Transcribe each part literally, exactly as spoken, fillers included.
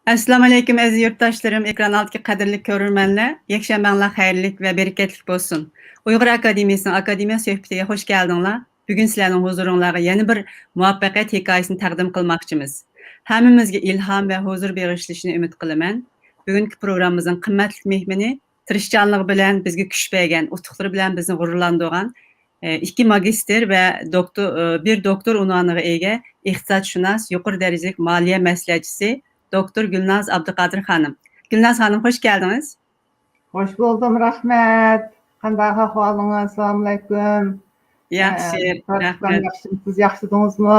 ئەسسالامۇئەلەيكۇم، ئەزىز يۇرتداشلىرىم، ئېكران ئالدىدىكى قەدىرلىك كۆرۈرمەنلەر! يەكشەنبەڭلار خەيرلىك ۋە بەرىكەتلىك بولسۇن! ئۇيغۇر ئاكادېمىيەسىنىڭ ئاكادېمىيە سۆھبىتىگە خوش كەلدىڭلار! بۈگۈن سىلەرنىڭ ھۇزۇرۇڭلارغا يەنە بىر مۇۋەپپەقىيەت ھېكايىسىنى تەقدىم قىلماقچىمىز. ھەممىمىزگە ئىلھام ۋە ھۇزۇر بېغىشلىشىنى ئۈمىد قىلىمەن. بۈگۈنكى پروگراممىمىزنىڭ قىممەتلىك مېھمىنى، تىرىشچانلىقى بىلەن بىزگە كۈچ بەرگەن، ئۇتۇقلىرى بىلەن بىزنى غۇرۇرلاندۇرغان، ئىككى ماگىستىر ۋە دوكتور، بىر دوكتور ئۇنۋانىغا ئىگە ئىقتىسادشۇناس، يۇقىرى دەرىجىلىك مالىيە مەسلىھەتچىسى دوكتور گۈلناز ئابدۇقادىر خانىم. گۈلناز خانىم، خوش كەلدىڭىز. خوش بولدۇم، رەھمەت. قانداق ئەھۋالىڭىز؟ ئەسسالامۇئەلەيكۇم. ياخشى، ئە، رەھمەت. ياخشىمۇ؟ سىز ياخشىدىڭىزمۇ؟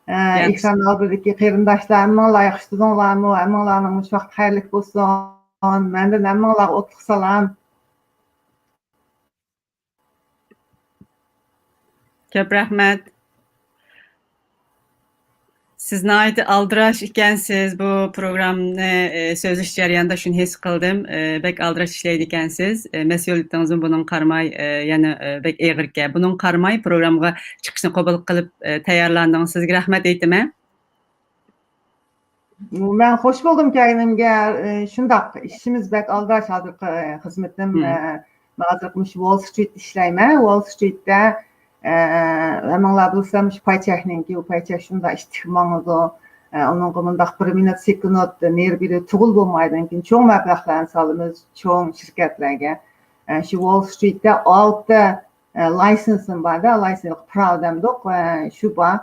ئە، ياخشى. ئېكران ئالدىدىكى قېرىنداشلار، ھەممىڭلار ياخشىدىڭلارمۇ؟ ھەممىڭلارنىڭ مۇشۇ ۋاقىت خەيرلىك بولسۇن. مەندىن ھەممىڭلارغا ئوتلۇق سالام. كۆپ رەھمەت. سىز ناھايىتى ئالدىراش ئىكەنسىز. بۇ پروگراممىنى، ئى، سۆزلىشىش جەريانىدا شۇنى ھېس قىلدىم. ئى، بەك ئالدىراش ئىشلەيدىكەنسىز. ئى، مەسئۇلىيىتىڭىزمۇ بۇنىڭغا قارىماي، ئى، يەنە، ئى، بەك ئېغىركەن. بۇنىڭغا قارىماي پروگراممىغا چىقىشنى قوبۇل قىلىپ، ئى، تەييارلاندىڭىز. سىزگە رەھمەت ئېيتىمەن. مەن خوش بولدۇم كەلگىنىمگە. ئى، شۇنداق، ئىشىمىز بەك ئالدىراش ھازىرقى، ئى، خىزمىتىم، مم. ئى، مەن ھازىر مۇشۇ ۋول سترىت ئىشلەيمەن. ۋول سترىتتە، ئى، ھەممىڭلار بىلسە، مۇشۇ پاي چەكنىڭكى، ئۇ پاي چەك شۇنداق ئىتتىك ماڭىدۇ. ئى، ئۇنىڭغا مۇنداق بىر مىنۇت، سېكۇنت نېرى بېرى تۇغۇل بولمايدىكەن. چوڭ مەبلەغلەرنى سالىمىز، چوڭ شىركەتلەرگە. ئى، شۇ ۋول سترىتتە ئالتە ئە، لايسېنسىم بار-دە، لايسېنس پراۋا دەمدۇق. ئە، شۇ بار.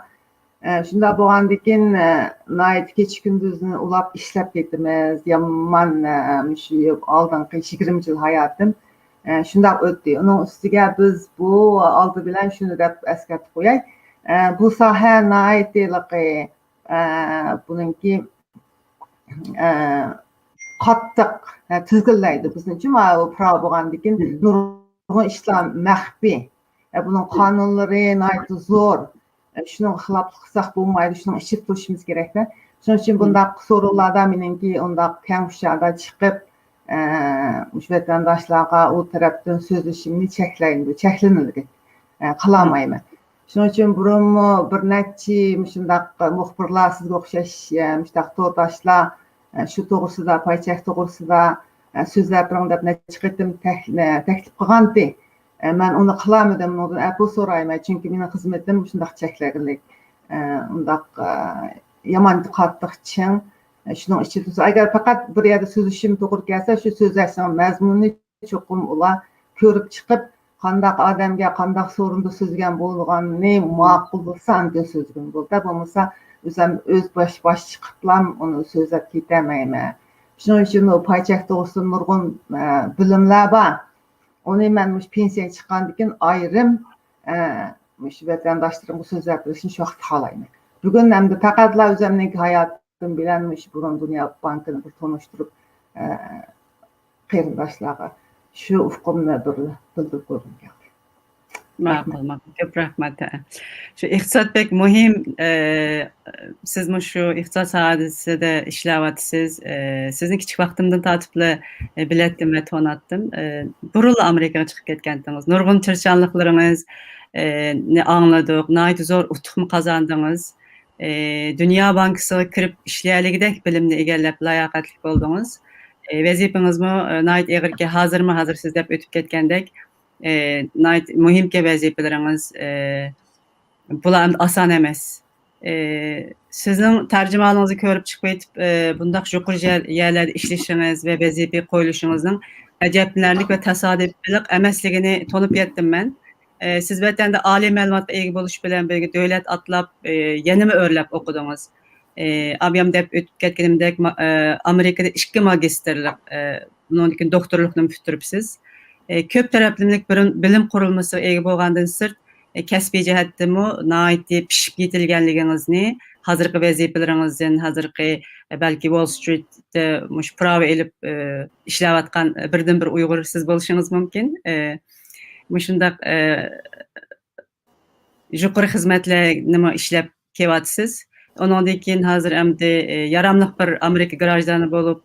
ئە، شۇنداق بولغاندىكىن، ئە، ناھايىتى كېچە-كۈندۈزنى ئۇلاپ ئىشلەپ كېتىمىز. يامان، ئە، مۇشۇ ئالدىنقى يىگىرمە يىل ھاياتىم، ئە، شۇنداق ئۆتتى. ئۇنىڭ ئۈستىگە بىز بۇ ئالدى بىلەن شۇنى دەپ ئەسكەرتىپ قوياي. ئە، بۇ ساھە ناھايىتى ھېلىقى، ئە، بۇنىڭكى، ئە، قاتتىق، ئە، تىزگىنلەيدۇ بىزنى. چۈنكى ماۋۇ پراۋا بولغاندىكىن مم. نۇرغۇن ئىشلار مەخپىي. ئە، بۇنىڭ قانۇنلىرى ناھايىتى زور. ئە، شۇنىڭغا خىلاپلىق قىلساق بولمايدۇ، شۇنىڭ ئىچىدە تۇرۇشىمىز كېرەكتە. شۇنىڭ ئۈچۈن مم. بۇنداق سورۇنلاردا مېنىڭكى ئۇنداق كەڭ ئۇچاردا چىقىپ، ئە، مۇشۇ ۋەتەنداشلارغا ئۇ تەرەپتىن سۆزلىشىمنى چەكلەيمەن، چەكلىنىدۇ. ئە، قىلالمايمەن. شۇنىڭ ئۈچۈن بۇرۇنمۇ بىر نەچچە مۇشۇنداق مۇخبىرلار، سىزگە ئوخشاش، ئە، مۇشۇنداق تورداشلار، ئە، شۇ توغرىسىدا، پاي چەك توغرىسىدا، ئە، سۆزلەپ بېرىڭ دەپ نەچچە قېتىم تەك-، ئە، تەكلىپ قىلغانتى. ئە، مەن ئۇنى قىلالمىدىم، ئۇنىڭدىن ئەپۇ سورايمەن، چۈنكى مېنىڭ خىزمىتىم مۇشۇنداق چەكلىكلىك. ئە، ئۇنداق، ئە، يامان قاتتىق چىڭ. ئە، شۇنىڭ ئىچىدە تۇرسا، ئەگەر پەقەت بىر يەردە سۆزلىشىم توغرا كەلسە، شۇ سۆزلەشنىڭ مەزمۇنىنى چوقۇم ئۇلار كۆرۈپ چىقىپ، قانداق ئادەمگە قانداق سورۇندا سۆزلىگەن بولىدىغاننى ماقۇل بولسا، ئاندىن سۆزلىگىن بولىدۇ. بولمىسا، ئۆزەم، ئۆز باش، باش چىقىپلام ئۇنى سۆزلەپ كېتەلمەيمەن. شۇنىڭ ئۈچۈن ئۇ پاي چەك توغرىسىدا نۇرغۇن، ئە، بىلىملەر بار. ئۇنى مەن مۇشۇ پېنسىيەگە چىققاندىن كېيىن ئايرىم، ئە، مۇشۇ ۋەتەنداشلىرىمغا سۆزلەپ بېرىشنى شۇ ۋاقىتتا خالايمەن. بۈگۈن ئەمدى پەقەتلا ئۆزەمنىڭكى ھايات بىلەن مۇشۇ بۇرۇن دۇنيا بانكىنى بىر تونۇشتۇرۇپ، ئە، قېرىنداشلارغا شۇ ئۇقۇمنى بىر بىلدۈرۈپ قويغۇم كەلدى. ماقۇل، رەھمەت. ماقۇل. كۆپ رەھمەت. ھە. شۇ ئىقتىساد بەك مۇھىم. ئە، سىزمۇ شۇ ئىقتىساد ساھەسىدە ئىشلەۋاتىسىز. ئە، سىزنى كىچىك ۋاقتىمدىن تارتىپلا، ئە، بىلەتتىم ۋە تونۇتتۇم. ئە، بۇرۇنلا ئامېرىكىغا چىقىپ كەتكەنتىڭىز. نۇرغۇن تىرىشچانلىقلىرىڭىز، ئە، نى ئاڭلىدۇق. ناھايىتى زور ئۇتۇقمۇ قازاندىڭىز. ئى، دۇنيا بانكىسىغا كىرىپ ئىشلىيەلىگۈدەك بىلىمنى ئىگىلەپ لاياقەتلىك بولدىڭىز. ئى، ۋەزىپىڭىزمۇ، ئى، ناھايىتى ئېغىركەن، ھازىرمۇ ھازىر سىز دەپ ئۆتۈپ كەتكەندەك، ئى، ناھايىتى مۇھىمكەن ۋەزىپىلىرىڭىز، ئى، بۇلار ئەمدى ئاسان ئەمەس. ئى، سىزنىڭ تەرجىمىھالىڭىزنى كۆرۈپ چىقىپ ئېيتىپ، ئى، بۇنداق يۇقىرى جە-، يەرلەردە ئىشلىشىڭىز ۋە ۋەزىپىگە قويۇلۇشىڭىزنىڭ ئەجەبلىنەرلىك ۋە تاسادىپىيلىق ئەمەسلىكىنى تونۇپ يەتتىم مەن. ئى، سىز ۋەتەندە ئالىي مەلۇماتقا ئىگە بولۇش بىلەن بىرگە دۆلەت ئاتلاپ، ئى، يەنىمۇ ئۆرلەپ ئوقۇدىڭىز. ئى، ئابىيام دەپ ئۆتۈپ كەتكىنىمدەك، ما-، ئى، ئامېرىكىدا ئىككى ماگىستىرلىق، ئى، بۇنىڭدىن كېيىن دوكتورلۇقنىمۇ پۈتتۈرۈپسىز. ئى، كۆپ تەرەپلىمىلىك بىر-، بىلىم قۇرۇلمىسىغا ئىگە بولغاندىن سىرت، ئى، كەسپىي جەھەتتىمۇ ناھايىتى پىشىپ يېتىلگەنلىكىڭىزنى، ھازىرقى ۋەزىپىلىرىڭىزدىن، ھازىرقى، ئى، بەلكى ۋول سترىتتا مۇشۇ پراۋا ئېلىپ، ئى، ئىشلەۋاتقان بىردىنبىر ئۇيغۇر سىز بولۇشىڭىز مۇمكىن. ئى، مۇشۇنداق، ئى، يۇقىرى خىزمەتلەرنىمۇ ئىشلەپ كېلىۋاتىسىز. ئۇنىڭدىن كېيىن ھازىر ئەمدى، ئى، ياراملىق بىر ئامېرىكا گراژدانى بولۇپ،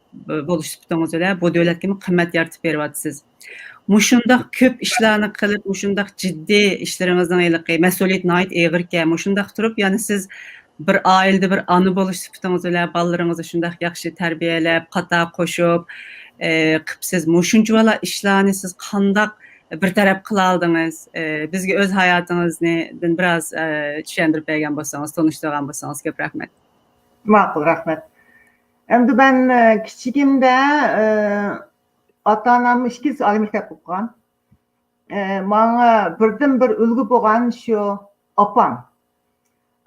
بولۇش سۈپىتىڭىز بىلەن بۇ دۆلەتكىمۇ قىممەت يارىتىپ بېرىۋاتىسىز. مۇشۇنداق كۆپ ئىشلارنى قىلىپ، مۇشۇنداق جىددىي ئىشلىرىڭىزنىڭ ھېلىقى مەسئۇلىيىتى ناھايىتى ئېغىركەن. مۇشۇنداق تۇرۇپ، يەنە سىز بىر ئائىلىدە بىر ئانا بولۇش سۈپىتىڭىز بىلەن بالىلىرىڭىزنى شۇنداق ياخشى تەربىيەلەپ، قاتار قوشۇپ، ئە، قىپسىز مۇشۇنچىۋالا ئىشلارنى سىز قانداق بىر تەرەپ قىلالدىڭىز؟ ئە، بىزگە ئۆز ھاياتىڭىزنى بىراز، ئە، چۈشەندۈرۈپ بەرگەن بولسىڭىز، تونۇشتۇرغان بولسىڭىز كۆپ رەھمەت. ماقۇل، رەھمەت. ئەمدى مەن، ئە، كىچىكىمدە، ئە، ئاتا-ئانام ئىككىسى ئالىي مەكتەپتە ئوقۇغان. ئە، ماڭا بىردىنبىر ئۈلگە بولغان شۇ ئاپام.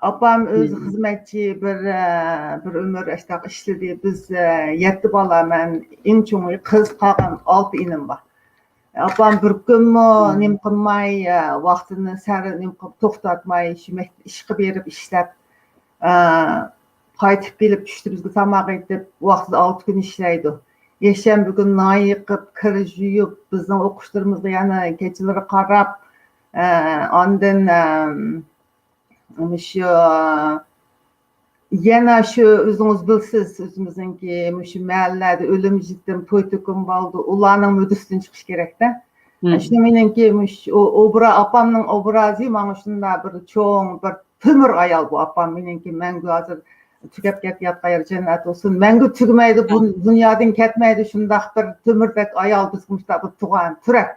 ئاپام ئۆزى خىزمەتچى، بىر، ئە، بىر ئۆمۈر ئاشتاق ئىشلىدى. بىز، ئە، يەتتە بالا، مەن ئەڭ چوڭى قىز، قالغان ئالتە ئىنىم بار. ئاپام بىر كۈنمۇ نېمە قىلماي، ئە، ۋاقتىنى سەل نېمە قىلىپ توختاتماي، شۇ مەك-، ئىشقا بېرىپ ئىشلەپ، ئە، قايتىپ كېلىپ چۈشتە بىزگە تاماق ئېتىپ، ۋاقتىدا ئالتە كۈن ئىشلەيدۇ. يەكشەنبە كۈنى نان يېقىپ، كىر يۇيۇپ، بىزنىڭ ئوقۇشلىرىمىزغا يەنە كېچىلىرى قاراپ، ئە، ئاندىن، ئە، مۇشۇ، يەنە شۇ ئۆزىڭىز بىلىسىز، ئۆزىمىزنىڭكى مۇشۇ مەھەللىلەردە ئۆلۈم يېتىم، توي تۆكۈن بولىدۇ، ئۇلارنىڭ مۈددىسىدىن چىقىش كېرەكتە. شۇ مېنىڭكى مۇشۇ ئوبرا-، ئاپامنىڭ ئوبرازى ماڭا شۇنداق بىر چوڭ، بىر تۆمۈر ئايال بۇ ئاپام مېنىڭكى، مەڭگۈ ھازىر تۈگەپ كېتىۋاتقان يېرى جەننەت بولسۇن. مەڭگۈ تۈگىمەيدۇ، بۇ دۇنيادىن كەتمەيدۇ، شۇنداق بىر تۆمۈردەك ئايال بىزگە مۇشۇنداق بىر تۇغان تۈرەك.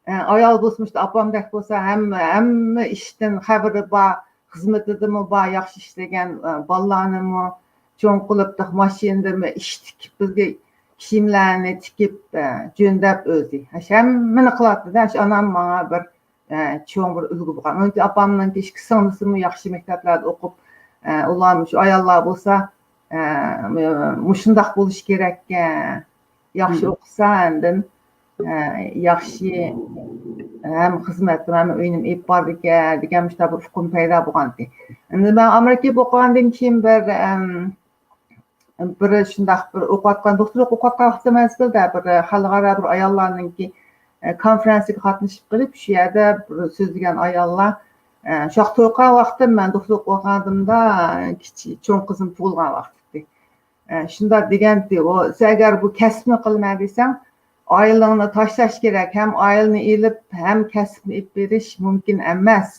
ئە، ئايال بولسا مۇشۇ ئاپامدەك بولسا، ھەممە، ھەممە ئىشتىن خەۋىرى بار، خىزمىتىدىمۇ بار، ياخشى ئىشلىگەن، ئە، بالىلارنىمۇ چوڭ قىلىپ، ماشىنىدىمۇ ئىش تىكىپ، بىزگە كىيىملەرنى تىكىپ، ئە، جۆندەپ ئۆزى. ھەممىنى قىلاتتى-دە، شۇ ئانام ماڭا بىر، ئە، چوڭ بىر ئۈلگە بولغان. ئۇنىڭ ئۈچۈن ئاپامنىڭكى ئىككى سىڭلىسىمۇ ياخشى مەكتەپلەردە ئوقۇپ، ئە، ئۇلارمۇ شۇ ئاياللار بولسا، ئە، مۇشۇنداق بولۇش كېرەككەن. ياخشى ئوقۇسا، ئاندىن، ئە، ياخشى ھەم خىزمەتنى، ھەم ئۆينى ئېلىپ بارىدىكەن دېگەن مۇشۇنداق بىر ئۇقۇم پەيدا بولغانىدى. ئەمدى مەن ئامېرىكىغا ئوقۇغاندىن كېيىن بىر، ئەم، بىر شۇنداق بىر ئوقۇۋاتقان، دوختۇرلۇق ئوقۇۋاتقان ۋاقتىم مەزگىلدە بىر خەلقئارا بىر ئاياللارنىڭكى، ئە، كونفېرېنسىغا قاتنىشىپ قېلىپ، شۇ يەردە بىر سۆزلىگەن ئاياللار، ئە، شۇ ۋاقىت ئوقۇغان ۋاقتىم، مەن دوختۇرلۇق ئوقۇغاندىمدا، كىچىك، چوڭ قىزىم تۇغۇلغان ۋاقىت ئىدى. ئە، شۇنداق دېگەنتى، ئۇ، سەن ئەگەر بۇ كەسىپنى قىلىمەن دېسەڭ، ئائىلىڭنى تاشلاش كېرەك، ھەم ئائىلىنى ئېلىپ، ھەم كەسىپنى ئېلىپ بېرىش مۇمكىن ئەمەس،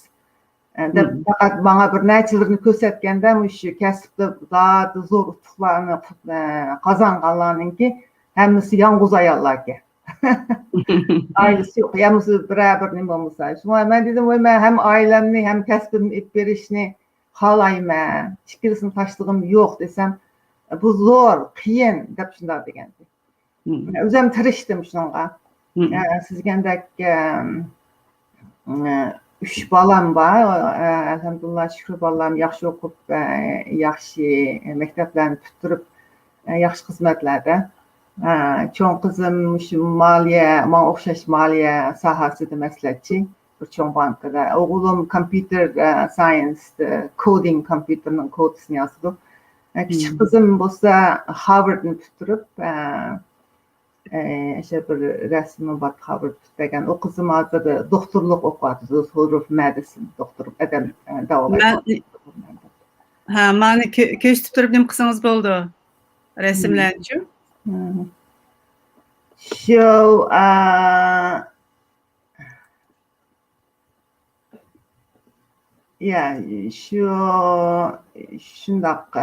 ئە، دەپ پەقەت ماڭا بىر نەچچىلىرىنى كۆرسەتكەندە، مۇشۇ كەسىپتە زادى زور ئۇتۇقلارنى، ئە، قازانغانلارنىڭكى ھەممىسى يالغۇز ئاياللاركەن. ئائىلىسى يوق، يا بولمىسا بىرەر بىر نېمە بولمىسا. شۇڭا مەن دېدىم، ۋاي، مەن ھەم ئائىلەمنى، ھەم كەسپىمنى ئېلىپ بېرىشنى خالايمەن، ئىككىلىسىنى تاشلىغۇم يوق دېسەم، بۇ زور، قىيىن دەپ شۇنداق دېگەنتى. ئۆزۈم تىرىشتىم شۇنىڭغا. ئە، سىز دېگەندەك، ئە، ئە، ئۈچ بالام بار. ئە، ئەلھەمدۇلىللا، شۈكۈر، بالام ياخشى ئوقۇپ، ئە، ياخشى مەكتەپلەرنى پۈتتۈرۈپ، ئە، ياخشى خىزمەتلەردە. ئە، چوڭ قىزىم مۇشۇ مالىيە، ماڭا ئوخشاش مالىيە ساھەسىدە مەسلىھەتچى، بىر چوڭ بانكىدا. ئوغلۇم كومپيۇتېر، ئە، ساينس، ئە، كودىنگ، كومپيۇتېرنىڭ كودىسىنى ياسىدۇ. ئە، كىچىك قىزىم بولسا ھارۋاردنى پۈتتۈرۈپ، ئە، ئە، ئاشۇ بىر رەسىمى بار، قابىل پۈتتۈرگەن. ئۇ قىزىم ھازىر دوختۇرلۇق ئوقۇۋاتىدۇ، سولر ئوف مېدىسىن، دوختۇر ئادەم، ئە، داۋالاش. مەن، ھە، مانا كۆ-، كۆرسىتىپ تۇرۇپ نېمە قىلسىڭىز بولىدۇ. رەسىملەرنىچۇ؟ شۇ، ئە، يا، شۇ، شۇنداق.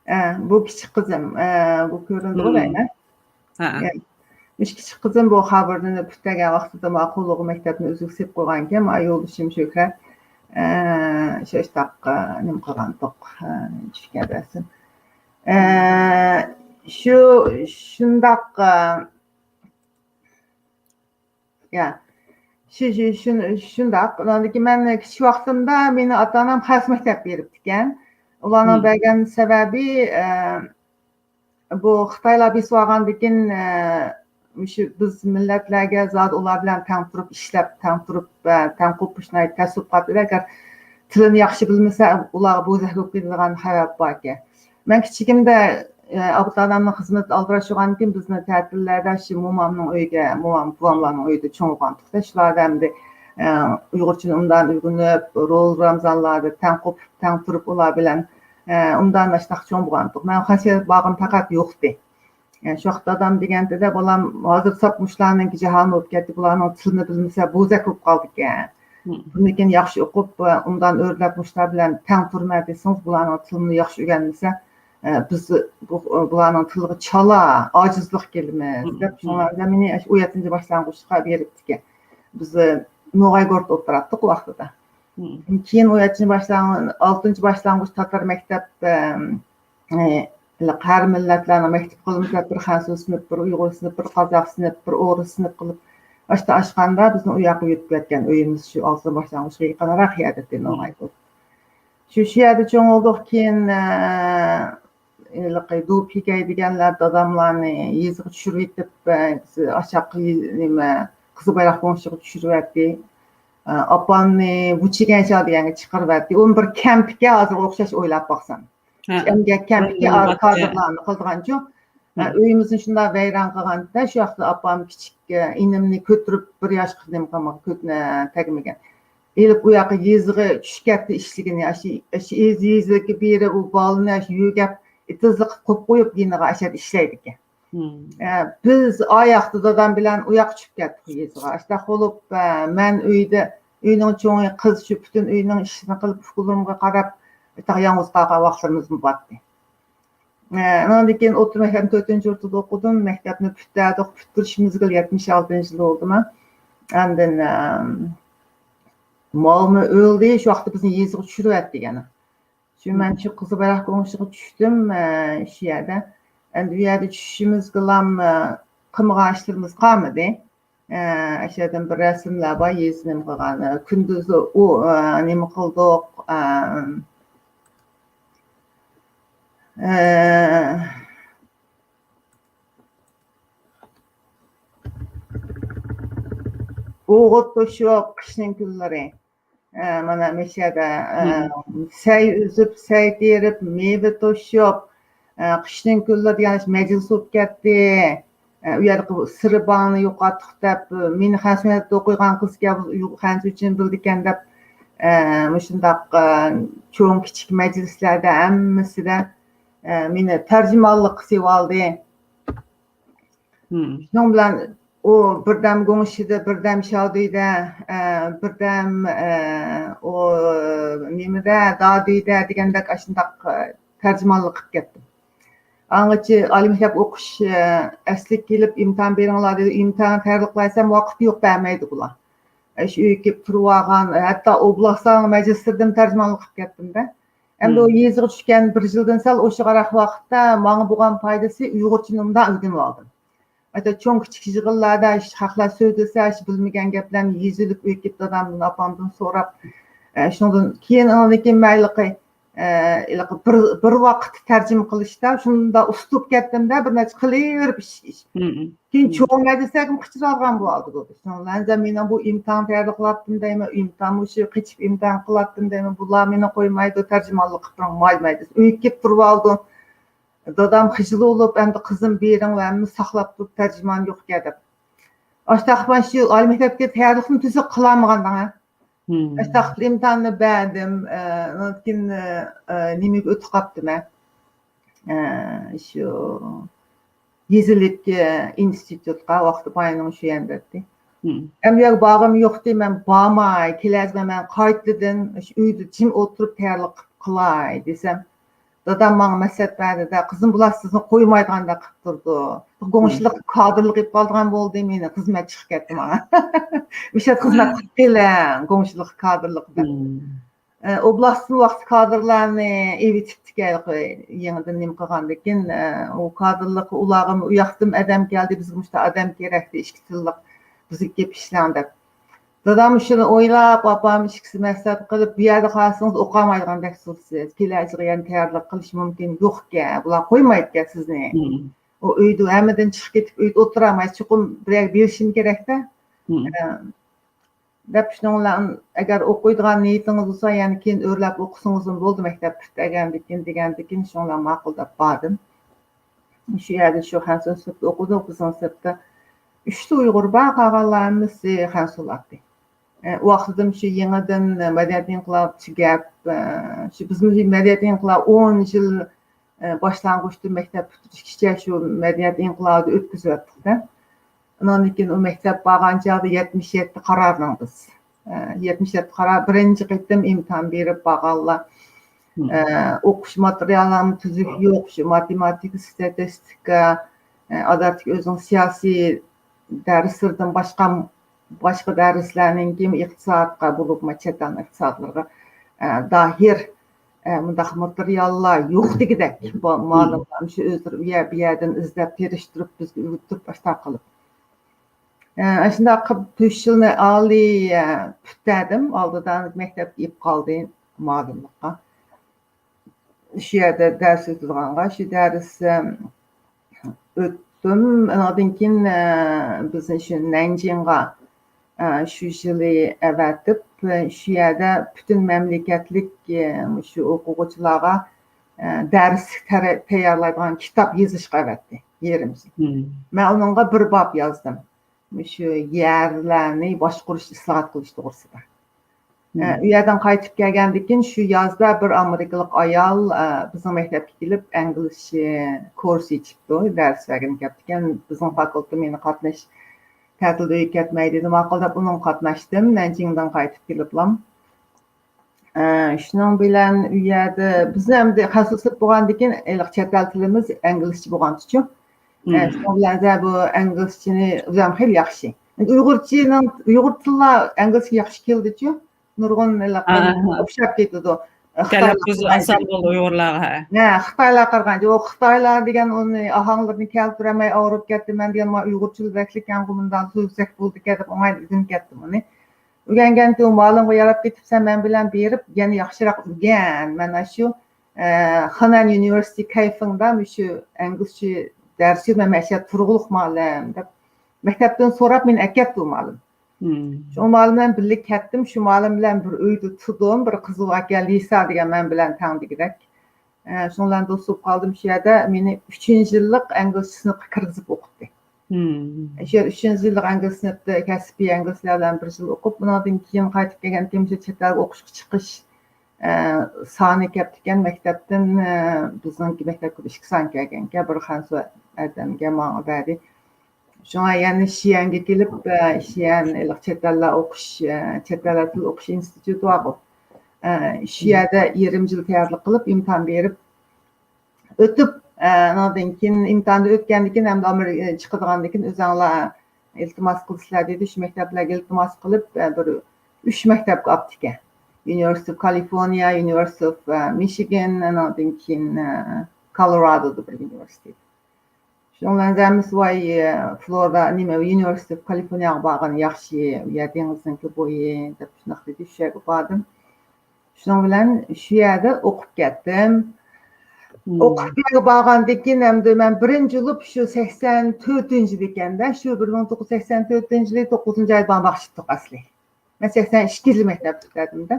ئە، بۇ كىچىك قىزىم، ئە، بۇ كۆرۈندىغۇ دەيمەن. ھە. يا، مۇشۇ كىچىك قىزىم بۇ خەۋىرىنى پۈتتۈرگەن ۋاقتىدا ماقۇل ئوغۇل مەكتەپنى ئۆزىگە سېلىپ قويغانىكەن، ما يولدىشىم شۆھرەت. ئە، شۇ ئىشتاق، ئە، نېمە قىلغانتۇق، ئە، چۈشكەن رەسىم. ئە، شۇ، شۇنداق، ئە، يا. شۇ، شۇ، شۇ، شۇنداق. ئۇنىڭدىن كېيىن مەن كىچىك ۋاقتىمدا مېنى ئاتا-ئانام خەلق مەكتەپكە بېرىپتىكەن. ئۇلارنىڭ بەرگەن سەۋەبى، ئە، بۇ خىتايلار بېسىۋالغاندىن كېيىن، ئە، مۇشۇ بىز مىللەتلەرگە زادى ئۇلار بىلەن تەڭ تۇرۇپ ئىشلەپ، تەڭ تۇرۇپ، ئە، تەڭ قوپۇش ناھايىتى تەس بولۇپ قاپتۇ. ئەگەر تىلىنى ياخشى بىلمىسە، ئۇلارغا بوزەك بولۇپ كېتىدىغان خەۋپ باركەن. مەن كىچىكىمدە، ئە، ئابىتانامنىڭ خىزمىتىدە ئالدىراش بولغاندىكىن، بىزنى تەتىللەردە شۇ مومامنىڭ ئۆيىگە، مومام، بوۋاملارنىڭ ئۆيىدە چوڭ بولغانتۇق-دە، شۇلاردا ئەمدى، ئە، ئۇيغۇرچىنى ئوبدان ئۆگىنىپ، روزا، رامزانلاردا تەڭ قوپۇپ، تەڭ تۇرۇپ، ئۇلار بىلەن، ئە، ئوبدان ئاشتاق چوڭ بولغانتۇق. مەن خاسىيەت باغىم پەقەت يوقتى. يەنى شۇ ۋاقىتتا دادام دېگەنتىدە، بالام، ھازىر ساپ مۇشۇلارنىڭكى جاھان بولۇپ كەتتى، بۇلارنىڭ تىلىنى بىلمىسە بوزەك بولۇپ قالىدىكەن. بۇندىن كېيىن ياخشى ئوقۇپ، ئۇندان ئۆرلەپ مۇشۇلار بىلەن تەڭ تۇرىمەن دېسىڭىز، بۇلارنىڭ تىلىنى ياخشى ئۆگەنمىسە، بىز بۇ، بۇلارنىڭ تىلىغا چالا، ئاجىزلىق كېلىمىز دەپ، شۇڭا مېنى ئۇ يەتتىنچى باشلانغۇچقا بېرىپتىكەن. بىز نوغايگورتتا ئولتۇراتتۇق ئۇ ۋاقتىدا. كېيىن ئۇ يەتتىنچى باشلانغۇچ، ئالتىنچى باشلانغۇچ تاتار مەكتەپ، ئە، ھەر مىللەتلەرنىڭ مەكتىپى قىلىمىز دەپ، بىر خەنزۇ سىنىپ، بىر ئۇيغۇر سىنىپ، بىر قازاق سىنىپ، بىر ئورۇس سىنىپ قىلىپ، ئاشتا ئاشقاندا بىزنىڭ ئۇ ياققا يۆتكەپ كەتكەن. ئۆيىمىز شۇ ئالتىنچى باشلانغۇچقا يېقىنراق يەردە، نوغايگورت. شۇ، شۇ يەردە چوڭ بولدۇق. كېيىن، ئە، ھېلىقى دۇ پىگەي دېگەنلەر داداملارنى يېزىغا چۈشۈرۈۋېتىپ، ئە، ئاشاق، نېمە، قىزىل بايراق گۇڭشىغا چۈشۈرۈۋەتتى. ئە، ئاپامنى ۋۇچىگەنشياۋ دېگەنگە چىقىرىۋەتتى. ئۇمۇ بىر كەمپكە ھازىرغا ئوخشاش ئويلاپ باقسام. ئەمگەك كەمپىكى كادىرلارنى قىلىدىغانچۇ. ئە، ئۆيىمىزنى شۇنداق ۋەيران قىلغاندا، شۇ ۋاقىتتا ئاپام كىچىك، ئە، ئىنىمنى كۆتۈرۈپ، بىر ياشقا نېمە قىلمىغان، كۆت-، ئە، تەگمىگەن. ئېلىپ ئۇ ياققا يېزىغا چۈشۈپ كەتتى ئىشلىگىنى. ئاشۇ، ئاشۇ يېزا، يېزىلىككە بېرىپ، ئۇ بالىنى ئاشۇ يۆگەپ، ئېتىزلىققا قويۇپ قويۇپ، يېنىغا ئاشۇ يەردە ئىشلەيدىكەن. ئە، بىز ئاياقتا دادام بىلەن ئۇ ياققا چۈشۈپ كەتتۇق يېزىغا. ئاشۇنداق بولۇپ، ئە، مەن ئۆيدە، ئۆينىڭ چوڭى قىز، شۇ پۈتۈن ئۆينىڭ ئىشىنى قىلىپ، ئۇكىلىرىمغا قاراپ، يالغۇز قالغان ۋاقىتلىرىمىزمۇ بارتى. ئە، ئانىڭدىن كېيىن ئوتتۇرا مەكتەپنى تۆتىنچى ئوتتۇرىدا ئوقۇدۇم. مەكتەپنى پۈتتۈردۇق. پۈتتۈرۈشىمىزگىلا يەتمىش ئالتىنچى يىلى بولدىما. ئاندىن، ئە، ماۋۇمۇ ئۆلدى. شۇ ۋاقىتتا بىزنى يېزىغا چۈشۈرۈۋەتتى يەنە. شۇ مەن شۇ قىزىل بايراق گۇڭشىغا چۈشتۈم، ئە، شۇ يەردە. ئەمدى ئۇ يەردە چۈشۈشىمىزگىلام، ئە، قىلمىغان ئىشلىرىمىز قالمىدى. ئە، ئاشۇ يەردىن بىر رەسىملەر بار، يېزا نېمە قىلغان، ئە، كۈندۈز ئۇ، ئە، نېمە قىلدۇق، ئە، ئە، ئوغۇت توشۇپ، قىشنىڭ كۈنلىرى. ئە، مانا مەشەدە، ئە، سەي ئۈزۈپ، سەي تېرىپ، مېۋە توشۇپ، ئە، قىشنىڭ كۈنلىرىدە يەنە مەجلىس بولۇپ كەتتى. ئە، ئۇ يەردە سىرباڭنى يوقاتتۇق دەپ، مېنى خەنسۇنىيەدە ئوقۇيدىغان قىزكەن، خەنزۇچىنى بىلىدىكەن دەپ، ئە، مۇشۇنداق، ئە، چوڭ كىچىك مەجلىسلەردە ھەممىسىدە، ئە، مېنى تەرجىمانلىققا سېلىۋالدى. شۇنىڭ بىلەن ئۇ بىردەم گۇڭشىدە، بىردەم شياۋدۈيدە، ئە، بىردەم، ئە، ئۇ نېمىدە، دادۈيدە دېگەندەك ئاشۇنداق، ئە، تەرجىمانلىق قىلىپ كەتتىم. ئاڭغىچە ئالىي مەكتەپ ئوقۇش، ئە، ئەسلىگە كېلىپ ئىمتىھان بېرىڭلار دېدى. ئىمتىھانغا تەييارلىق قىلايسام ۋاقىت يوق، بەرمەيدۇ بۇلار. ئە، شۇ ئۆيگە كېلىپ تۇرۇۋالغان، ھەتتا ئوبلاستنىڭ مەجلىسلىرىدىمۇ تەرجىمانلىق قىلىپ كەتتىم-دە. ئەمدى ئۇ يېزىغا چۈشكەن بىر يىلدىن سەل ئوشۇقراق ۋاقىتتا ماڭا بولغان پايدىسى ئۇيغۇرچىنى ئوبدان ئۆگىنىۋالدىم. ھەتتا چوڭ كىچىك يىغىنلاردا ئىش، خەقلەر سۆزلىسە، ئىش بىلمىگەن گەپلەرنى يېزىلىپ ئۆيگە كېلىپ دادامدىن، ئاپامدىن سوراپ، ئە، شۇنىڭدىن كېيىن ئاندىن كېيىن مەيلىقى، ئە، ھېلىقى بىر، بىر ۋاقىتتا تەرجىمە قىلىشتا شۇنداق ئۇستىپ كەتتىم-دە، بىر نەچچە قىلىۋېرىپ ئىش، ئىش. كېيىن چوڭ مەجلىسلەرگىمۇ قىچىرالغان بولدى. شۇنىڭ بىلەن مېنىڭ بۇ ئىمتىھان تەييارلىق قىلاتتىم دەيمەن، ئىمتىھان مۇشۇ قېچىپ ئىمتىھان قىلاتتىم دەيمەن، بۇلار مېنى قويمايدۇ، تەرجىمانلىق قىلىپ تۇرۇڭ، مايماي دېسە، ئۆيگە كېلىپ تۇرۇۋالدى. دادام خىجىل بولۇپ، ئەمدى قىزىم بېرىڭ ۋە ھەممە ساقلاپ تۇرۇپ تەرجىمان يوقكەن دەپ. ئاشتاق مانا شۇ ئالىي مەكتەپكە تەييارلىقنى تۈزۈك قىلالمىغان دەڭە. ئاشتاق ئىمتىھاننى بەردىم. ئە، ئۇنىڭدىن كېيىن، ئە، نېمىگە ئۆتۈپ قاپتىمەن. ئە، شۇ يېزىلىك، ئە، ئىنستىتۇتقا ۋاقتى بايىنىڭ شۇ يەردە ئۆتتى. ئەمدى يەرگە بارغۇم يوقتى، مەن بارماي، كېلەزمەن، مەن قايتىدىن شۇ ئۆيدە جىم ئولتۇرۇپ تەييارلىق قىلاي دېسەم، دادام ماڭا مەسلىھەت بەردى-دە، قىزىم، بۇلار سىزنى قويمايدىغاندەك قىلىپ تۇرىدۇ. گۇڭشىلىق كادىرلىق ئېلىپ قالىدىغان بولدى، مېنى خىزمەت چىقىپ كەتتى ماڭا. مىشەت خىزمەت قىلىپ قېلىڭ، گۇڭشىلىق كادىرلىق دەپ. ئە، ئوبلاستمۇ ۋاقتى كادىرلارنى ئېۋىتىپتىكەن، يېڭىدىن نېمە قىلغاندىكىن، ئە، ئۇ كادىرلىق ئۇلارغىمۇ ئۇ ياقتىن ئادەم كەلدى، بىزگە مۇشۇنداق ئادەم كېرەكتى، ئىككى تىللىق، بىزگە گەپ ئىشلەڭ دەپ. دادام شۇنى ئويلاپ، ئاپام ئىككىسى مەسلىھەت قىلىپ، بۇ يەردە قالسىڭىز ئوقۇمايدىغاندەك تۇرىسىز. كېلەچىكىگە يەنە تەييارلىق قىلىش مۇمكىن يوقكەن. بۇلار قويمايدىكەن سىزنى. ئۇ ئۆيدە ھەممىدىن چىقىپ كېتىپ، ئۆيدە ئولتۇرالمايسىز. چوقۇم بىرەرگە بېرىشىم كېرەكتە. ئە، دەپ شۇنىڭ بىلەن ئەگەر ئوقۇيدىغان نىيىتىڭىز بولسا، يەنە كېيىن ئۆرلەپ ئوقۇسىڭىزمۇ بولدى، مەكتەپ پۈتتۈرگەندىكىن دېگەندىكىن شۇنىڭ بىلەن ماقۇل دەپ باردىم. شۇ يەردە شۇ خەنسۇ سىنىپتا ئوقۇدۇق، بىزنىڭ سىنىپتا ئۈچلا ئۇيغۇر بار، قالغانلار ھەممىسى خەنسۇلاتتى. ئە، ئۇ ۋاقتىدىمۇ شۇ يېڭىدىن مەدەنىيەت ئىنقىلابى تۈگەپ، ئە، شۇ بىزمۇ مەدەنىيەت ئىنقىلابى ئون يىل ئە، باشلانغۇچتىن مەكتەپ پۈتتۈرۈشكىچە شۇ مەدەنىيەت ئىنقىلابىدا ئۆتكۈزۈۋەتتۇق-دە. ئۇنىڭدىن كېيىن ئۇ مەكتەپ بارغان چاغدا يەتمىش يەتتە قارارنىڭ بىز، ئە، يەتمىش يەتتە قارار بىرىنچى قېتىم ئىمتىھان بېرىپ بارغانلار، ئە، ئوقۇش ماتېرىيالىمۇ تۈزۈك يوق، شۇ ماتېماتىكا، ستاتىستىكا، ئە، ئادەتتىكى ئۆزىنىڭ سىياسىي دەرسلىرىدىن باشقا، باشقا دەرسلەرنىڭكى ئىقتىسادقا بولۇپمۇ چەت ئەلنىڭ ئىقتىسادلىرىغا، ئە، دائىر، ئە، مۇنداق ماتېرىياللار يوق دېگۈدەك. بۇ مۇئەللىملەر شۇ ئۆزلىرى ئۇ يەر، بۇ يەردىن ئىزدەپ تىرىشتۇرۇپ بىزگە ئۆگىتىپ ئاشۇنداق قىلىپ. ئە، ئاشۇنداق قىلىپ تۆت يىلنى ئالىي، ئە، پۈتتۈردۈم. ئالدىدا مەكتەپكە ئېلىپ قالدى مۇئەللىملىققا. شۇ يەردە دەرس ئۆتىدىغانغا، شۇ دەرس، ئە، ئۆتتۈم. ئاندىن كېيىن، ئە، بىزنى شۇ نەنجىڭغا، ئە، شۇ يىلى ئەۋەتىپ، شۇ يەردە پۈتۈن مەملىكەتلىك، ئە، شۇ ئوقۇغۇچىلارغا، ئە، دەرس تەرە-، تەييارلايدىغان كىتاب يېزىشقا ئەۋەتتى، يېرىم يىل. مەن ئۇنىڭغا بىر باب يازدىم. مۇشۇ يەرلەرنى باشقۇرۇش، ئىسلاھات قىلىش توغرىسىدا. ئە، ئۇ يەردىن قايتىپ كەلگەندىن كېيىن شۇ يازدا بىر ئامېرىكىلىق ئايال، ئە، بىزنىڭ مەكتەپكە كېلىپ ئەنگلىزچە كۇرس ئېچىپتۇ، دەرس بەرگىلى كەپتىكەن. بىزنىڭ فاكۇلتېت مېنى قاتناش، تەتىلدە ئۆيگە كەتمەي دېدى. ماقۇل دەپ ئۇنىڭغا قاتناشتىم، نەنجىڭدىن قايتىپ كېلىپلا. ئە، شۇنىڭ بىلەن ئۇ يەردە بىزنى ئەمدى خەسۇسلۇق بولغاندىن كېيىن ھېلىقى چەت ئەل تىلىمىز ئەنگلىزچە بولغانچۇ. ئە، شۇنىڭ بىلەن بۇ ئەنگلىزچىنى ئۆزۈم خېلى ياخشى. ئۇيغۇرچىنىڭ، ئۇيغۇر تىللا ئەنگلىزچە ياخشى كېلىدىچۇ. نۇرغۇن ھېلىقى ئوخشاپ كېتىدۇ. تەلەپپۇز ئاسان بولىدۇ ئۇيغۇرلارغا. ھە، خىتايلارغا قارىغانچە، ئۇ خىتايلار دېگەن ئۇنى ئاھاڭلىرىنى كەلتۈرەلمەي ئاغرىپ كەتتى. مەن دېگەن، ما ئۇيغۇرچىلا بەكلىكەنغۇ، مۇنداق سۆزلىسەك بولىدىكەن دەپ ئوڭايلا ئۆگىنىپ كەتتىم ئۇنى. ئۆگەنگەنتى ئۇ مۇئەللىمغا ياراپ كېتىپسەن، مەن بىلەن بېرىپ يەنە ياخشىراق ئۆگەن. مانا شۇ، ئە، خېنەن يۇنىۋېرسىتېت كەيفىڭدا مۇشۇ ئەنگلىزچە دەرس يۈرمە، مەشە تۇرغۇلۇق مۇئەللىم دەپ مەكتەپتىن سوراپ مېنى ئەكەتتى ئۇ مۇئەللىم. شۇ مۇئەللىم بىلەن بىللە كەتتىم، شۇ مۇئەللىم بىلەن بىر ئۆيدە تۇردۇم، بىر قىز بار ئىكەن، لىسا دېگەن مەن بىلەن تەڭ دېگۈدەك. ئە، شۇنىڭ بىلەن دوست بولۇپ قالدىم. شۇ يەردە مېنى ئۈچىنچى يىللىق ئەنگلىزچە سىنىپقا كىرگۈزۈپ ئوقۇتتى. شۇ يەردە ئۈچىنچى يىللىق ئەنگلىز سىنىپتا كەسپىي ئەنگلىزلەر بىلەن بىر يىل ئوقۇپ، ئۇنىڭدىن كېيىن قايتىپ كەلگەندىن كېيىن مۇشۇ چەت ئەلگە ئوقۇشقا چىقىش، ئە، سانى كەپتىكەن مەكتەپتىن، ئە، بىزنىڭكى مەكتەپكە ئىككى سان كەلگەنكەن، بىر خەنزۇ ئادەمگە ماڭا بەردى. شۇڭا يەنە شيەنگە كېلىپ، ئە، شيەن ھېلىقى چەت ئەللەر ئوقۇش، ئە، چەت ئەللەر تىل ئوقۇش ئىنستىتۇتى بارغۇ. ئە، شۇ يەردە يېرىم يىل تەييارلىق قىلىپ، ئىمتىھان بېرىپ، ئۆتۈپ، ئە، ئانىڭدىن كېيىن، ئىمتىھاندا ئۆتكەندىن كېيىن، ھەمدە ئامېرىكا چىقىدىغاندىن كېيىن ئۆزۈڭلار ئىلتىماس قىلىسىلەر دېدى. شۇ مەكتەپلەرگە ئىلتىماس قىلىپ، ئە، بىر ئۈچ مەكتەپكە ئاپتىكەن. University of California، University of، ئە، Michigan، ئانىڭدىن كېيىن، ئە، كولورادودا بىر ئۇنىۋېرسىتېت. شۇنىڭ بىلەن زەمىس ۋاي، ئە، فلورىدا، نېمە، University of Californiaغا بارغىنى ياخشى، يا دېڭىزنىڭكى بويى، دەپ شۇنداق دېدى، شۇ يەرگە باردىم. شۇنىڭ بىلەن شۇ يەردە ئوقۇپ كەتتىم. ئوقۇپ يەرگە بارغاندىن كېيىن ئەمدى مەن بىرىنچى بولۇپ شۇ سەكسەن تۆتىنچى يىل ئىكەندە، شۇ بىر مىڭ توققۇز يۈز سەكسەن تۆتىنچى يىلى توققۇزىنچى ئايدا بارماقچى ئىدۇق ئەسلى. مەن سەكسەن ئىككىنچى يىلى مەكتەپتە پۈتتۈردۈم-دە.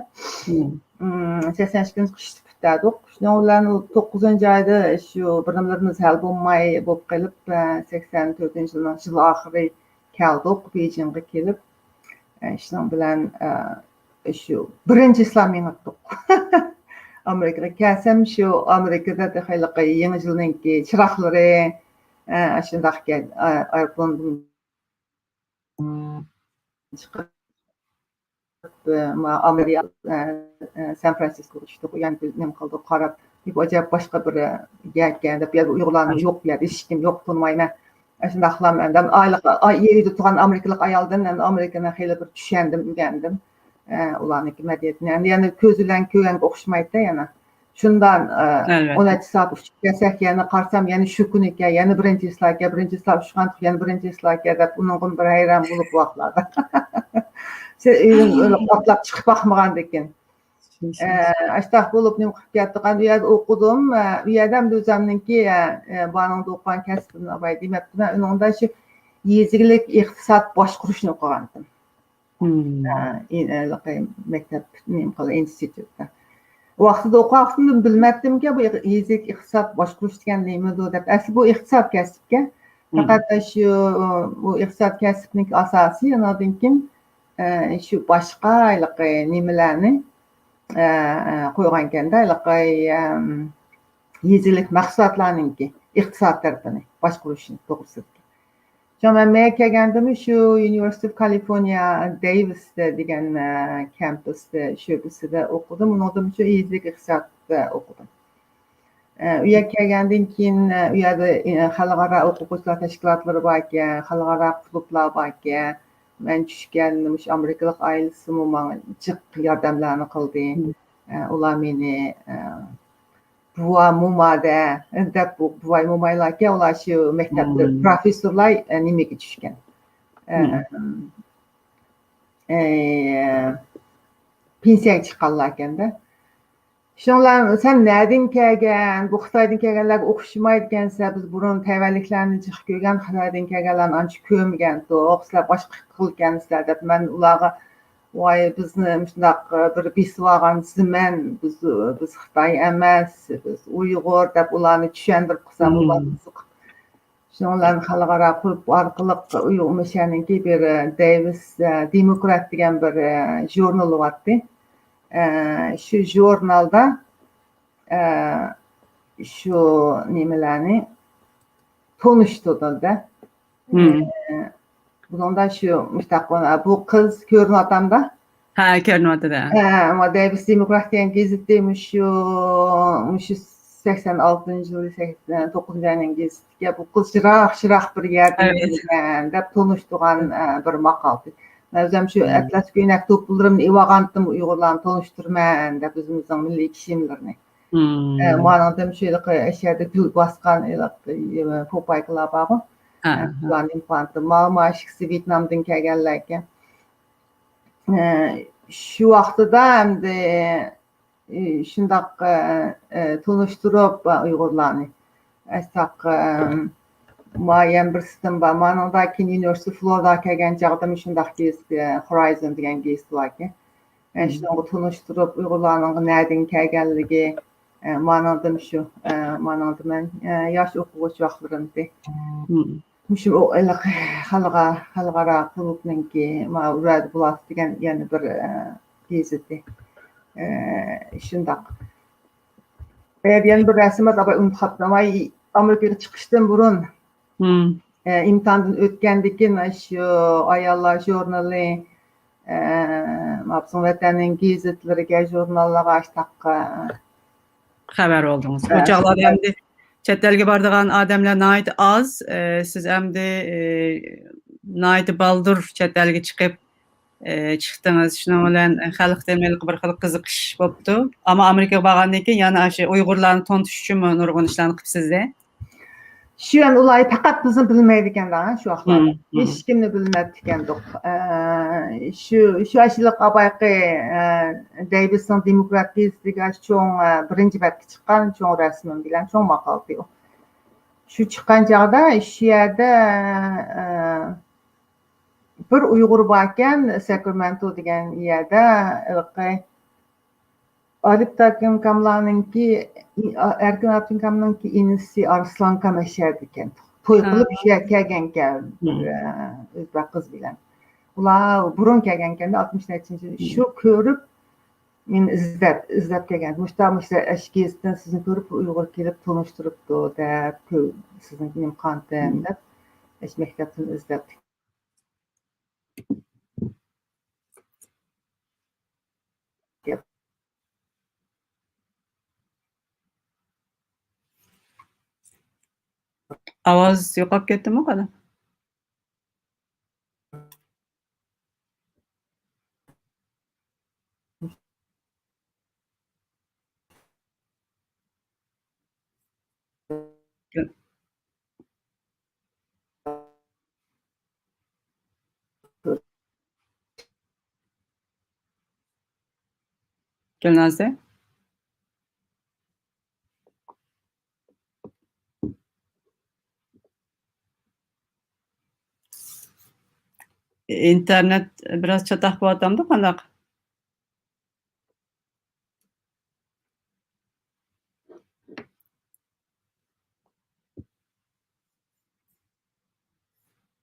مم، سەكسەن ئىككىنچى قىشتا پۈتتۈردۇق. شۇنىڭ بىلەن ئۇ توققۇزىنچى ئايدا شۇ بىر نېمىلىرىمىز ھەل بولماي بولۇپ قېلىپ، ئە، سەكسەن تۆتىنچى يىلنىڭ يىل ئاخىرى كەلدۇق، بېيجىڭغا كېلىپ، ئە، شۇنىڭ بىلەن، ئە، شۇ بىرىنچى ئىسلام مېڭىپتۇق. ئامېرىكىغا كەلسەم، شۇ ئامېرىكىدا تېخى ھېلىقى يېڭى يىلنىڭكى چىراغلىرى، ئە، ئاشۇنداق ئىكەن، ئە، ئايروپىلاندىن چىقىپ، ئە، ما-، ئامېرىكا، ئە، ئە، سان فرانسىسكوغا چۈشتۇق. ئۇ يەرنى نېمە قىلدۇق، قاراپ، بىر ئاجايىپ باشقا بىر، ئە، يەركەن دەپ، يەردە ئۇيغۇرلارمۇ يوق، بۇ يەردە ھېچكىم يوق، تونۇمايمەن. ئاشۇنداقلام ئەمدى ئايلىق، ئاي، ئۆيدە تۇرغان ئامېرىكىلىق ئايالدىن ئەمدى ئامېرىكىنى خېلى بىر چۈشەندىم، ئۆگەندىم. ئە، ئۇلارنىڭكى مەدەنىيىتىنى. ئەمدى يەنە كۆزى بىلەن كۆرگەنگە ئوخشىمايدۇ يەنە. شۇنداق، ئە، ئەلۋەتتە. ئون ئالتە سائەت ئۇچۇپ كەلسەك، يەنە قارىسام، يەنە شۇ كۈنىكەن، يەنە بىرىنچى ئىسلاركەن، بىرىنچى ئىسلار ئۇچقانتۇق، يەنە بىرىنچى ئىسلاركەن دەپ، ئۇنىڭغىمۇ بىر ھەيران بولۇپ ۋاقىتلاردا. سەن ئۆيدىن ئاتلاپ چىقىپ باقمىغاندىكىن. ئە، ئاشتاق بولۇپ نېمە قىلىپ كەتتۇق. ئەمدى ئۇ يەردە ئوقۇدۇم. ئە، ئۇ يەردە ئەمدى ئۆزۈمنىڭكى، ئە، ئە، بارىڭدا ئوقۇغان كەسپىمنى ئاۋاي دېمەپتىمەن. ئۇنىڭدا شۇ يېزا ئىگىلىك ئىقتىساد باشقۇرۇشنى ئوقۇغانتىم. ئە، ئى-، ھېلىقى مەكتەپ، نېمە قىلدى، ئىنستىتۇتتا. ۋاقتىدا ئوقۇغان ۋاقتىمدا بىلمەپتىمكەن، بۇ يېزا ئىقتىساد باشقۇرۇش دېگەن نېمىدۇ دەپ. ئەسلى بۇ ئىقتىساد كەسىپكەن. پەقەت شۇ، بۇ ئىقتىساد كەسىپنىڭكى ئاساسى، ئانىڭدىن كېيىن، ئە، شۇ باشقا ھېلىقى نېمىلەرنى، ئە، ئە، قويغانكەن-دە، ھېلىقى، ئەم، يېزىلىك مەھسۇلاتلارنىڭكى ئىقتىساد تەرىپىنى باشقۇرۇش توغرىسىدىكى. شۇڭا مەن مەيەگە كەلگەندىمۇ شۇ University of California Davis دېگەن، ئە، كامپۇس، ئە، شۆبىسىدە ئوقۇدۇم. ئۇنىڭدىن شۇ يېزىلىك ئىقتىسادتا ئوقۇدۇم. ئە، ئۇ يەرگە كەلگەندىن كېيىن، ئە، ئۇ يەردە، ئە، خەلقئارا ئوقۇغۇچىلار تەشكىلاتلىرى باركەن، خەلقئارا كۇلۇبلار باركەن. مەن چۈشكەن مۇشۇ ئامېرىكىلىق ئائىلىسىمۇ ماڭا جىق ياردەملەرنى قىلدى. مم. ئە، ئۇلار مېنى، ئە، بوۋا، موما دە-، دەپ، بۇ بوۋاي، مومايلاركەن، ئۇلار شۇ مەكتەپتە مم. پروفېسسورلار، ئە، نېمىگە چۈشكەن. ئە، مم. ئە، پېنسىيەگە چىققانلاركەن-دە. شۇڭلار، «سەن نەدىن كەلگەن؟ بۇ خىتايدىن كەلگەنلەرگە ئوخشىمايدىكەنسەن، بىز بۇرۇن تەيۋەنلىكلەرنى جىق كۆرگەن، خىتايدىن كەلگەنلەرنى ئانچە كۆرمىگەنتۇق، سىلەر باشقا خىلكەنسىلەر» دەپ، مەن ئۇلارغا، «ۋاي، بىزنى مۇشۇنداق بىر بېسىۋالغان زېمىن، بىز، بىز خىتاي ئەمەس، بىز ئۇيغۇر» دەپ ئۇلارنى چۈشەندۈرۈپ قىلسام، ئۇلار مم. قىزىقىپ، شۇڭا خەلقئارا كۇلۇب ئارقىلىق ئۇيغۇر مۇشەنىڭكى بىر، ئە، دېيۋىس، ئە، دېموكرات دېگەن بىر، ئە، ژۇرنىلى بارتتى. ئە، شۇ ژۇرنالدا، ئە، شۇ نېمىلەرنى تونۇشتۇردۇم-دە. مم. ئە، بۇنىڭدا شۇ مۇشتاق، بۇ قىز كۆرۈنۈۋاتامدا؟ ھە، كۆرۈنۈۋاتىدۇ. ھە، ئەمما دېيۋىس دېموكرات دېگەن گېزىتى مۇشۇ، مۇشۇ سەكسەن ئالتىنچى يىلى، سەكسەن توققۇزىنچى ئاينىڭ گېزىتىگە، «بۇ قىز يىراق، يىراق بىر يەردىن ئەۋەت. كەلگەن» دەپ تونۇشتۇرغان، مم. ئە، بىر ماقالىدى. مەن ئۆزۈم شۇ مم. ئەتلەس كۆينەك دوپپىلىرىمنى ئېۋالغانتىم، ئۇيغۇرلارنى تونۇشتۇرىمەن دەپ، ئۆزىمىزنىڭ مىللىي كىيىملىرىنى. مم. ئە، مانىڭدىن شۇ ھېلىقى ئەشيەدە گۈل باسقان ھېلىقى، ئە، پوپايكىلار بارغۇ. ھە، ئە، ھە. شۇلارنى ئېلىپ بارغانتىم. ما-، مانا ئىككىسى ۋيېتنامدىن كەلگەنلەركەن. ئە، شۇ ۋاقتىدا ئەمدى، ئە، شۇنداق، ئە، ئە، تونۇشتۇرۇپ، ئە، ئۇيغۇرلارنى. ئەستاق، ئە، ما يەنە بىرسىدىن بار. مانىڭدا كېيىن يۇنىۋېرسىتېت فلورداغا كەلگەن چاغدىمۇ شۇنداق گېزىت، ئە، خورايزون دېگەن گېزىت باركەن. ئە، مم. شۇنىڭغا تونۇشتۇرۇپ، ئۇيغۇرلارنىڭ نەدىن كەلگەنلىكى، ئە، مانىڭدىن شۇ، ئە، مانىڭدا مەن، ئە، ياش ئوقۇغۇچى ۋاقىتلىرىمدى. مم. مۇشۇ ئۇ ھېلىقى خەلقئا-، خەلقئارا كۇلۇبنىڭكى، ما، ئۇ يەردە بولاتتى دېگەن يەنە بىر، ئە، گېزىتى. ئە، شۇنداق. ئە، يەنە بىر رەسىم بار، ئۇنتۇپ قاپتىمەن. ئامېرىكىغا چىقىشتىن بۇرۇن، مم. ئە، ئىمتىھاندىن ئۆتكەندىن كېيىن، شۇ ئاياللار ژۇرنىلى، ئە، ما بىزنىڭ ۋەتەننىڭ گېزىتلىرىگە، ژۇرناللارغا ئاشتاق، ئە، خەۋەر بولدىڭىز. ئۇ ھە، چاغلاردا خەۋەر. ئەمدى چەت ئەلگە بارىدىغان ئادەملەر ناھايىتى ئاز. ئە، سىز ئەمدى، ئە، ناھايىتى بالدۇر چەت ئەلگە چىقىپ، ئە، چىقتىڭىز. شۇنىڭ بىلەن خەلقتە ھېلىقى بىر خىل قىزىقىش بوپتۇ. ئەمما ئامېرىكىغا بارغاندىن كېيىن يەنە ئاشۇ ئۇيغۇرلارنى تونۇتۇش ئۈچۈنمۇ نۇرغۇن ئىشلارنى قىپسىز-دە. شۇ يەنى ئۇلار پەقەت بىزنى بىلمەيدىكەن-دە، شۇ ۋاقىتلاردا. مم، مم. ھېچكىمنى بىلمەپتىكەندۇق. ئە، شۇ، شۇ ئاشۇلۇق ئاۋايقى، ئە، دېيۋىسنىڭ دېموكرات گېزىتىگە چوڭ، ئە، بىرىنچى بەتكە چىققان چوڭ رەسىمىم بىلەن، چوڭ ماقالىدى ئۇ. شۇ چىققان چاغدا شۇ يەردە، ئە، بىر ئۇيغۇر باركەن، ساكرامېنتو دېگەن يەردە، ھېلىقى ئارىپ ئاكاملارنىڭكى، ئەركىن ئاكامنىڭكى ئىنىسى ئارسلانكام ئەشەدىكەن. توي ھا. قىلىپ شۇ يەرگە كەلگەنكەن، مم. ئە، ئۆزبەك قىز بىلەن. ئۇلار بۇرۇن كەلگەنكەندە، ئاتمىش نەچچىنچى يىل. مم. شۇ كۆرۈپ، مېنى ئىزدەپ، ئىزدەپ كەلگەن. مۇشتا، مۇشتا ئەش گېزىتتىن سىزنى كۆرۈپ، ئۇيغۇر كېلىپ تونۇشتۇرۇپتۇ دەپ، كۆ-، سىزنىڭكى نېمە قانتىم مم. دەپ، ئەش مەكتەپتىن ئىزدەپ. ئاۋاز يوقاپ كەتتىمۇ قانداق؟ گۈلنازە؟ ئىنتېرنېت بىراز چاتاق بولۇۋاتامدۇ قانداق؟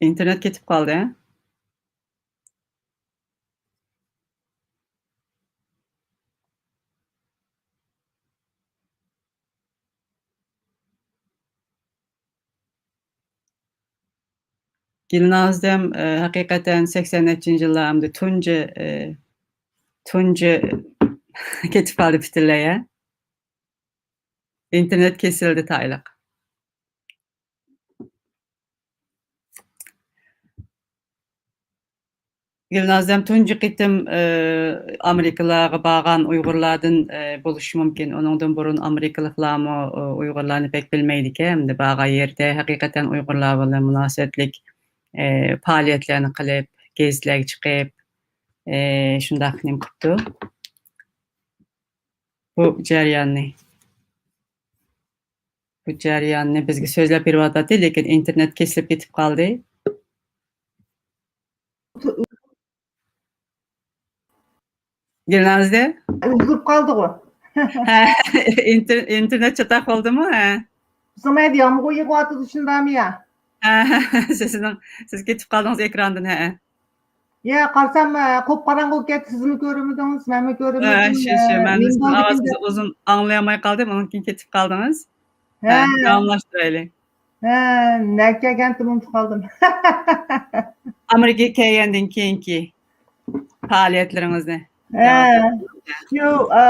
ئىنتېرنېت كېتىپ قالدى، ھە؟ گۈلنازەم، ئە، ھەقىقەتەن سەكسەن نەچچىنچى يىللار ئەمدى تۇنجى، ئە، تۇنجى كېتىپ قالدى پۈتۈنلەي، ھە؟ ئىنتېرنېت كېسىلدى تايلىق. گۈلنازەم تۇنجى قېتىم، ئە، ئامېرىكىلارغا بارغان ئۇيغۇرلاردىن، ئە، بولۇشى مۇمكىن. ئۇنىڭدىن بۇرۇن ئامېرىكىلىقلارمۇ، ئە، ئۇيغۇرلارنى بەك بىلمەيدىكەن. ئەمدى بارغان يېرىدە ھەقىقەتەن ئۇيغۇرلار بىلەن مۇناسىۋەتلىك، ئە، پائالىيەتلەرنى قىلىپ، گېزىتلەرگە چىقىپ، ئە، شۇنداق نېمە قىپتۇ. بۇ جەرياننى، بۇ جەرياننى بىزگە سۆزلەپ بېرىۋاتاتتى، لېكىن ئىنتېرنېت كېسىلىپ كېتىپ قالدى. گۈلنازە؟ ئۈزۈلۈپ قالدىغۇ. ھە، ئىنتېر-، ئىنتېرنېت چاتاق بولدىمۇ؟ ھە. بىزنىڭ يەردە يامغۇر يېغىۋاتىدۇ، شۇنداقمۇ يا؟ ھە، سىزنىڭ، سىز كېتىپ قالدىڭىز ئېكراندىن، ھە. يا، قارىسام، ئە، قۇپقاراڭغۇ بولۇپ كەتتى، سىزمۇ كۆرمىدىڭىز، مەنمۇ كۆرمىدىم. ھە، شۇ، شۇ، ئە، مەن نېمە سىزنىڭ بولدى ئاۋازىڭىزنى ئۇزۇن ئاڭلىيالماي قالدىم، ئۇنىڭدىن كېيىن كېتىپ قالدىڭىز. ھە. ھە، داۋاملاشتۇرايلى. ھە، نەگە كەلگەنتىم، ئۇنتۇپ قالدىم. ئامېرىكىغا كەلگەندىن كېيىنكى پائالىيەتلىرىڭىزنى. ھە، داۋام ئېتىڭىز. شۇ، ئە،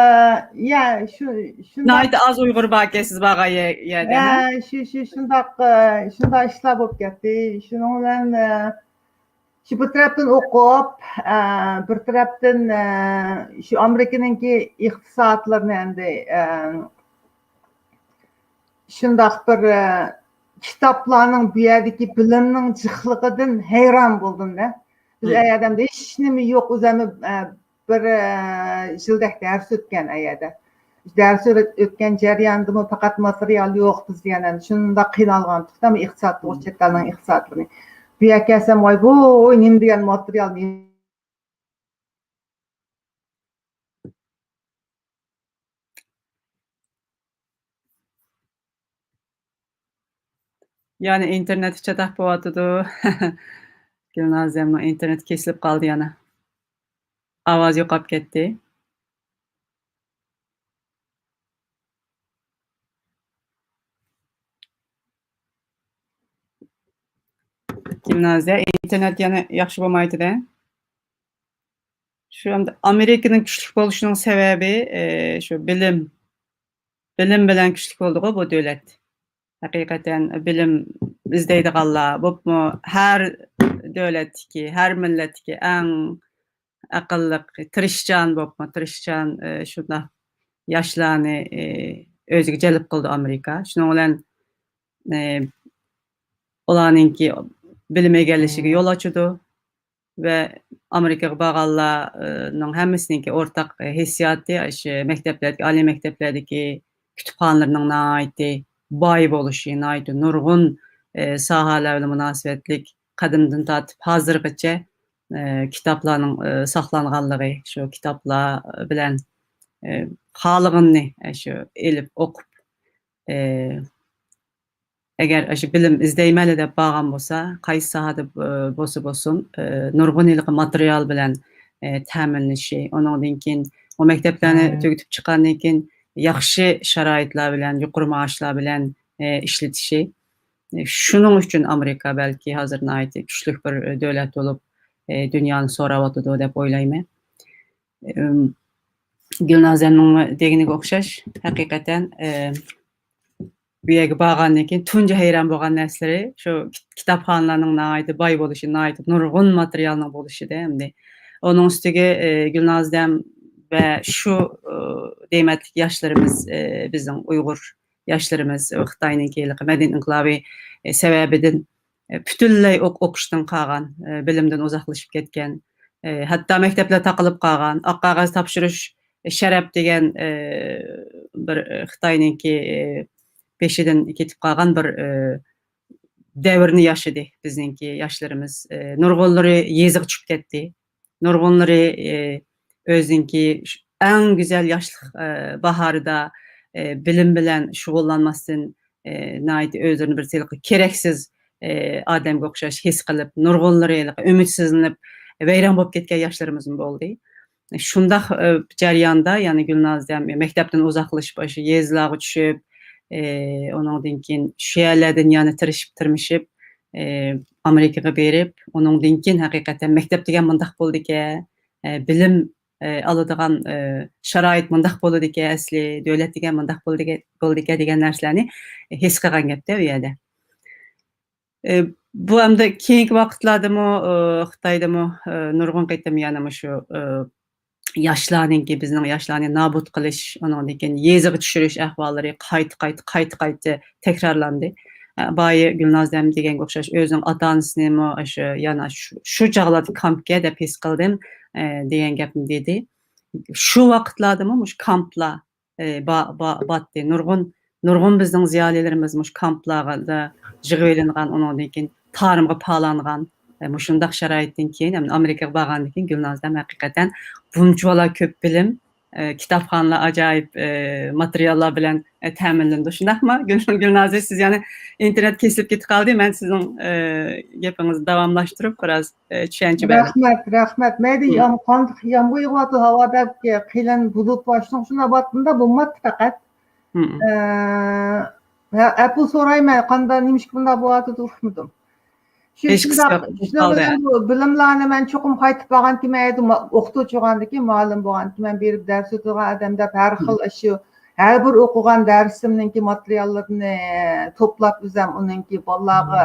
يا، شۇ، شۇنداق. ناھايىتى ئاز ئۇيغۇر باركەن سىز بارغان يە-، يەردە، ھە؟ ھە، شۇ، شۇ، شۇنداق، ئە، شۇنداق ئىشلار بولۇپ كەتتى. شۇنىڭ بىلەن، ئە، شۇ بىر تەرەپتىن ئوقۇپ، ئە، بىر تەرەپتىن، ئە، شۇ ئامېرىكىنىڭكى ئىقتىسادلىرىنى ئەمدى، ئە، شۇنداق بىر، ئە، كىتابلارنىڭ بۇ يەردىكى بىلىمنىڭ جىقلىقىدىن ھەيران بولدۇم-دە. بىز مم. ئەيەردە ھېچ نېمە يوق، ئۆزەممۇ، ئە، بىر، ئە، يىلدەك دەرس ئۆتكەن ئەيەردە. دەرس ئۆت-، ئۆتكەن جەرياندىمۇ پەقەت ماتېرىيال يوق بىز دېگەن، شۇنداق قىينالغانتۇق، ئىقتىسادلىق، مم. چەت ئەلنىڭ ئىقتىسادلىرىنى. بۇ يەرگە كەلسەم، ۋاي، بۇ، ۋاي، نېمە دېگەن ماتېرىيال، نېمە يەنە ئىنتېرنېتى چاتاق بولۇۋاتىدۇ. گۈلنازەمنىڭ ئىنتېرنېتى كېسىلىپ قالدى يەنە. ئاۋازى يوقاپ كەتتى. گۈلنازە، ئىنتېرنېت يەنە ياخشى بولمايتىدە. شۇ ئەمدى ئامېرىكىنىڭ كۈچلۈك بولۇشىنىڭ سەۋەبى، ئى، شۇ بىلىم، بىلىم بىلەن كۈچلۈك بولدىغۇ بۇ دۆلەت. ھەقىقەتەن بىلىم ئىزدەيدىغانلار، بولۇپمۇ ھەر دۆلەتتىكى، ھەر مىللەتتىكى ئەڭ ئەقىللىق، تىرىشچان بولۇپمۇ، تىرىشچان، ئى، شۇنداق ياشلارنى، ئى، ئۆزىگە جەلپ قىلىدۇ ئامېرىكا. شۇنىڭ بىلەن، ئى، ئۇلارنىڭكى بىلىم ئىگىلىشىگە يول ئاچىدۇ. ۋە ئامېرىكىغا بارغانلارنىڭ ھەممىسىنىڭكى ئورتاق ھېسسىياتى، ئاشۇ مەكتەپلەردىكى، ئالىي مەكتەپلەردىكى كۇتۇپخانىلىرىنىڭ ناھايىتى باي بولۇشى، ناھايىتى نۇرغۇن، ئى، ساھەلەر بىلەن مۇناسىۋەتلىك قەدىمدىن تارتىپ ھازىرغىچە، ئى، كىتابلارنىڭ، ئى، ساقلانغانلىقى، شۇ كىتابلار بىلەن، ئى، خالىغىنىنى، ئى، شۇ ئېلىپ ئوقۇپ، ئى، ئەگەر ئاشۇ بىلىم ئىزدەيمەنلا دەپ بارغان بولسا، قايسى ساھەدە، ئى، بولسا بولسۇن، ئى، نۇرغۇن ھېلىقى ماتېرىيال بىلەن، ئى، تەمىنلىشى، ئۇنىڭدىن كېيىن ئۇ مەكتەپلەرنى مم. تۈگىتىپ چىققاندىن كېيىن ياخشى شارائىتلار بىلەن، يۇقىرى مائاشلار بىلەن، ئى، ئىشلىتىشى. ئى، شۇنىڭ ئۈچۈن ئامېرىكا بەلكى ھازىر ناھايىتى كۈچلۈك بىر، ئى، دۆلەت بولۇپ، ئى، دۇنيانى سوراۋاتىدۇ دەپ ئويلايمەن. ئىم، گۈلنازەمنىڭ دېگىنىگە ئوخشاش، ھەقىقەتەن، ئىم، بۇ يەرگە بارغاندىن كېيىن تۇنجى ھەيران بولغان نەرسىلىرى شۇ كىت-، كىتابخانىلارنىڭ ناھايىتى باي بولۇشى، ناھايىتى نۇرغۇن ماتېرىيالنىڭ بولۇشىدە ئەمدى. ئۇنىڭ ئۈستىگە، ئى، گۈلنازەم ۋە شۇ، ئى، دېمەتلىك ياشلىرىمىز، ئى، بىزنىڭ ئۇيغۇر ياشلىرىمىز خىتاينىڭكى ھېلىقى مەدەنىيەت ئىنقىلابى، ئى، سەۋەبىدىن، ئى، پۈتۈنلەي ئوق-، ئوقۇشتىن قالغان، ئى، بىلىمدىن ئۇزاقلىشىپ كەتكەن، ئى، ھەتتا مەكتەپلەر تاقىلىپ قالغان، ئاق قەغەز تاپشۇرۇش شەرەپ دېگەن، ئى، بىر، ئى، خىتاينىڭكى، ئى، بېشىدىن كېتىپ قالغان بىر، ئى، دەۋرنى ياشىدى بىزنىڭكى ياشلىرىمىز. ئى، نۇرغۇنلىرى يېزىغا چۈشۈپ كەتتى. نۇرغۇنلىرى، ئى، ئۆزىنىڭكى ش-، ئەڭ گۈزەل ياشلىق، ئى، باھارىدا، ئى، بىلىم بىلەن شۇغۇللانماستىن، ئى، ناھايىتى ئۆزلىرىنى بىر ھېلىقى كېرەكسىز، ئى، ئادەمگە ئوخشاش ھېس قىلىپ، نۇرغۇنلىرى ھېلىقى ئۈمىدسىزلىنىپ، ۋەيران بولۇپ كەتكەن ياشلىرىمىزمۇ بولدى. شۇنداق، ئى، جەرياندا، يەنى گۈلنازەم مەكتەپتىن ئۇزاقلىشىپ، ئاشۇ يېزىلارغا چۈشۈپ، ئى، ئۇنىڭدىن كېيىن شۇ يەرلەردىن يەنە تىرىشىپ، تىرمىشىپ، ئامېرىكىغا بېرىپ، ئۇنىڭدىن كېيىن ھەقىقەتەن مەكتەپ دېگەن مۇنداق بولىدىكەن، بىلىم ئالىدىغان شارائىت مۇنداق بولىدىكەن، ئەسلى دۆلەت دېگەن مۇنداق بولىدىكەن دېگەن نەرسىلەرنى ھېس قىلغان گەپتە ئۇ يەردە. بۇ ئەمدى كېيىنكى ۋاقىتلاردىمۇ خىتايدىمۇ نۇرغۇن قېتىم يەنە مۇشۇ ياشلارنىڭكى، بىزنىڭ ياشلارنى نابۇت قىلىش، ئۇنىڭدىن كېيىن يېزىغا چۈشۈرۈش ئەھۋاللىرى قايتا، قايتا، قايتا، قايتا تەكرارلاندى. بايا گۈلنازەم دېگەنگە ئوخشاش ئۆزىنىڭ ئاتا-ئانىسىنىمۇ ئاشۇ، يەنە شۇ، شۇ چاغلاردا كامپكە دەپ ھېس قىلدىم، دېگەن گەپنى دېدى. شۇ ۋاقىتلاردىمۇ مۇشۇ كامپلار، با-، با-، باتتى. نۇرغۇن، نۇرغۇن بىزنىڭ زىيالىيلىرىمىز مۇشۇ كامپلاردا يىغىۋېلىنغان، ئۇنىڭدىن كېيىن تارىمغا پالانغان، مۇشۇنداق شارائىتتىن كېيىن، ئەمدى ئامېرىكىغا بارغاندىن كېيىن گۈلنازەم ھەقىقەتەن بۇنچىۋالا كۆپ بىلىم، كىتابخانىلار ئاجايىپ ماتېرىياللار بىلەن تەمىنلىنىدۇ. شۇنداقمۇ؟ گۈل-، گۈلنازە، سىز يەنە ئىنتېرنېت كېسىلىپ كېتىپ قالدى. مەن سىزنىڭ گېپىڭىزنى داۋاملاشتۇرۇپ بىراز چۈشەنچە بەردىم. رەھمەت، رەھمەت. مەيدە يام-، قانداق يامغۇر يېغىۋاتىدۇ، ھاۋا بەك قېلىن بۇلۇت بار، شۇنىڭ ئۈچۈن ئاۋاتمىدا بولماپتۇ پەقەت. ئە، ئەپۇ سورايمەن، قانداق، نېمىشقا بۇنداق بولۇۋاتىدۇ، ئۇقمىدىم. شۇ، شۇنداق، شۇنىڭ بىلەن بۇ بىلىملارنى مەن چوقۇم قايتىپ بارغانتىمەن، ئوقۇتقۇچى بولغاندىكىن، مۇئەللىم بولغانتىمەن، بېرىپ دەرس ئۆتىدىغان ئادەمدە ھەر خىل شۇ، ھەر بىر ئوقۇغان دەرسىمنىڭكى ماتېرىياللىرىنى توپلاپ ئۆزەم ئۇنىڭكى بالىلارغا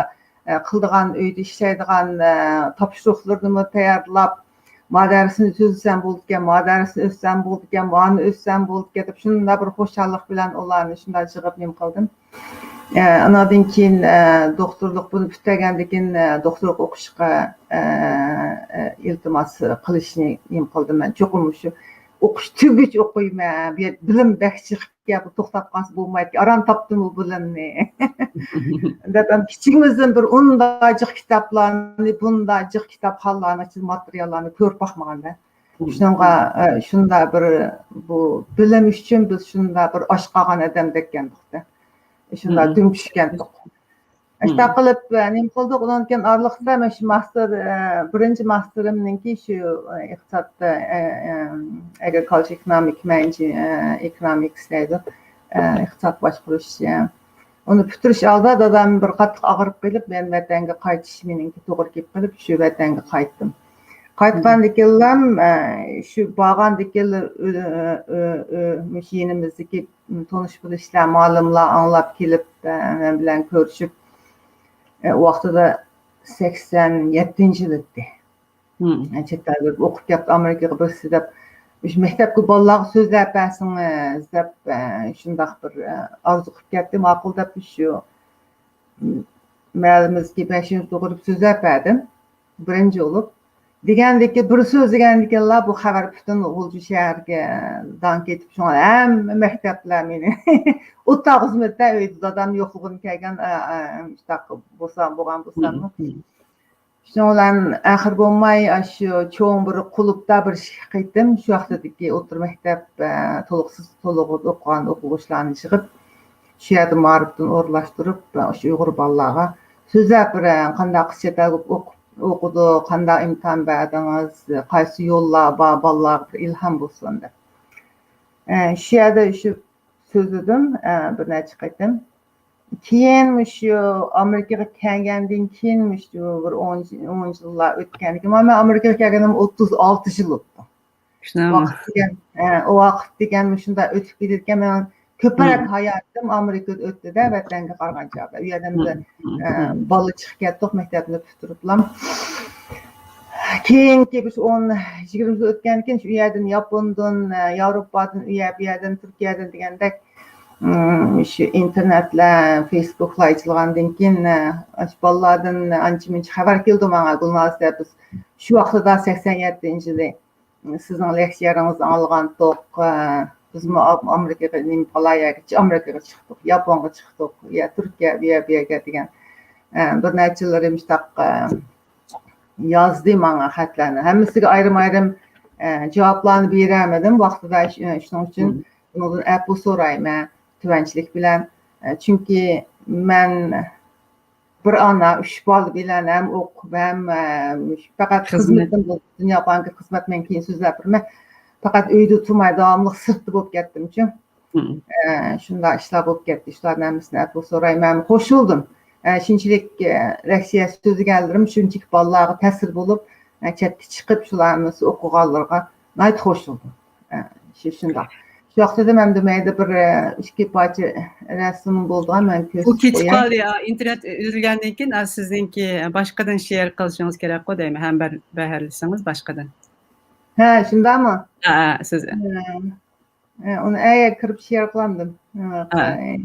ئە، قىلىدىغان، ئۆيدە ئىشلەيدىغان، ئە، تاپشۇرۇقلىرىنىمۇ تەييارلاپ، ما دەرسنى تۈزسەم بولىدىكەن، ما دەرسنى ئۆتسەم بولىدىكەن، مانى ئۆتسەم بولىدىكەن دەپ، شۇنداق بىر خۇشاللىق بىلەن ئۇلارنى شۇنداق يىغىپ نېمە قىلدىم. ئە، ئاناندىن كېيىن، ئە، دوختۇرلۇق، بۇنى پۈتتۈرگەندىن كېيىن، ئە، دوختۇرلۇق ئوقۇشقا، ئە، ئە، ئىلتىماس قىلىشنى نېمە قىلدىم مەن. چوقۇم شۇ ئوقۇش تۈگىگىچە ئوقۇيمەن، بۇ يەردە بىلىم بەك جىق. يا، بۇ توختاپ قالسا بولمايدىكەن، ئاران تاپتىم بۇ بىلىمنى. دەپ، ھەم كىچىكىمىزدىن بىر ئۇنداق جىق كىتابلارنى، بۇنداق جىق كىتابخانلارنىڭ ئىچىدە ماتېرىياللارنى كۆرۈپ باقمىغاندا. شۇنىڭغا، ئە، شۇنداق بىر، بۇ بىلىم ئۈچۈن بىز شۇنداق بىر ئاچ قالغان ئادەمدەك ئىكەندۇق-دە. شۇنداق دۈم چۈشكەندۇق. شۇنداق قىلىپ، ئە، نېمە قىلدۇق؟ ئۇنىڭدىن كېيىن ئارىلىقتا مەن شۇ ماستېر، ئە، بىرىنچى ماستېرىمنىڭكى شۇ، ئە، ئىقتىساد، ئە، ئە، ئە، ئەگرىكالچىر ئېكونومىك، مەنجى-، ئە، ئېكونومىكس دەيدۇ. ئە، ئىقتىساد باشقۇرۇش، ئە. ئۇنى پۈتتۈرۈش ئالدىدا دادام بىر قاتتىق ئاغرىپ قېلىپ، مەن ۋەتەنگە قايتىش مېنىڭكى توغرا كېلىپ قېلىپ، شۇ ۋەتەنگە قايتتىم. قايتقاندىكىنلام، ئە، شۇ بارغاندىكىنلا، ئۆ-، ئۆ-، ئۆ-، ئۆ-، مۇشۇ يېنىمىزدىكى تونۇش بىلىشلەر، مۇئەللىملەر ئاڭلاپ كېلىپ، ئە، مەن بىلەن كۆرۈشۈپ، ئە، ئۇ ۋاقتىدا سەكسەن يەتتىنچى يىل ئىدى. چەت ئەلگە ئوقۇپ كەپتۇ، ئامېرىكىغا بىرسى دەپ، مۇشۇ مەكتەپكە بالىلارغا سۆزلەپ بەرسىڭىز دەپ، ئە، شۇنداق بىر، ئە، ئارزۇ قىلىپ كەتتى. ماقۇل دەپ شۇ مەھەللىمىزدىكى بەشىنچى توغرىلىپ سۆزلەپ بەردىم. بىرىنچى بولۇپ. دېگەندىكى، بىر سۆزلىگەندىكىنلا بۇ خەۋەر پۈتۈن غۇلجا شەھەرگە داڭ كېتىپ، شۇڭا ھەممە مەكتەپلەر مېنى ئوتتۇرا خىزمەتتە ئۆيدە دادام يوقلىغىنى كەلگەن، ئە، ئە، مۇشۇنداق بولسا، بولغان بولساممۇ. شۇنىڭ بىلەن ئاخىر بولماي، ئاشۇ چوڭ بىر قۇلۇپتا بىر ئىككى قېتىم شۇ ۋاقتىدىكى ئوتتۇرا مەكتەپ، ئە، تولۇقسىز، تولۇقسىز ئوقۇغان ئوقۇغۇچىلارنى يىغىپ، شۇ يەردە مائارىپتىن ئورۇنلاشتۇرۇپ، ئاشۇ ئۇيغۇر بالىلارغا سۆزلەپ بېرىڭ، قانداق قىز چەت ئەلگە ئوقۇپ، ئوقۇدۇ، قانداق ئىمتىھان بەردىڭىز، قايسى يوللار بار، بالىلارغا بىر ئىلھام بولسۇن دەپ. ئە، شۇ يەردە شۇ سۆزلىدىم، ئە، بىر نەچچە قېتىم. كېيىن مۇشۇ ئامېرىكىغا كەلگەندىن كېيىن، مۇشۇ بىر ئون، ئون يىللار ئۆتكەندىن كېيىن، مانا مەن ئامېرىكىغا كەلگىنىمگە ئوتتۇز ئالتە يىل بوپتۇ. ۋاقىت دېگەن، ئە، ئۇ ۋاقىت دېگەن مۇشۇنداق ئۆتۈپ كېتىدىكەن. مەن كۆپرەك ھاياتىم ئامېرىكىدا ئۆتتى-دە، ۋەتەنگە قارىغاندا. ئۇ يەردە بىز، ئە، بالىلار چىقىپ كەتتۇق، مەكتەپنى پۈتتۈرۈپلا. كېيىنكى بىر ئون، يىگىرمە يىل ئۆتكەندىن كېيىن، شۇ يەردىن ياپوندىن، ئە، ياۋروپادىن، ئۇ يەر، بۇ يەردىن، تۈركىيەدىن دېگەندەك، ئىم، شۇ ئىنتېرنېتلەر، فېيسبۇكلار ئېچىلغاندىن كېيىن، ئە، ئاشۇ بالىلاردىن ئانچە-مۇنچە خەۋەر كېلىدۇ ماڭا، گۈلنازە، بىز شۇ ۋاقتىدا سەكسەن يەتتىنچى يىلى سىزنىڭ لېكسىيەلىرىڭىزنى ئاڭلىغانتۇق. بىزمۇ ئام-، ئامېرىكىغا، نېمە، بالا يەرگىچە ئامېرىكىغا چىقتۇق، ياپونغا چىقتۇق، يا تۈركىيە، بۇ يەر، بۇ يەرگە دېگەن، بىر نەچچىلىرى مۇشۇنداق يازدى ماڭا خەتلەرنى. ھەممىسىگە ئايرىم-ئايرىم جاۋابلارنى بېرەلمىدىم ۋاقتىدا. شۇنىڭ ئۈچۈن بۇنىڭدىن ئەپۇ سورايمەن، تۆۋەنچىلىك بىلەن. چۈنكى مەن بىر ئانا، ئۈچ بالا بىلەن ھەم ئوقۇپ، ھەم، ئە، پەقەت خىزمىتىم بولدى. دۇنيا بانكىغا خىزمەت، مەن كېيىن سۆزلەپ بېرىمەن. پەقەت ئۆيدە تۇرماي، داۋاملىق سىرتتا بولۇپ كەتتىمچۇ. ئە، شۇنداق ئىشلار بولۇپ كەتتى. شۇلارنىڭ ھەممىسىنى ئەپۇ سورايمەن. قوشۇلدۇم. ئە، شۇنچىلىك، ئە، رەشىيە سۆزلىگەنلىرىم شۇنچىلىك بالىلارغا تەسىر بولۇپ، ئە، چەتكە چىقىپ، شۇلار ھەممىسى ئوقۇغانلىرىغا ناھايىتى خوش بولدۇم. ئە، شۇ، شۇنداق. شۇ ۋاقىتتا مەندە مەيدە بىر، ئە، ئىككى پارچە رەسىم بولىدىغان، مەن بۇ كۆرسىتىپ كېتىپ قوياي. قالدى، يا، ئىنتېرنېت ئۈزۈلگەندىن كېيىن، ئا، سىزنىڭكى باشقىدىن شېئر قىلىشىڭىز كېرەكقۇ دەيمەن، ھەم بەر-، بەھەرلىسىڭىز باشقىدىن. ھە، شۇنداقمۇ؟ ھە، ھە، سىز. ھە. ھە، ئۇنى ئەگەر كىرىپ شېئر قىلامدىم. ھە، ھە. قاي-،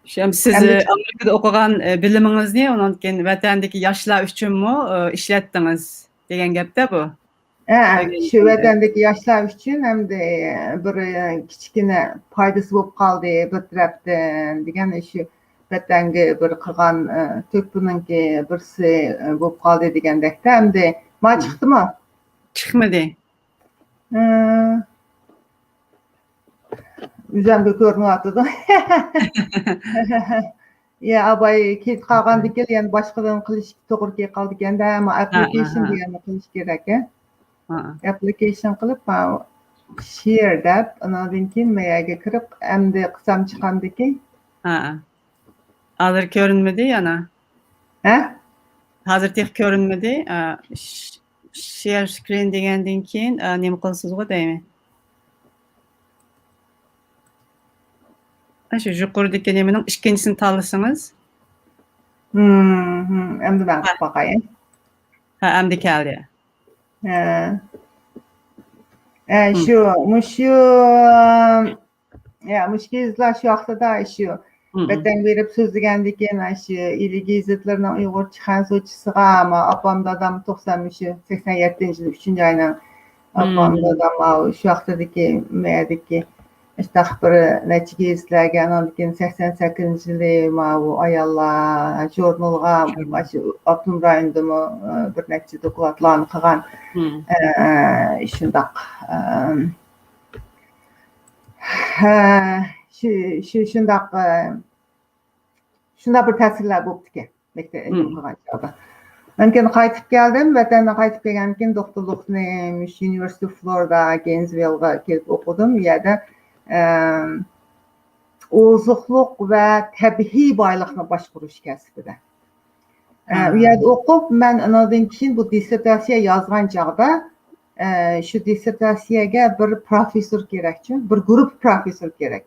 شۇ، سىز ئەمدى ئامېرىكىدا ئوقۇغان، ئە، بىلىمىڭىزنى ئۇنىڭدىن كېيىن ۋەتەندىكى ياشلار ئۈچۈنمۇ، ئە، ئىشلەتتىڭىز دېگەن گەپتە بۇ؟ ھە، ھە، شۇ ۋەتەندىكى ياشلار ئۈچۈن ھەمدە بىر، ئە، كىچىككىنە پايدىسى بولۇپ قالدى بىر تەرەپتىن دېگەن شۇ ۋەتەنگە بىر قىلغان، ئە، تۆھپىنىڭكى بىرسى، ئە، بولۇپ قالدى دېگەندەكتە ئەمدى ما چىقتىمۇ؟ چىقمىدى. ئە، ئۆزۈمگە كۆرۈنۈۋاتىدۇ. يا، ئاباي كېتىپ قالغاندىكىن يەنە باشقىدىن قىلىش توغرا كېلىپ قالىدىكەن-دە، ئەمما ھە، ھە، ئەپلىكېيشن ھە. دېگەننى قىلىش كېرەك، ھە؟ ھە، ھە. ئەپلىكېيشن قىلىپ، ھە، شېئر دەپ، ئانىڭدىن كېيىن مەيەگە كىرىپ، ئەمدى قىلسام چىقامدىكىن؟ ھە، ھە. ھازىر كۆرۈنمىدى يەنە؟ ھە؟ ھازىر تېخى كۆرۈنمىدى. ئە، ش-، شېئر سكرىن دېگەندىن كېيىن، ئە، نېمە قىلىسىزغۇ دەيمەن. ئاشۇ يۇقىرىدىكى نېمىنىڭ ئىككىنچىسىنى تاللىسىڭىز. ھىم، ھىم. ئەمدى مەن ھە. قىلىپ باقاي. ھە، ئەمدى كەلدى. ھە. ھە، ھىم. شۇ، مۇشۇ، يا، مۇشۇ گېزىتلەر شۇ ۋاقتىدا شۇ ھىم. ۋەتەنگە بېرىپ سۆزلىگەندىكىن، شۇ ئىلى گېزىتلىرىنىڭ ئۇيغۇرچە خەنزۇچىسىغا، ئاپام، دادام توقسان، مۇشۇ سەكسەن يەتتىنچى يىل ئۈچىنچى ئاينىڭ ئاپام، ھىم. دادام، ئاۋۇ شۇ ۋاقتىدىكى، مەدىكى ئىشتاق بىر نەچچە گېزىتلەرگە، ئانىڭدىن كېيىن سەكسەن سەككىزىنچى يىلى ماۋۇ ئاياللار ژۇرنىلىغا، ماشۇ ئاپتونوم رايوندىمۇ، ئە، بىر نەچچە دوكلاتلارنى قىلغان، ھىم. ئە، شۇنداق، ئە، ھە، شۇ، شۇ، شۇنداق، ئە، شۇنداق بىر تەسىرلەر بوپتىكەن. مەكتەپ مم. قىلغان چاغدا. مەن كېيىن قايتىپ كەلدىم. ۋەتەندىن قايتىپ كەلگەندىن كېيىن دوختۇرلۇقنى مۇشۇ يۇنىۋېرسىتېت فلورىدا، گەينزۋىلغا كېلىپ ئوقۇدۇم. ئۇ يەردە، ئەم، ئوزۇقلۇق ۋە تەبىئىي بايلىقنى باشقۇرۇش كەسپىدە. ئە، ئاھا. ئۇ يەردە ئوقۇپ، مەن ئۇنىڭدىن كېيىن بۇ دىسسېرتاتسىيە يازغان چاغدا، ئە، شۇ دىسسېرتاتسىيەگە بىر پروفېسسور كېرەكچۇ، بىر گۇرۇپپا پروفېسسور كېرەك.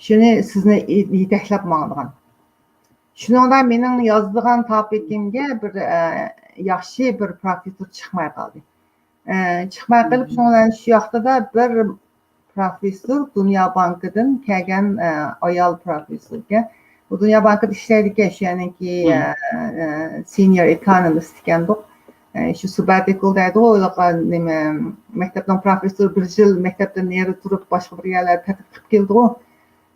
شۇنى سىزنى يېتەكلەپ ماڭىدىغان. شۇنىڭدا مېنىڭ يازىدىغان تاپىكىمگە بىر، ئە، ياخشى بىر پروفېسسور چىقماي قالدى. ئە، چىقماي قېلىپ، مم. شۇنىڭ بىلەن شۇ ۋاقتىدا بىر پروفېسسور دۇنيا بانكىدىن كەلگەن، ئە، ئايال پروفېسسوركەن. ئۇ دۇنيا بانكىدا ئىشلەيدىكەن، شۇ يەرنىڭكى، مم. ئە، ئە، سېنىيور ئېكونومىست ئىكەندۇق. ئە، شۇ ساباتىكل دەيدىغۇ، ھېلىقى نېمە، مەكتەپنىڭ پروفېسسورى بىر يىل مەكتەپتىن نېرى تۇرۇپ، باشقا بىر يەرلەردە تەتقىق قىلىپ كېلىدىغۇ.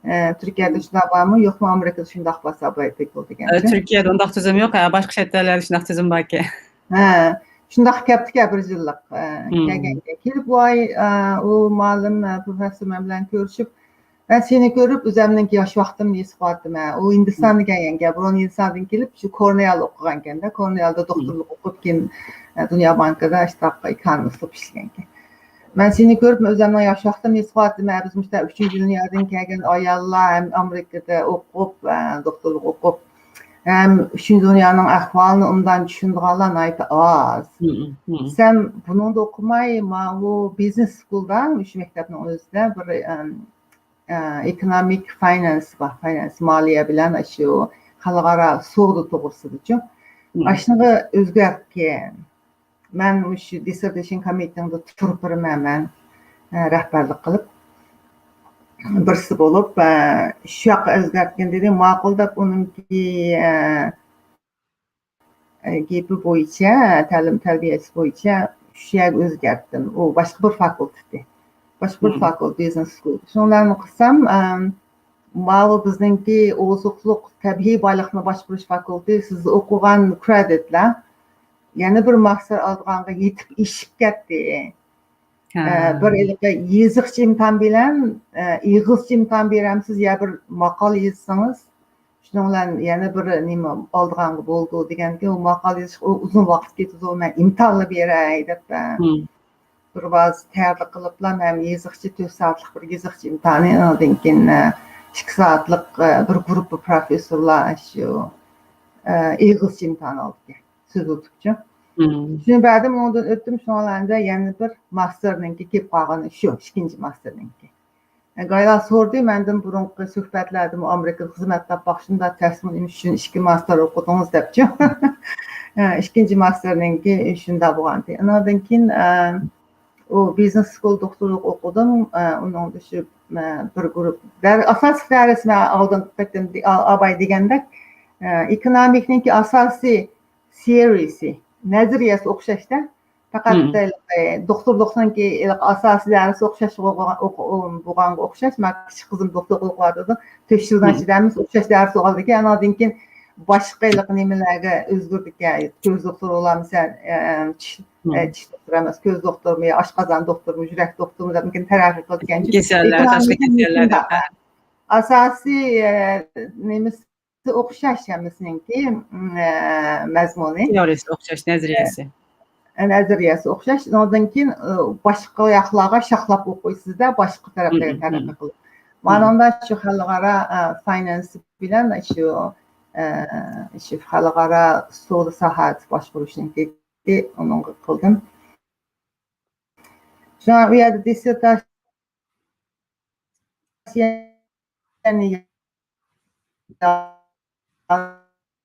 ئە، تۈركىيەدە مم. شۇنداق بارمۇ، يوقمۇ؟ ئامېرىكىدا شۇنداق بار ساباتىكل دېگەن. ئە، تۈركىيەدە ئۇنداق تۈزۈم يوق، ھە، باشقا چەت ئەللەردە شۇنداق تۈزۈم باركەن. ھە، شۇنداق كەپتىكەن بىر يىللىق، ئە، مم. كەلگەنكەن. كېلىپ، ۋاي، ئە، ئۇ مۇئەللىم، ئە، پروفېسسور مەن بىلەن كۆرۈشۈپ، مەن سېنى كۆرۈپ، ئۆزەمنىڭكى ياش ۋاقتىمنى ئېسىگە ئالدىم، ھە. ئۇ ھىندىستاندىن كەلگەنكەن، بۇرۇن ھىندىستاندىن كېلىپ، شۇ كورنېلدا ئوقۇغانكەن-دە، كورنېلدا دوختۇرلۇق ئوقۇپ، كېيىن، ئە، دۇنيا بانكىدا ئىشتاق ئېكونومىستلىق ئىشلىگەنكەن. مەن سېنى كۆرۈپ، ئۆزۈمنىڭ ياش ۋاقتىمنى ئھېس قىلىۋاتىمەن. بىز مۇشۇنداق ئۈچىنچى دۇنيادىن كەلگەن ئاياللار ھەم ئامېرىكىدا ئوقۇپ، ئە، دوختۇرلۇق ئوقۇپ، ھەم ئۈچىنچى دۇنيانىڭ ئەھۋالىنى ئوبدان چۈشىنىدىغانلار ناھايىتى ئاز. مم، مم. سەن بۇنىڭدا ئوقۇماي، ماۋۇ بىزنېس سكۇلدا، مۇشۇ مەكتەپنىڭ ئۆزىدە بىر، ئەم، ئە، ئېكونومىك فاينانس بار، فاينانس، مالىيە بىلەن شۇ خەلقئارا سودا توغرىسىدىچۇ. مم. ئاشۇنىڭغا ئۆزگەرتكەن. مەن مۇشۇ دىسسېرتېيشن كومىتېتىڭدا تۇرۇپ بېرىمەن مەن، ئە، رەھبەرلىك قىلىپ، بىرسى بولۇپ، ئە، شۇ ياققا ئۆزگەرتكىن دېدى. ماقۇل دەپ ئۇنىڭكى، ئە، ئە، گېپى بويىچە، تەلىم تەربىيەسى بويىچە شۇ يەرگە ئۆزگەرتتىم. ئۇ باشقا بىر فاكۇلتېتى. باشقا بىر مم. فاكۇلتېت، بىزنېس سكۇل. شۇنىڭ بىلەن قىلسام، ئە، ماۋۇ بىزنىڭكى ئوزۇقلۇق، تەبىئىي بايلىقنى باشقۇرۇش فاكۇلتېتى، سىز ئوقۇغان كرېدىتلار يەنە بىر ماستېر ئالىدىغانغا يېتىپ ئېشىپ كەتتى. ھە. ئە، بىر ھېلىقى يېزىقچە ئىمتىھان بىلەن، ئە، ئېغىزچە ئىمتىھان بېرەمسىز، يا بىر ماقالە يازسىڭىز، شۇنىڭ بىلەن يەنە بىر نېمە ئالىدىغانغا بولىدۇ دېگەنكى، ئۇ ماقالە يېزىش، ئۇ ئۇزۇن ۋاقىت كېتىدۇ، مەن ئىمتىھانلا بېرەي دەپ، ئە، مم. بىر ئاز تەييارلىق قىلىپلا، مەن يېزىقچە تۆت سائەتلىك بىر يېزىقچە ئىمتىھانى، ئاندىن كېيىن، ئە، ئىككى سائەتلىك، ئە، بىر گۇرۇپپا پروفېسسورلار شۇ، ئە، ئېغىزچە ئىمتىھان ئالدىكەن. سۆزلىتىپچۇ. مم. شۇنى بەردىم، ئۇنىڭدىن ئۆتتۈم، شۇنىڭ بىلەن يەنە بىر ماستېرنىڭكى كېلىپ قالغىنى شۇ، ئىككىنچى ماستېرنىڭكى. ئە، گايلار سورىدى، مەندىن بۇرۇنقى سۆھبەتلەردىمۇ ئامېرىكىدا خىزمەت تاپماقچىدىم، شۇنداق تەسمۇ نېمە ئۈچۈن ئىككى ماستېر ئوقۇدىڭىز دەپچۇ. ئە، ئىككىنچى ماستېرنىڭكى شۇنداق بولغانىدى. ئۇنىڭدىن كېيىن، ئە، ئۇ بىزنېس سكۇل دوكتورلۇق ئوقۇدۇم. ئە، ئۇنىڭدا شۇ، ئە، بىر گۇرۇپ دەر-، ئاساسلىق دەرس مەن ئالدىنقى قېتىم دې-، ئا-، ئاباي دېگەندەك، ئە، ئېكونومىكنىڭكى ئاساسىي تېئورىيىسى، نەزەرىيەسى ئوخشاشتا. پەقەت مم. بىر، ئە، دوكتورلۇقنىڭكى ھېلىقى ئاساسىي دەرسى ئوخشاش بولغان، ئوق-، ئو-، بولغانغا ئوخشاش. مانا كىچىك قىزىم دوكتورلۇق ئوقۇۋاتىدۇ. تۆت يىلدىن مم. ئىچىدە ھەممىسى ئوخشاش دەرس ئوقۇغاندىكىن، ئانىڭدىن كېيىن باشقا ھېلىقى نېمىلەرگە ئۆزگىرىدىكەن. كۆز دوكتورى بولامسەن، ئە، چىش، مم. ئە، چىش دوكتورى ئەمەس، كۆز دوكتورىمۇ، يا ئاشقازان دوكتورىمۇ، يۈرەك دوكتورىمۇ دەپ كېيىن تەرەققىي قىلىدىكەن. كېسەللەر، تاشقى كېسەللەر. ئاساسىي، ئە، نېمىسى ئوخشاش ھەممىسىنىڭكى، ئە، مەزمۇنى. تېئورىيەسى ئوخشاش، نەزەرىيەسى. ئە، نەزەرىيەسى ئوخشاش. ئۇنىڭدىن كېيىن، ئە، باشقا ياقلارغا شاخلاپ ئوقۇيسىز-دە، باشقا تەرەپلەرگە مم، تەرەققىي مم. قىلىپ. مم. مانا ئۇندا شۇ خەلقئارا، ئە، فاينانس بىلەن شۇ، ئە، شۇ خەلقئارا سودا ساھەسى باشقۇرۇشنىڭكى ئۇنىڭغا قىلدىم. شۇڭا ئۇ يەردە دىسسېرتاتسىيە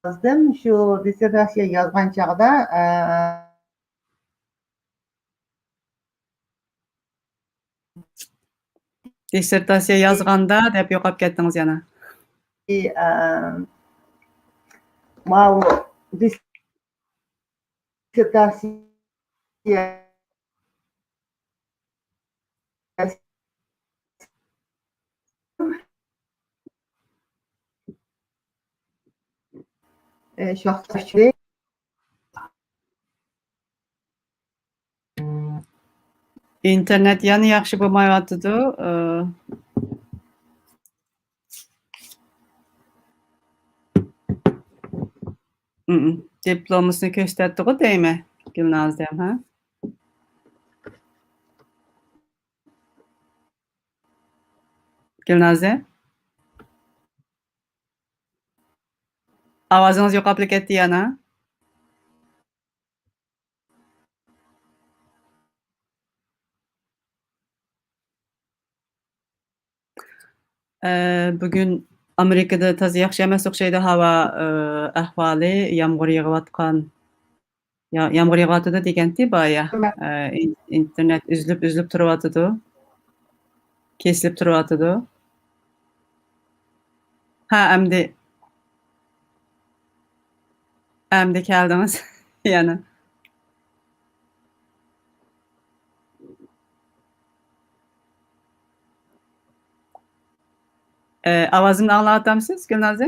يازدىم. شۇ دىسسېرتاتسىيە يازغان چاغدا، ئە، دىسسېرتاتسىيە يازغاندا دەپ يوقاپ كەتتىڭىز يەنە. ئە، ماۋۇ دىسسېرتاتسىيە ئە، شۇ ۋاقىتتا ئىنتېرنېت يەنە ياخشى بولمايۋاتىدۇ. ئە، ئىم، ئىم. دىپلومىسىنى كۆرسەتتىغۇ دەيمەن، گۈلنازەم، ھە؟ گۈلنازە؟ ئاۋازىڭىز يوقاپلا كەتتى يەنە. ئە، بۈگۈن ئامېرىكىدا تازا ياخشى ئەمەس ئوخشايدۇ ھاۋا، ئە، ئەھۋالى. يامغۇر يېغىۋاتقان. يا-، يامغۇر يېغىۋاتىدۇ دېگەنتى بايا. ئە، ئىن-، ئىنتېرنېت ئۈزۈلۈپ، ئۈزۈلۈپ تۇرۇۋاتىدۇ. كېسىلىپ تۇرۇۋاتىدۇ. ھە، ئەمدى. ئەمدى كەلدىڭىز يەنە. ئە، ئاۋازىمنى ئاڭلاۋاتامسىز، گۈلنازە؟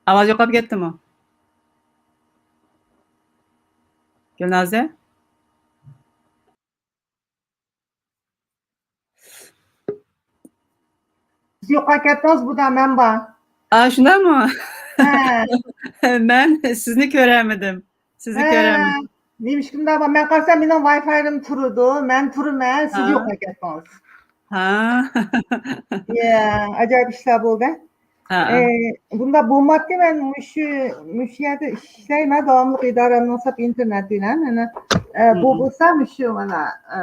ئاۋاز يوقاپ كەتتىمۇ؟ گۈلنازە؟ سىز يوقاپ كەتتىڭىز، بۇدا مەن بار. ئا، شۇنداقمۇ؟ ھە. مەن سىزنى كۆرەلمىدىم. سىزنى ھە. كۆرەلمىدىم. نېمىشقا مۇنداق بار؟ مەن قارىسام، مېنىڭ ۋاي فايلىرىم تۇرىدۇ. مەن تۇرىمەن، سىز ھا. يوقاپ كەتتىڭىز. ھا. يا، ئاجايىپ ئىشلار بولدى. ھە، ھە. ئە، بۇنداق بولماپتۇ، مەن مۇشۇ، مۇشۇ يەردە ئىشلەيمەن، داۋاملىق ئىدارەمنىڭ ساپ ئىنتېرنېتى بىلەن. ئەنە، ئە، بۇ مم. بولسا مۇشۇ مانا، ئە،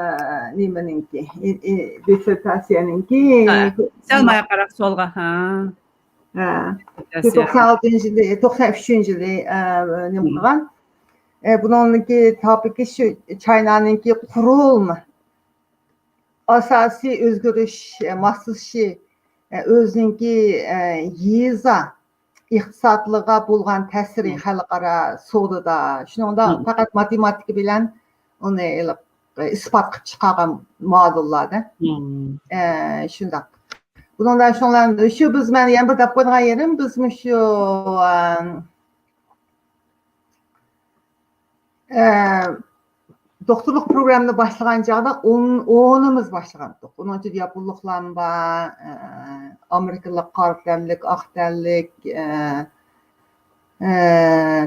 نېمىنىڭكى، ئى، ئى، دىسسېرتاتسىيەنىڭكى. ھە، سەل ماياقراق سولغا، ھە. ھە. دىسسېرتاتسىيە. توقسان ئالتىنچى يىلى، توقسان ئۈچىنچى يىلى، ئە، نېمە مم. قىلغان. ئە، بۇنىڭكى تاپىكى شۇ، چاينانىڭكى قۇرۇلما. ئاساسىي ئۆزگىرىش، ئە، ماسلىشىشى، ئە، ئۆزىنىڭكى، ئە، يېزا ئىقتىسادلىقىغا بولغان تەسىرى مم. خەلقئارا سودىدا. شۇنىڭدا مم. پەقەت ماتېماتىكا بىلەن ئۇنى ئېلىپ، ئە، ئىسپات قىلىپ چىقارغان مودېللاردا. مم. ئە، شۇنداق. بۇنىڭدا شۇڭلار، شۇ بىز، مەن يەنە بىر دەپ قويىدىغان يېرىم، بىز مۇشۇ، ئە، ئە، دوختۇرلۇق پروگراممىنى باشلىغان چاغدا ئون، ئونىمىز باشلىغانتۇق. ئۇنىڭ ئىچىدە ياپونلۇقلارمۇ بار، ئە، ئامېرىكىلىق قارا تەنلىك، ئاق تەنلىك، ئە، ئە،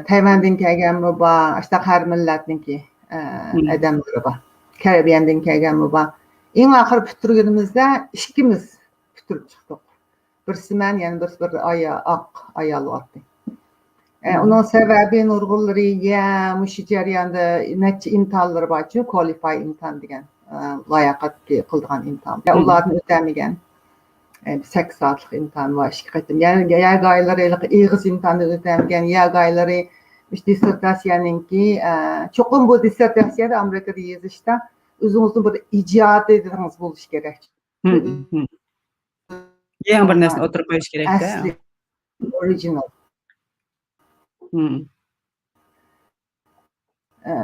تەيۋەندىن كەلگەنمۇ بار، ئاشۇنداق ھەر مىللەتنىڭكى، ئە، مم. ئادەملىرى بار. كەربىيەندىن كەلگەنمۇ بار. ئەڭ ئاخىرى پۈتتۈرگىنىمىزدە ئىككىمىز پۈتتۈرۈپ چىقتۇق. بىرسى مەن، يەنە بىرسى بىر ئايا-، ئاق ئايال بارتى. ئە، ئۇنىڭ سەۋەبى نۇرغۇنلىرى يە مۇشۇ جەرياندا نەچچە ئىمتىھانلىرى بارچۇ، كۋالىفاي ئىمتىھان دېگەن، ئە، لاياقەت قىلىدىغان ئىمتىھان. يە ئۇلارنى ئۆتەلمىگەن. ئە، سەككىز سائەتلىك ئىمتىھان بار، ئىككى قېتىم. يەنى يەگايلىرى ھېلىقى ئېغىز ئىمتىھانى ئۆتەلمىگەن، يەگايلىرى مۇشۇ دىسسېرتاتسىيەنىڭكى، ئە، چوقۇم بۇ دىسسېرتاتسىيەدە ئامېرىكىدا يېزىشتا ئۆزىڭىزنىڭ بىر ئىجادىيىتىڭىز بولۇشى كېرەك. يېڭى بىر نەرسىنى ئوتتۇرىغا قويۇش كېرەك-دە. ئەسلى، ئورىجىنال. ئە،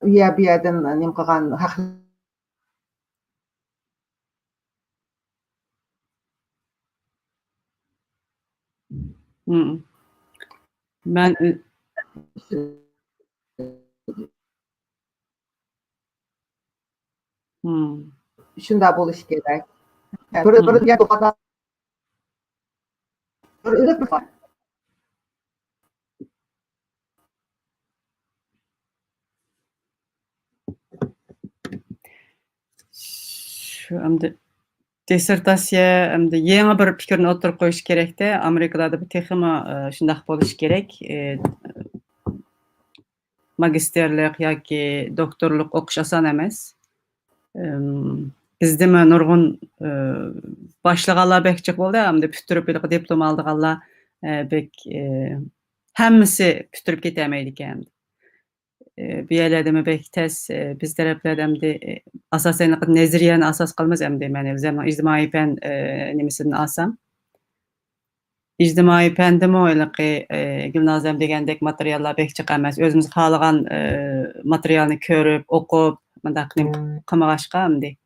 ئۇ يەر بۇ يەردىن نېمە قىلغان ھەق. مەن ئۆ-، شۇنداق بولۇشى كېرەك. بىر، بىر، بىر، بىر، شۇ ئەمدى دىسسېرتاتسىيە، ئەمدى يېڭى بىر پىكىرنى ئوتتۇرىغا قويۇش كېرەكتە. ئامېرىكىلاردا بۇ تېخىمۇ، ئە، شۇنداق بولۇشى كېرەك. ئە، ماگىستىرلىق ياكى دوكتورلۇق ئوقۇش ئاسان ئەمەس. ئىم، بىزدىمۇ نۇرغۇن، ئە، باشلىغانلار بەك جىق بولدى، ئەمدى پۈتتۈرۈپ ھېلىقى دىپلوم ئالىدىغانلار، ئە، بەك، ئە، ھەممىسى پۈتتۈرۈپ كېتەلمەيدىكەن. ئە، بۇ يەرلەردىمۇ بەك تەس، ئە، بىز تەرەپلەردە ئەمدى، ئە، ئاساسەن نەزەرىيەنى ئاساس قىلىمىز ئەمدى. مەن ئۆزۈمنىڭ ئىجتىمائىي پەن، ئە، نېمىسىدىن ئالسام. ئىجتىمائىي پەندىمۇ ھېلىقى، ئى، گۈلنازەم دېگەندەك ماتېرىياللار بەك جىق ئەمەس. ئۆزىمىز خالىغان، ئى، ماتېرىيالنى كۆرۈپ، ئوقۇپ، مۇنداق نېمە قىلمىغاچقا ئەمدى.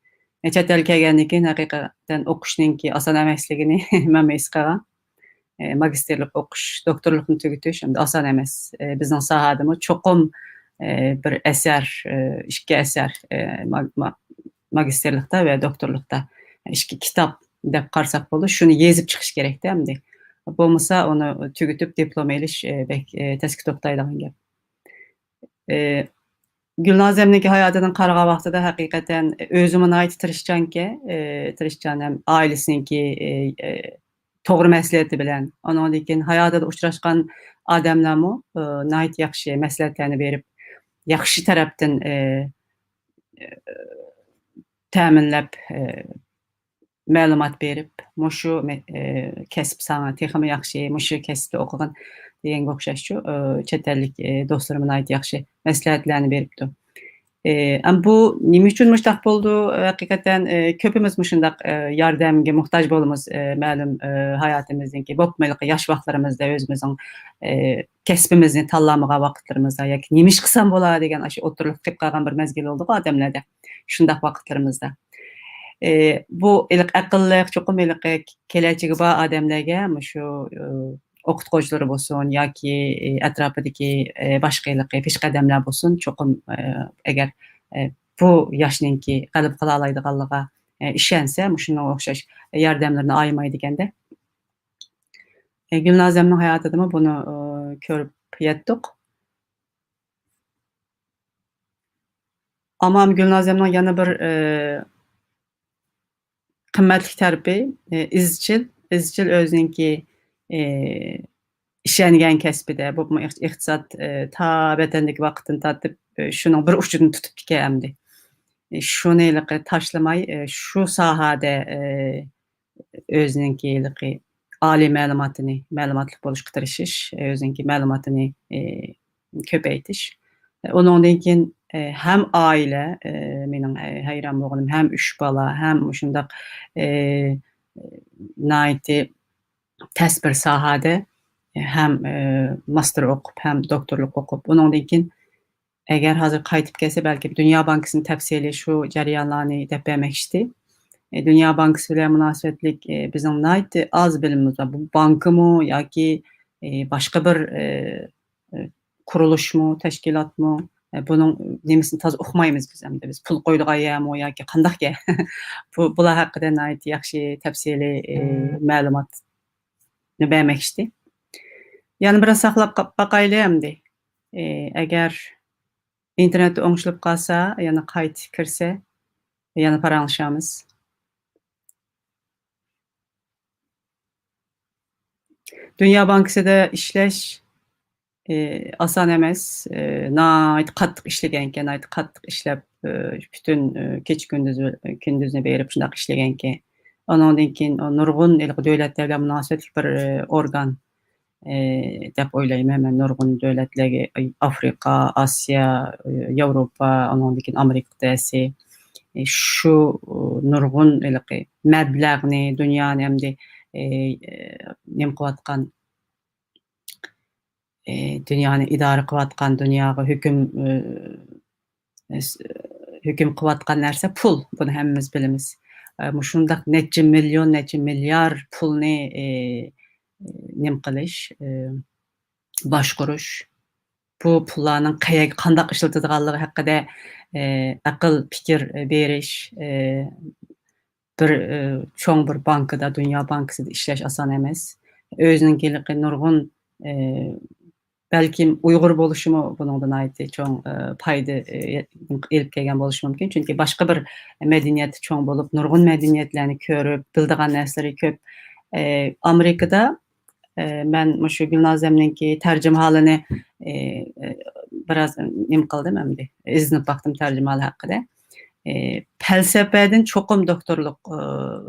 چەت ئەلگە كەلگەندىن كېيىن ھەقىقەتەن ئوقۇشنىڭكى ئاسان ئەمەسلىكىنى مەنمۇ ھېس قىلغان. ئى، ماگىستىرلىق ئوقۇش، دوكتورلۇقنى تۈگىتىش ئەمدى ئاسان ئەمەس. ئى، بىزنىڭ ساھەدىمۇ چوقۇم، ئى، بىر ئەسەر، ئى، ئىككى ئەسەر، ئى، ما-، ما-، ماگىستىرلىقتا ۋە دوكتورلۇقتا ئىككى كىتاب دەپ قارىساق بولىدۇ. شۇنى يېزىپ چىقىش كېرەكتە ئەمدى. بولمىسا ئۇنى تۈگىتىپ دىپلوم ئېلىش، ئە، بەك، ئە، تەسكە توختايدىغان گەپ. ئە، گۈلنازەمنىڭكى ھاياتىدىن قارىغان ۋاقتىدا ھەقىقەتەن ئۆزىمۇ ناھايىتى تىرىشچانكەن، ئە، تىرىشچان ھەم ئائىلىسىنىڭكى، ئە، ئە، توغرا مەسلىھەتى بىلەن، ئۇنىڭدىن كېيىن ھاياتىدا ئۇچراشقان ئادەملەرمۇ، ئە، ناھايىتى ياخشى مەسلىھەتلەرنى بېرىپ، ياخشى تەرەپتىن، ئە، ئە، تەمىنلەپ، ئە، مەلۇمات بېرىپ، مۇشۇ مە-، ئى، كەسىپ ساڭا تېخىمۇ ياخشى، مۇشۇ كەسىپتە ئوقۇغىن دېگەنگە ئوخشاشچۇ، ئى، چەت ئەللىك، ئى، دوستلىرىمغا ناھايىتى ياخشى مەسلىھەتلەرنى بېرىپتۇ. ئى، ئەم، بۇ نېمە ئۈچۈن مۇشۇنداق بولدى؟ ھەقىقەتەن، ئى، كۆپىمىز مۇشۇنداق، ئى، ياردەمگە موھتاج بولىمىز، ئى، مەلۇم، ئى، ھاياتىمىزدىكى، بولۇپمۇ ھېلىقى ياش ۋاقىتلىرىمىزدا ئۆزىمىزنىڭ، ئى، كەسپىمىزنى تاللىمىغان ۋاقىتلىرىمىزدا ياكى نېمە ئىش قىلسام بولا دېگەن ئاشۇ ئوتتۇرىلىققا كېلىپ قالغان بىر مەزگىل بولدىغۇ ئادەملەردە. شۇنداق ۋاقىتلىرىمىزدا. ئى، بۇ ھېلىقى ئەقىللىق، چوقۇم ھېلىقى كېلەچىكى بار ئادەملەرگە مۇشۇ، ئى، ئوقۇتقۇچىلىرى بولسۇن ياكى، ئى، ئەتراپىدىكى، ئى، باشقا ھېلىقى پېشقەدەملەر بولسۇن، چوقۇم، ئى، ئەگەر، ئى، بۇ ياشنىڭكى غەلىبە قىلالايدىغانلىقىغا، ئى، ئىشەنسە، مۇشۇنىڭغا ئوخشاش ياردەملىرىنى ئايىمايدىكەندە. ئى، گۈلنازەمنىڭ ھاياتىدىمۇ بۇنى، ئى، كۆرۈپ يەتتۇق. ئەمما گۈلنازەمنىڭ يەنە بىر، ئى، قىممەتلىك تەرىپى، ئى، ئىزچىل، ئىزچىل ئۆزىنىڭكى، ئى، ئىشەنگەن كەسپىدە، بولۇپمۇ ئىق-، ئىقتىساد، ئى، تا ۋەتەندىكى ۋاقتىدىن تارتىپ، ئى، شۇنىڭ بىر ئۇچىدىن تۇتۇپتىكەن ئەمدى. ئى، شۇنى ھېلىقى تاشلىماي، ئى، شۇ ساھەدە، ئى، ئۆزىنىڭكى ھېلىقى ئالىي مەلۇماتىنى، مەلۇماتلىق بولۇشقا تىرىشىش، ئۆزىنىڭكى مەلۇماتىنى، ئى، كۆپەيتىش. ئۇنىڭدىن كېيىن، ئى، ھەم ئائىلە، ئى، مېنىڭ، ئى، ھەيران بولغىنىم، ھەم ئۈچ بالا، ھەم مۇشۇنداق، ئى، ناھايىتى تەس بىر ساھەدە، ھەم، ئى، ماستېر ئوقۇپ، ھەم دوكتورلۇق ئوقۇپ، ئۇنىڭدىن كېيىن ئەگەر ھازىر قايتىپ كەلسە، بەلكىم دۇنيا بانكىسىنى تەپسىلىي شۇ جەريانلارنى دەپ بەرمەكچىدى. ئى، دۇنيا بانكىسى بىلەن مۇناسىۋەتلىك، ئى، بىزنىڭ ناھايىتى ئاز بىلىمىمىز بار. بۇ بانكىمۇ ياكى، ئى، باشقا بىر، ئى، ئى، قۇرۇلۇشمۇ، تەشكىلاتمۇ؟ ئى، بۇنىڭ نېمىسىنى تازا ئۇقمايمىز بىز ئەمدى. بىز پۇل قويىدىغان يەرمۇ ياكى قانداق يەر؟ بۇ، بۇلار ھەققىدە ناھايىتى ياخشى تەپسىلىي، ئى، مەلۇماتنى بەرمەكچىدى. يەنە بىراز ساقلاپ ق-، باقايلى ئەمدى. ئى، ئەگەر ئىنتېرنېتتا ئوڭشىلىپ قالسا، يەنە قايتا كىرسە، يەنە پاراڭلىشارمىز. دۇنيا بانكىسىدا ئىشلەش، ئى، ئاسان ئەمەس. ئى، ناھايىتى قاتتىق ئىشلىگەنكەن، ناھايىتى قاتتىق ئىشلەپ، ئى، پۈتۈن، ئى، كېچە كۈندۈز، كۈندۈزنى بېرىپ شۇنداق ئىشلىگەنكەن. ئۇنىڭدىن كېيىن نۇرغۇن ھېلىقى دۆلەتلەر بىلەن مۇناسىۋەتلىك بىر، ئى، ئورگان، ئى، دەپ ئويلايمەن مەن. نۇرغۇن دۆلەتلەرگە، ئاي-، ئافرىقا، ئاسىيا، ئى، ياۋروپا، ئۇنىڭدىن كېيىن ئامېرىكا قىتئەسى، ئى، شۇ، ئى، نۇرغۇن ھېلىقى مەبلەغنى، دۇنيانى ئەمدى، ئى، ئى، نېمە قىلىۋاتقان، ئى، دۇنيانى ئىدارە قىلىۋاتقان، دۇنياغا ھۆكۈم، ئى، ھۆكۈم قىلىۋاتقان نەرسە پۇل. بۇنى ھەممىمىز بىلىمىز. ئە، مۇشۇنداق نەچچە مىليون، نەچچە مىليار پۇلنى، ئى، نېمە قىلىش، ئى، باشقۇرۇش، بۇ پۇللارنىڭ قەيەرگە، قانداق ئىشلىتىدىغانلىقى ھەققىدە، ئى، ئەقىل پىكىر بېرىش، ئى، بىر، ئى، چوڭ بىر بانكىدا، دۇنيا بانكىسىدا ئىشلەش ئاسان ئەمەس. ئۆزىنىڭكى ھېلىقى نۇرغۇن، ئى، بەلكىم ئۇيغۇر بولۇشىمۇ بۇنىڭدا ناھايىتى چوڭ، ئى، پايدا، ئى، ئېلىپ كەلگەن بولۇشى مۇمكىن. چۈنكى باشقا بىر مەدەنىيەتتە چوڭ بولۇپ، نۇرغۇن مەدەنىيەتلەرنى كۆرۈپ، بىلىدىغان نەرسىلىرى كۆپ. ئى، ئامېرىكىدا، ئى، مەن مۇشۇ گۈلنازەمنىڭكى تەرجىمىھالىنى، ئى، ئى، بىراز نېمە قىلدىم ئەمدى، ئىزدىنىپ باقتىم تەرجىمىھالى ھەققىدە. ئى، پەلسەپەدىن چوقۇم دوكتورلۇق، ئى،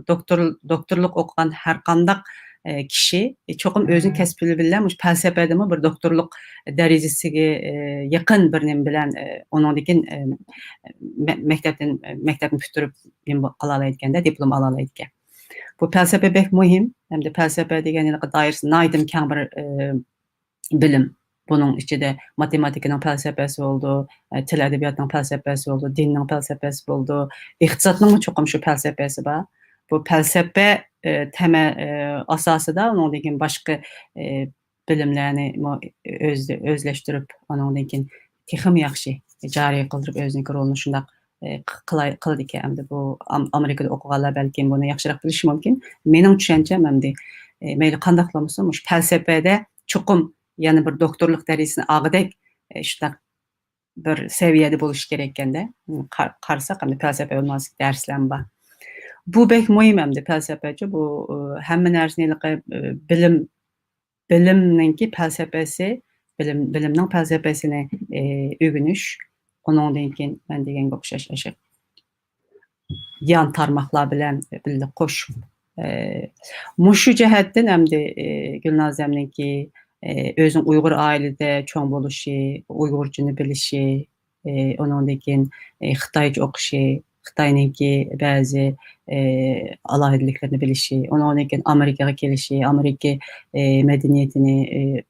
دوكتور-، دوكتورلۇق ئوقۇغان ھەر قانداق، ئى، كىشى، ئى، چوقۇم ئۆزىنىڭ كەسپى بىلەن مۇشۇ پەلسەپەدىمۇ بىر دوكتورلۇق دەرىجىسىگە، ئى، يېقىن بىر نېمە بىلەن، ئى، ئۇنىڭدىن كېيىن، ئى، مە-، مەكتەپتىن، مەكتەپنى پۈتتۈرۈپ نېمە قىلالايدىكەن-دە، دىپلوم ئالالايدىكەن. بۇ پەلسەپە بەك مۇھىم. ھەمدە پەلسەپە دېگەن ھېلىقى دائىرىسى ناھايىتى كەڭ بىر، ئى، بىلىم. بۇنىڭ ئىچىدە ماتېماتىكىنىڭ پەلسەپىسى بولىدۇ، ئە، تىل ئەدەبىياتنىڭ پەلسەپىسى بولىدۇ، دىننىڭ پەلسەپىسى بولىدۇ، ئىقتىسادنىڭمۇ چوقۇم شۇ پەلسەپىسى بار. بۇ پەلسەپە، ئە، تەمە-، ئە، ئاساسىدا ئۇنىڭدىن كېيىن باشقا، ئە، بىلىملەرنى مۇ-، ئۆز-، ئۆزلەشتۈرۈپ، ئۇنىڭدىن كېيىن تېخىمۇ ياخشى جارى قىلدۇرۇپ، ئۆزىنىڭكى رولىنى شۇنداق، ئە، ق-، قىلاي-، قىلىدىكەن. ئەمدى بۇ ئام-، ئامېرىكىدا ئوقۇغانلار بەلكىم بۇنى ياخشىراق بىلىشى مۇمكىن. مېنىڭ چۈشەنچەم ئەمدى، ئە، مەيلى قانداقلا بولسۇن، مۇشۇ پەلسەپىدە چوقۇم يەنە بىر دوكتورلۇق دەرىجىسىنى ئالغۇدەك، ئە، شۇنداق بىر سەۋىيەدە بولۇشى كېرەككەندە، قار-، قارىساق، ئەمدى پەلسەپە بىلەن مۇناسىۋەتلىك دەرسلەرمۇ بار. بۇ بەك مۇھىم ئەمدى پەلسەپەچۇ، بۇ، ئۇ، ھەممە نەرسىنى ھېلىقى، ئۇ، بىلىم، بىلىمنىڭكى پەلسەپىسى، بىلىم، بىلىمنىڭ پەلسەپىسىنى، ئى، ئۆگىنىش، ئۇنىڭدىن كېيىن مەن دېگەنگە ئوخشاش ئاشۇ يان تارماقلار بىلەن بىللە قوشۇپ، ئى، مۇشۇ جەھەتتىن ئەمدى، ئى، گۈلنازەمنىڭكى، ئى، ئۆزىنىڭ ئۇيغۇر ئائىلىدە چوڭ بولۇشى، ئۇيغۇرچىنى بىلىشى، ئى، ئۇنىڭدىن كېيىن، ئى، خىتايچە ئوقۇشى، خىتاينىڭكى بەزى، ئى، ئالاھىدىلىكلىرىنى بىلىشى، ئۇنىڭدىن كېيىن ئامېرىكىغا كېلىشى، ئامېرىكا، ئى، مەدەنىيىتىنى، ئى،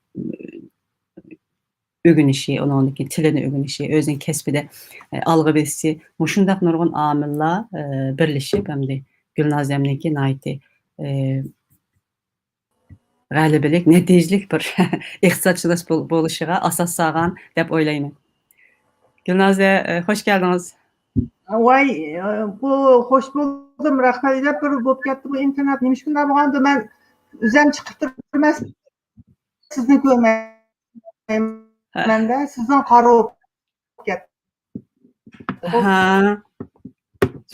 ئۆگىنىشى، ئۇنىڭدىن كېيىن تىلىنى ئۆگىنىشى، ئۆزىنىڭ كەسپىدە، ئى، ئالغا بېسىشى، مۇشۇنداق نۇرغۇن ئامىللار، ئى، بىرلىشىپ، ئەمدى گۈلنازەمنىڭكى ناھايىتى، ئى، غەلىبىلىك، نەتىجىلىك بىر ئىقتىسادشۇناس بول-، بولۇشىغا ئاساس سالغان دەپ ئويلايمەن. گۈلنازە، ئى، خوش كەلدىڭىز. ۋاي، ئى، بۇ خوش بولدۇم، رەھمەت. بىر بولۇپ كەتتى بۇ ئىنتېرنېت. نېمە ئىشقىنداق بولغاندۇ؟ مەن ئۆزۈم چىقىپ تۇرۇپ سىزنى كۆرمەي. مەندە سىزنىڭ قارا بولۇپ كەتتى. ھە.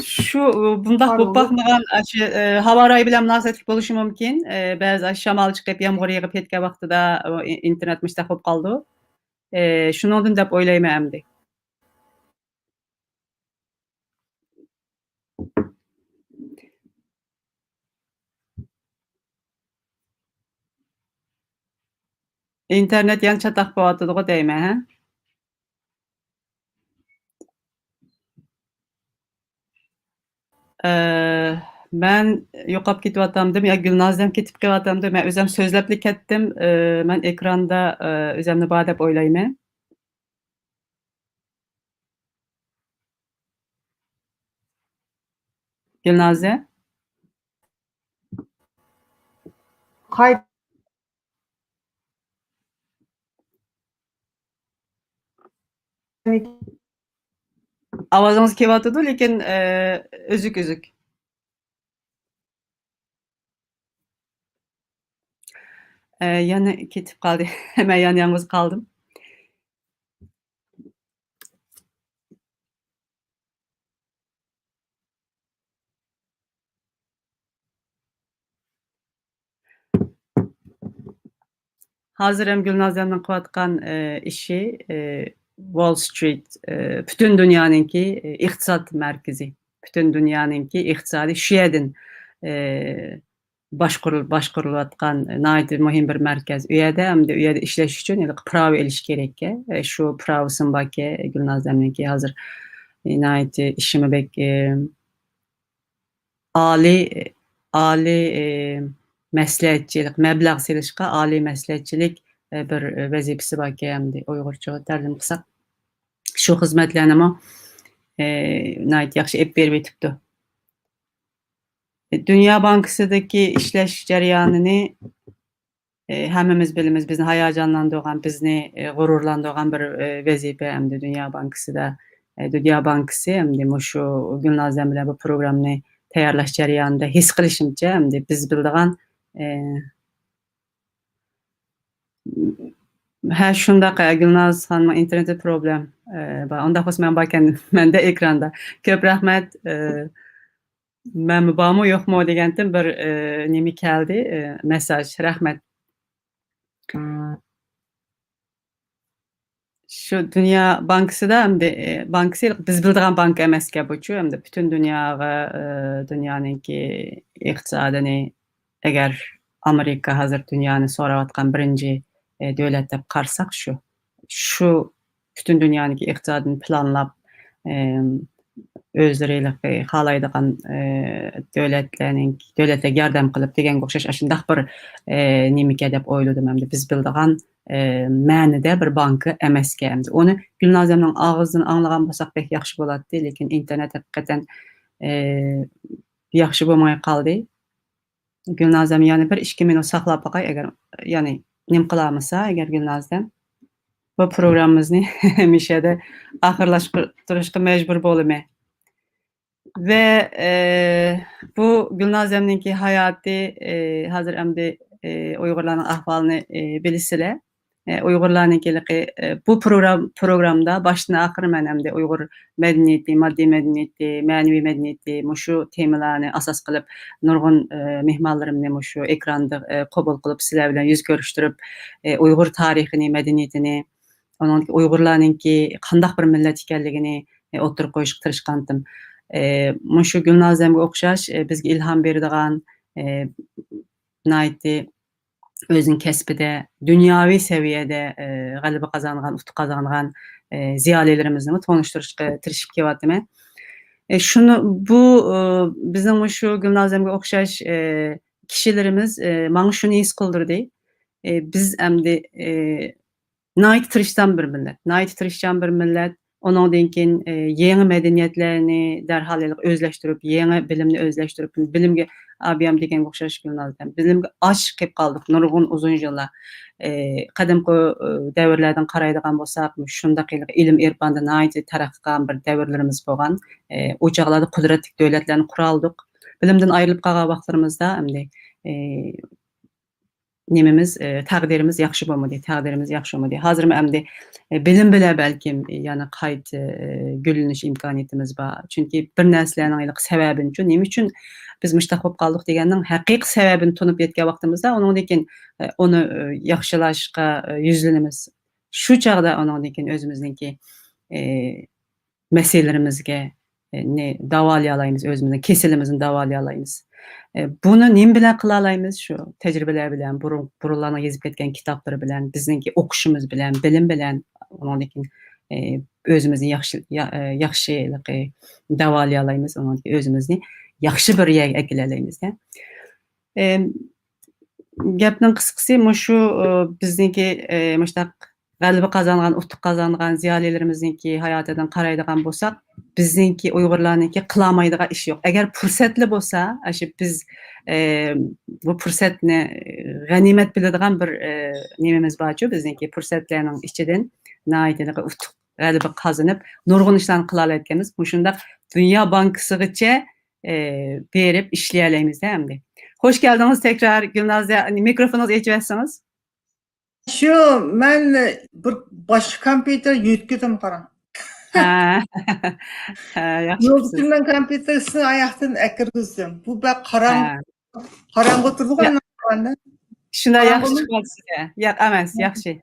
شۇ، بۇنداق بولۇپ باقمىغان، ئاشۇ، ئى، ھاۋا رايى بىلەن مۇناسىۋەتلىك بولۇشى مۇمكىن. ئى، بەزى ئاشۇ شامال چىقىپ، يامغۇر يېغىپ كەتكەن ۋاقتىدا، ئۇ، ئى، ئىنتېرنېت مۇشتاق بولۇپ قالىدۇ. ئى، شۇنىڭدىن دەپ ئويلايمەن ئەمدى. ئىنتېرنېت يەنە چاتاق بولۇۋاتىدىغۇ دەيمەن، ھە؟ ئى، مەن يوقاپ كېتىۋاتامدىم يا گۈلنازەم كېتىپ قېلىۋاتامدۇ؟ مەن ئۆزۈم سۆزلەپلا كەتتىم. ئى، مەن ئېكراندا، ئى، ئۆزۈمنى بار دەپ ئويلايمەن. گۈلنازە؟ قايت. ئاۋازىڭىز كېلىۋاتىدۇ، لېكىن، ئى، ئۈزۈك-ئۈزۈك. ئە، يەنە كېتىپ قالدى. مەن يان-، يالغۇز قالدىم. ھازىر ھەم گۈلنازەمنىڭ قىلىۋاتقان، ئى، ئىشى، ئى، ۋول سترىت، ئى، پۈتۈن دۇنيانىڭكى، ئى، ئىقتىساد مەركىزى. پۈتۈن دۇنيانىڭكى ئىقتىسادى شۇ يەردىن، ئى، باشقۇرۇل-، باشقۇرۇلۇۋاتقان ناھايىتى مۇھىم بىر مەركەز. ئۇ يەردە ئەمدى ئۇ يەردە ئىشلەش ئۈچۈن ھېلىقى پىراۋا ئېلىش كېرەككەن. ئى، شۇ پىراۋىسىمۇ باركەن، گۈلنازەمنىڭكى ھازىر، ئى، ناھايىتى ئىشىمۇ بەك، ئى، ئالىي، ئالىي، ئى، مەسلىھەتچىلىك، مەبلەغ سېلىشقا ئالىي مەسلىھەتچىلىك، ئى، بىر، ئى، ۋەزىپىسى باركەن ئەمدى ئۇيغۇرچىغا تەرجىمە قىلساق. شۇ خىزمەتلەرنىمۇ، ئى، ناھايىتى ياخشى ئېلىپ بېرىۋېتىپتۇ. دۇنيا بانكىسىدىكى ئىشلەش جەريانىنى، ئى، ھەممىمىز بىلىمىز، بىزنى ھاياجانلاندۇرغان، بىزنى، ئى، غۇرۇرلاندۇرغان بىر، ئى، ۋەزىپە ئەمدى دۇنيا بانكىسىدا. ئى، دۇنيا بانكىسى ئەمدى مۇشۇ گۈلنازەم بىلەن بۇ پروگراممىنى تەييارلاش جەريانىدا ھېس قىلىشىمچە، ئەمدى بىز بىلىدىغان، ئى، ھە، شۇنداق، ئە، گۈلناز خانىمنىڭ ئىنتېرنېتى پروبلېم، ئە، بار. ئۇنداق بولسا مەن باركەن مەندە ئېكراندا. كۆپ رەھمەت. ئە، مەنمۇ بارمۇ يوقمۇ دېگەنتىم بىر، ئە، نېمە كەلدى، ئە، مېساژ. رەھمەت. شۇ دۇنيا بانكىسىدا ئەمدى، ئە، بانكىسى بىز بىلىدىغان بانكا ئەمەسكەن بۇچۇ. ئەمدى پۈتۈن دۇنياغا، ئە، دۇنيانىڭكى ئىقتىسادىنى ئەگەر ئامېرىكا ھازىر دۇنيانى سوراۋاتقان بىرىنچى، ئى، دۆلەت دەپ قارىساق شۇ، شۇ پۈتۈن دۇنيانىڭكى ئىقتىسادىنى پىلانلاپ، ئى، ئۆزلىرى خالايدىغان، ئى، دۆلەتلەرنىڭ، دۆلەتلەرگە ياردەم قىلىپ دېگەنگە ئوخشاش ئاشۇنداق بىر، ئى، نېمىكەن دەپ ئويلىدىم ئەمدى. بىز بىلىدىغان، ئى، مەنىدە بىر بانكا ئەمەسكەن ئەمدى. ئۇنى گۈلنازەمنىڭ ئاغزىدىن ئاڭلىغان بولساق بەك ياخشى بولاتتى، لېكىن ئىنتېرنېت ھەقىقەتەن، ئى، ياخشى بولماي قالدى. گۈلنازەم يەنە بىر ئىككى مىنۇت ساقلاپ باقاي، ئەگەر، يەنى نېمە قىلالمىسا، ئەگەر گۈلنازەم، بۇ پروگراممىمىزنى مۇشۇ يەردە ئاخىرلاشتۇرۇشقا مەجبۇر بولىمەن. ۋە، ئە، بۇ گۈلنازەمنىڭكى ھاياتى، ئە، ھازىر ئەمدى، ئە، ئۇيغۇرلارنىڭ ئەھۋالىنى، ئە، بىلىسىلەر. ئە، ئۇيغۇرلارنىڭكى ھېلىقى، ئە، بۇ پروگرام-، پروگرامدا باشتىن ئاخىر مەن ئەمدى ئۇيغۇر مەدەنىيىتى، ماددىي مەدەنىيىتى، مەنىۋى مەدەنىيىتى، مۇشۇ تېمىلارنى ئاساس قىلىپ نۇرغۇن، ئە، مېھمانلىرىمنى مۇشۇ ئېكراندا، ئە، قوبۇل قىلىپ سىلەر بىلەن يۈز كۆرۈشتۈرۈپ، ئە، ئۇيغۇر تارىخىنى، مەدەنىيىتىنى، ئۇنىڭ ئۇيغۇرلارنىڭكى قانداق بىر مىللەت ئىكەنلىكىنى، ئە، ئوتتۇرىغا قويۇشقا تىرىشقانتىم. ئە، مۇشۇ گۈلنازەمگە ئوخشاش، ئە، بىزگە ئىلھام بېرىدىغان، ئە، ناھايىتى ئۆزىنىڭ كەسپىدە دۇنياۋى سەۋىيەدە، ئى، غەلىبە قازانغان، ئۇتۇق قازانغان، ئى، زىيالىيلىرىمىزنىمۇ تونۇشتۇرۇشقا تىرىشىپ كېلىۋاتىمەن. ئى، شۇنى، بۇ، ئى، بىزنىڭ مۇشۇ گۈلنازەمگە ئوخشاش، ئى، كىشىلىرىمىز، ئى، ماڭا شۇنى ھېس قىلدۇردى. ئى، بىز ئەمدى، ئى، ناھايىتى تىرىشچان بىر مىللەت، ناھايىتى تىرىشچان بىر مىللەت. ئۇنىڭدىن كېيىن، ئى، يېڭى مەدەنىيەتلەرنى دەرھال ئۆزلەشتۈرۈپ، يېڭى بىلىمنى ئۆزلەشتۈرۈپ، بىلىمگە، ئابىيام دېگەنگە ئوخشاش گۈلناز، بىلىمگە ئاچ قېلىپ قالدۇق نۇرغۇن ئۇزۇن يىللار. ئى، قەدىمكى، ئى، دەۋرلەردىن قارايدىغان بولساق، شۇنداق ھېلىقى ئىلىم-ئېرپاندا ناھايىتى تەرەققىي قىلغان بىر دەۋرلىرىمىز بولغان. ئى، ئۇ چاغلاردا قۇدرەتلىك دۆلەتلەرنى قۇرالدۇق. بىلىمدىن ئايرىلىپ قالغان ۋاقىتلىرىمىزدا ئەمدى، ئى، نېمىمىز، ئى، تەقدىرىمىز ياخشى بولمىدى، تەقدىرىمىز ياخشى بولمىدى. ھازىرمۇ ئەمدى، ئى، بىلىم بىلەن بەلكىم، ئى، يەنە قايتا، ئى، گۈللىنىش ئىمكانىيىتىمىز بار. چۈنكى بىر نەرسىلەرنىڭ ھېلىقى سەۋەبىنى، چۈ-، نېمە ئۈچۈن بىز مۇشۇنداق بولۇپ قالدۇق دېگەننىڭ ھەقىقىي سەۋەبىنى تونۇپ يەتكەن ۋاقتىمىزدا، ئۇنىڭدىن كېيىن، ئى، ئۇنى، ئى، ياخشىلاشقا، ئى، يۈزلىنىمىز. شۇ چاغدا ئۇنىڭدىن كېيىن ئۆزىمىزنىڭكى، ئى، مەسىلىلىرىمىزگە، ئى، نى داۋالىيالايمىز، ئۆزىمىزنىڭ كېسىلىمىزنى داۋالىيالايمىز. ئى، بۇنى نېمە بىلەن قىلالايمىز؟ شۇ تەجرىبىلەر بىلەن، بۇرۇن، بۇرۇنلارنىڭ يېزىپ كەتكەن كىتابلىرى بىلەن، بىزنىڭكى ئوقۇشىمىز بىلەن، بىلىم بىلەن، ئۇنىڭدىن كېيىن، ئى، ئۆزىمىزنى ياخشى، يا-، ئى، ياخشى ھېلىقى داۋالىيالايمىز، ئۇنىڭدىن كېيىن ئۆزىمىزنى ياخشى بىر يەرگە ئەكېلەلەيمىز-دە. ئى، گەپنىڭ قىسقىسى مۇشۇ، ئى، بىزنىڭكى، ئى، مۇشۇنداق غەلىبە قازانغان، ئۇتۇق قازانغان زىيالىيلىرىمىزنىڭكى ھاياتىدىن قارايدىغان بولساق، بىزنىڭكى ئۇيغۇرلارنىڭكى قىلالمايدىغان ئىشى يوق. ئەگەر پۇرسەتلا بولسا، ئاشۇ بىز، ئى، بۇ پۇرسەتنى، ئى، غەنىيمەت بىلىدىغان بىر، ئى، نېمىمىز بارچۇ، بىزنىڭكى پۇرسەتلەرنىڭ ئىچىدىن ناھايىتى ئۇتۇق غەلىبە قازىنىپ، نۇرغۇن ئىشلارنى قىلالايدىكەنمىز. مۇشۇنداق دۇنيا بانكىسىغىچە، ئى، بېرىپ ئىشلىيەلەيمىز-دە ئەمدى. خوش كەلدىڭىز تەكرار، گۈلنازە، مىكروفونىڭىزنى ئېچىۋەتسىڭىز. شۇ، مەن بىر باشقا كومپيۇتېر يۆتكىدىم، قاراڭ. ھە. ھە، ياخشى قىپسىز. يولدىشىمنىڭ كومپيۇتېرىنى ئاياقتىن ئەكىرگۈزدۈم. بۇ بەك قاراڭ-، ھە. قاراڭغۇ تۇرىدىغۇ. يا-، ئايلاندۇرغاندا. شۇنداق ياخشى قاراڭغۇمۇ؟ چىقىۋاتىسىز-دە. ياق ئەمەس، ھە. ياخشى.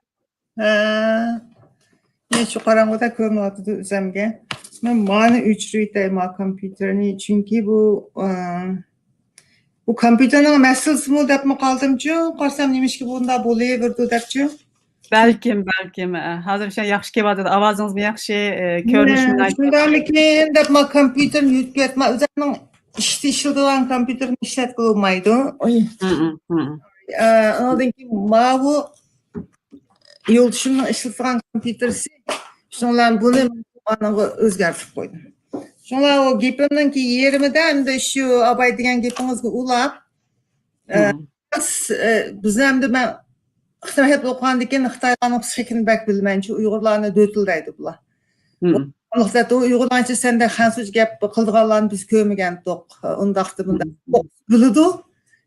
ھە. مەن شۇ قاراڭغۇدا كۆرۈنۈۋاتىدۇ ئۆزەمگە. مەن مانى ئۆچۈرۈۋېتەي، ما كومپيۇتېرنى. چۈنكى بۇ، ئە، بۇ كومپيۇتېرنىڭ مەسىلىسىمۇ دەپمۇ قالدىمچۇ، قارىسام نېمىشقا بۇنداق بولۇۋېرىدۇ دەپچۇ. بەلكىم، بەلكىم، ئە، ھازىر شۇ ياخشى كېلىۋاتىدۇ، ئاۋازىڭىزمۇ ياخشى، ئە، كۆرۈنۈشمۇ ناھايىتى ياخشى. شۇنداقمىكىن دەپ ما كومپيۇتېرنى يۆتكەپ، ما ئۆزۈمنىڭ ئىشتا ئىشلىتىدىغان كومپيۇتېرنى ئىشلەتكىلى بولمايدۇ. ئوي. ھە، ھە، ھە. ئە، ئاندىن كېيىن ماۋۇ يولدىشىمنىڭ ئىشلىتىدىغان كومپيۇتېرسى، شۇنىڭ بىلەن بۇنى ئانىڭغا ئۆزگەرتىپ قويدۇم. شۇڭا ئۇ گېپىمنىڭكى يېرىمىدە ئەمدى شۇ ئاباي دېگەن گېپىڭىزگە ئۇلاپ، ئە، ھە. بىز، ئە، بىز ئەمدى مەن خىتاي مەكتەپتە ئوقۇغاندىن كېيىن خىتايلارنىڭ پسىخىكىنى بەك بىلىمەنچۇ، ئۇيغۇرلارنى دۆتۈلدەيدۇ بۇلار. ھە. ئۇيغۇرلارچە سەندەك خەنزۇچە گەپ قىلىدىغانلارنى بىز كۆرمىگەنتۇق. ئۇنداقتا بۇنداق. ھە. بىلىدۇ.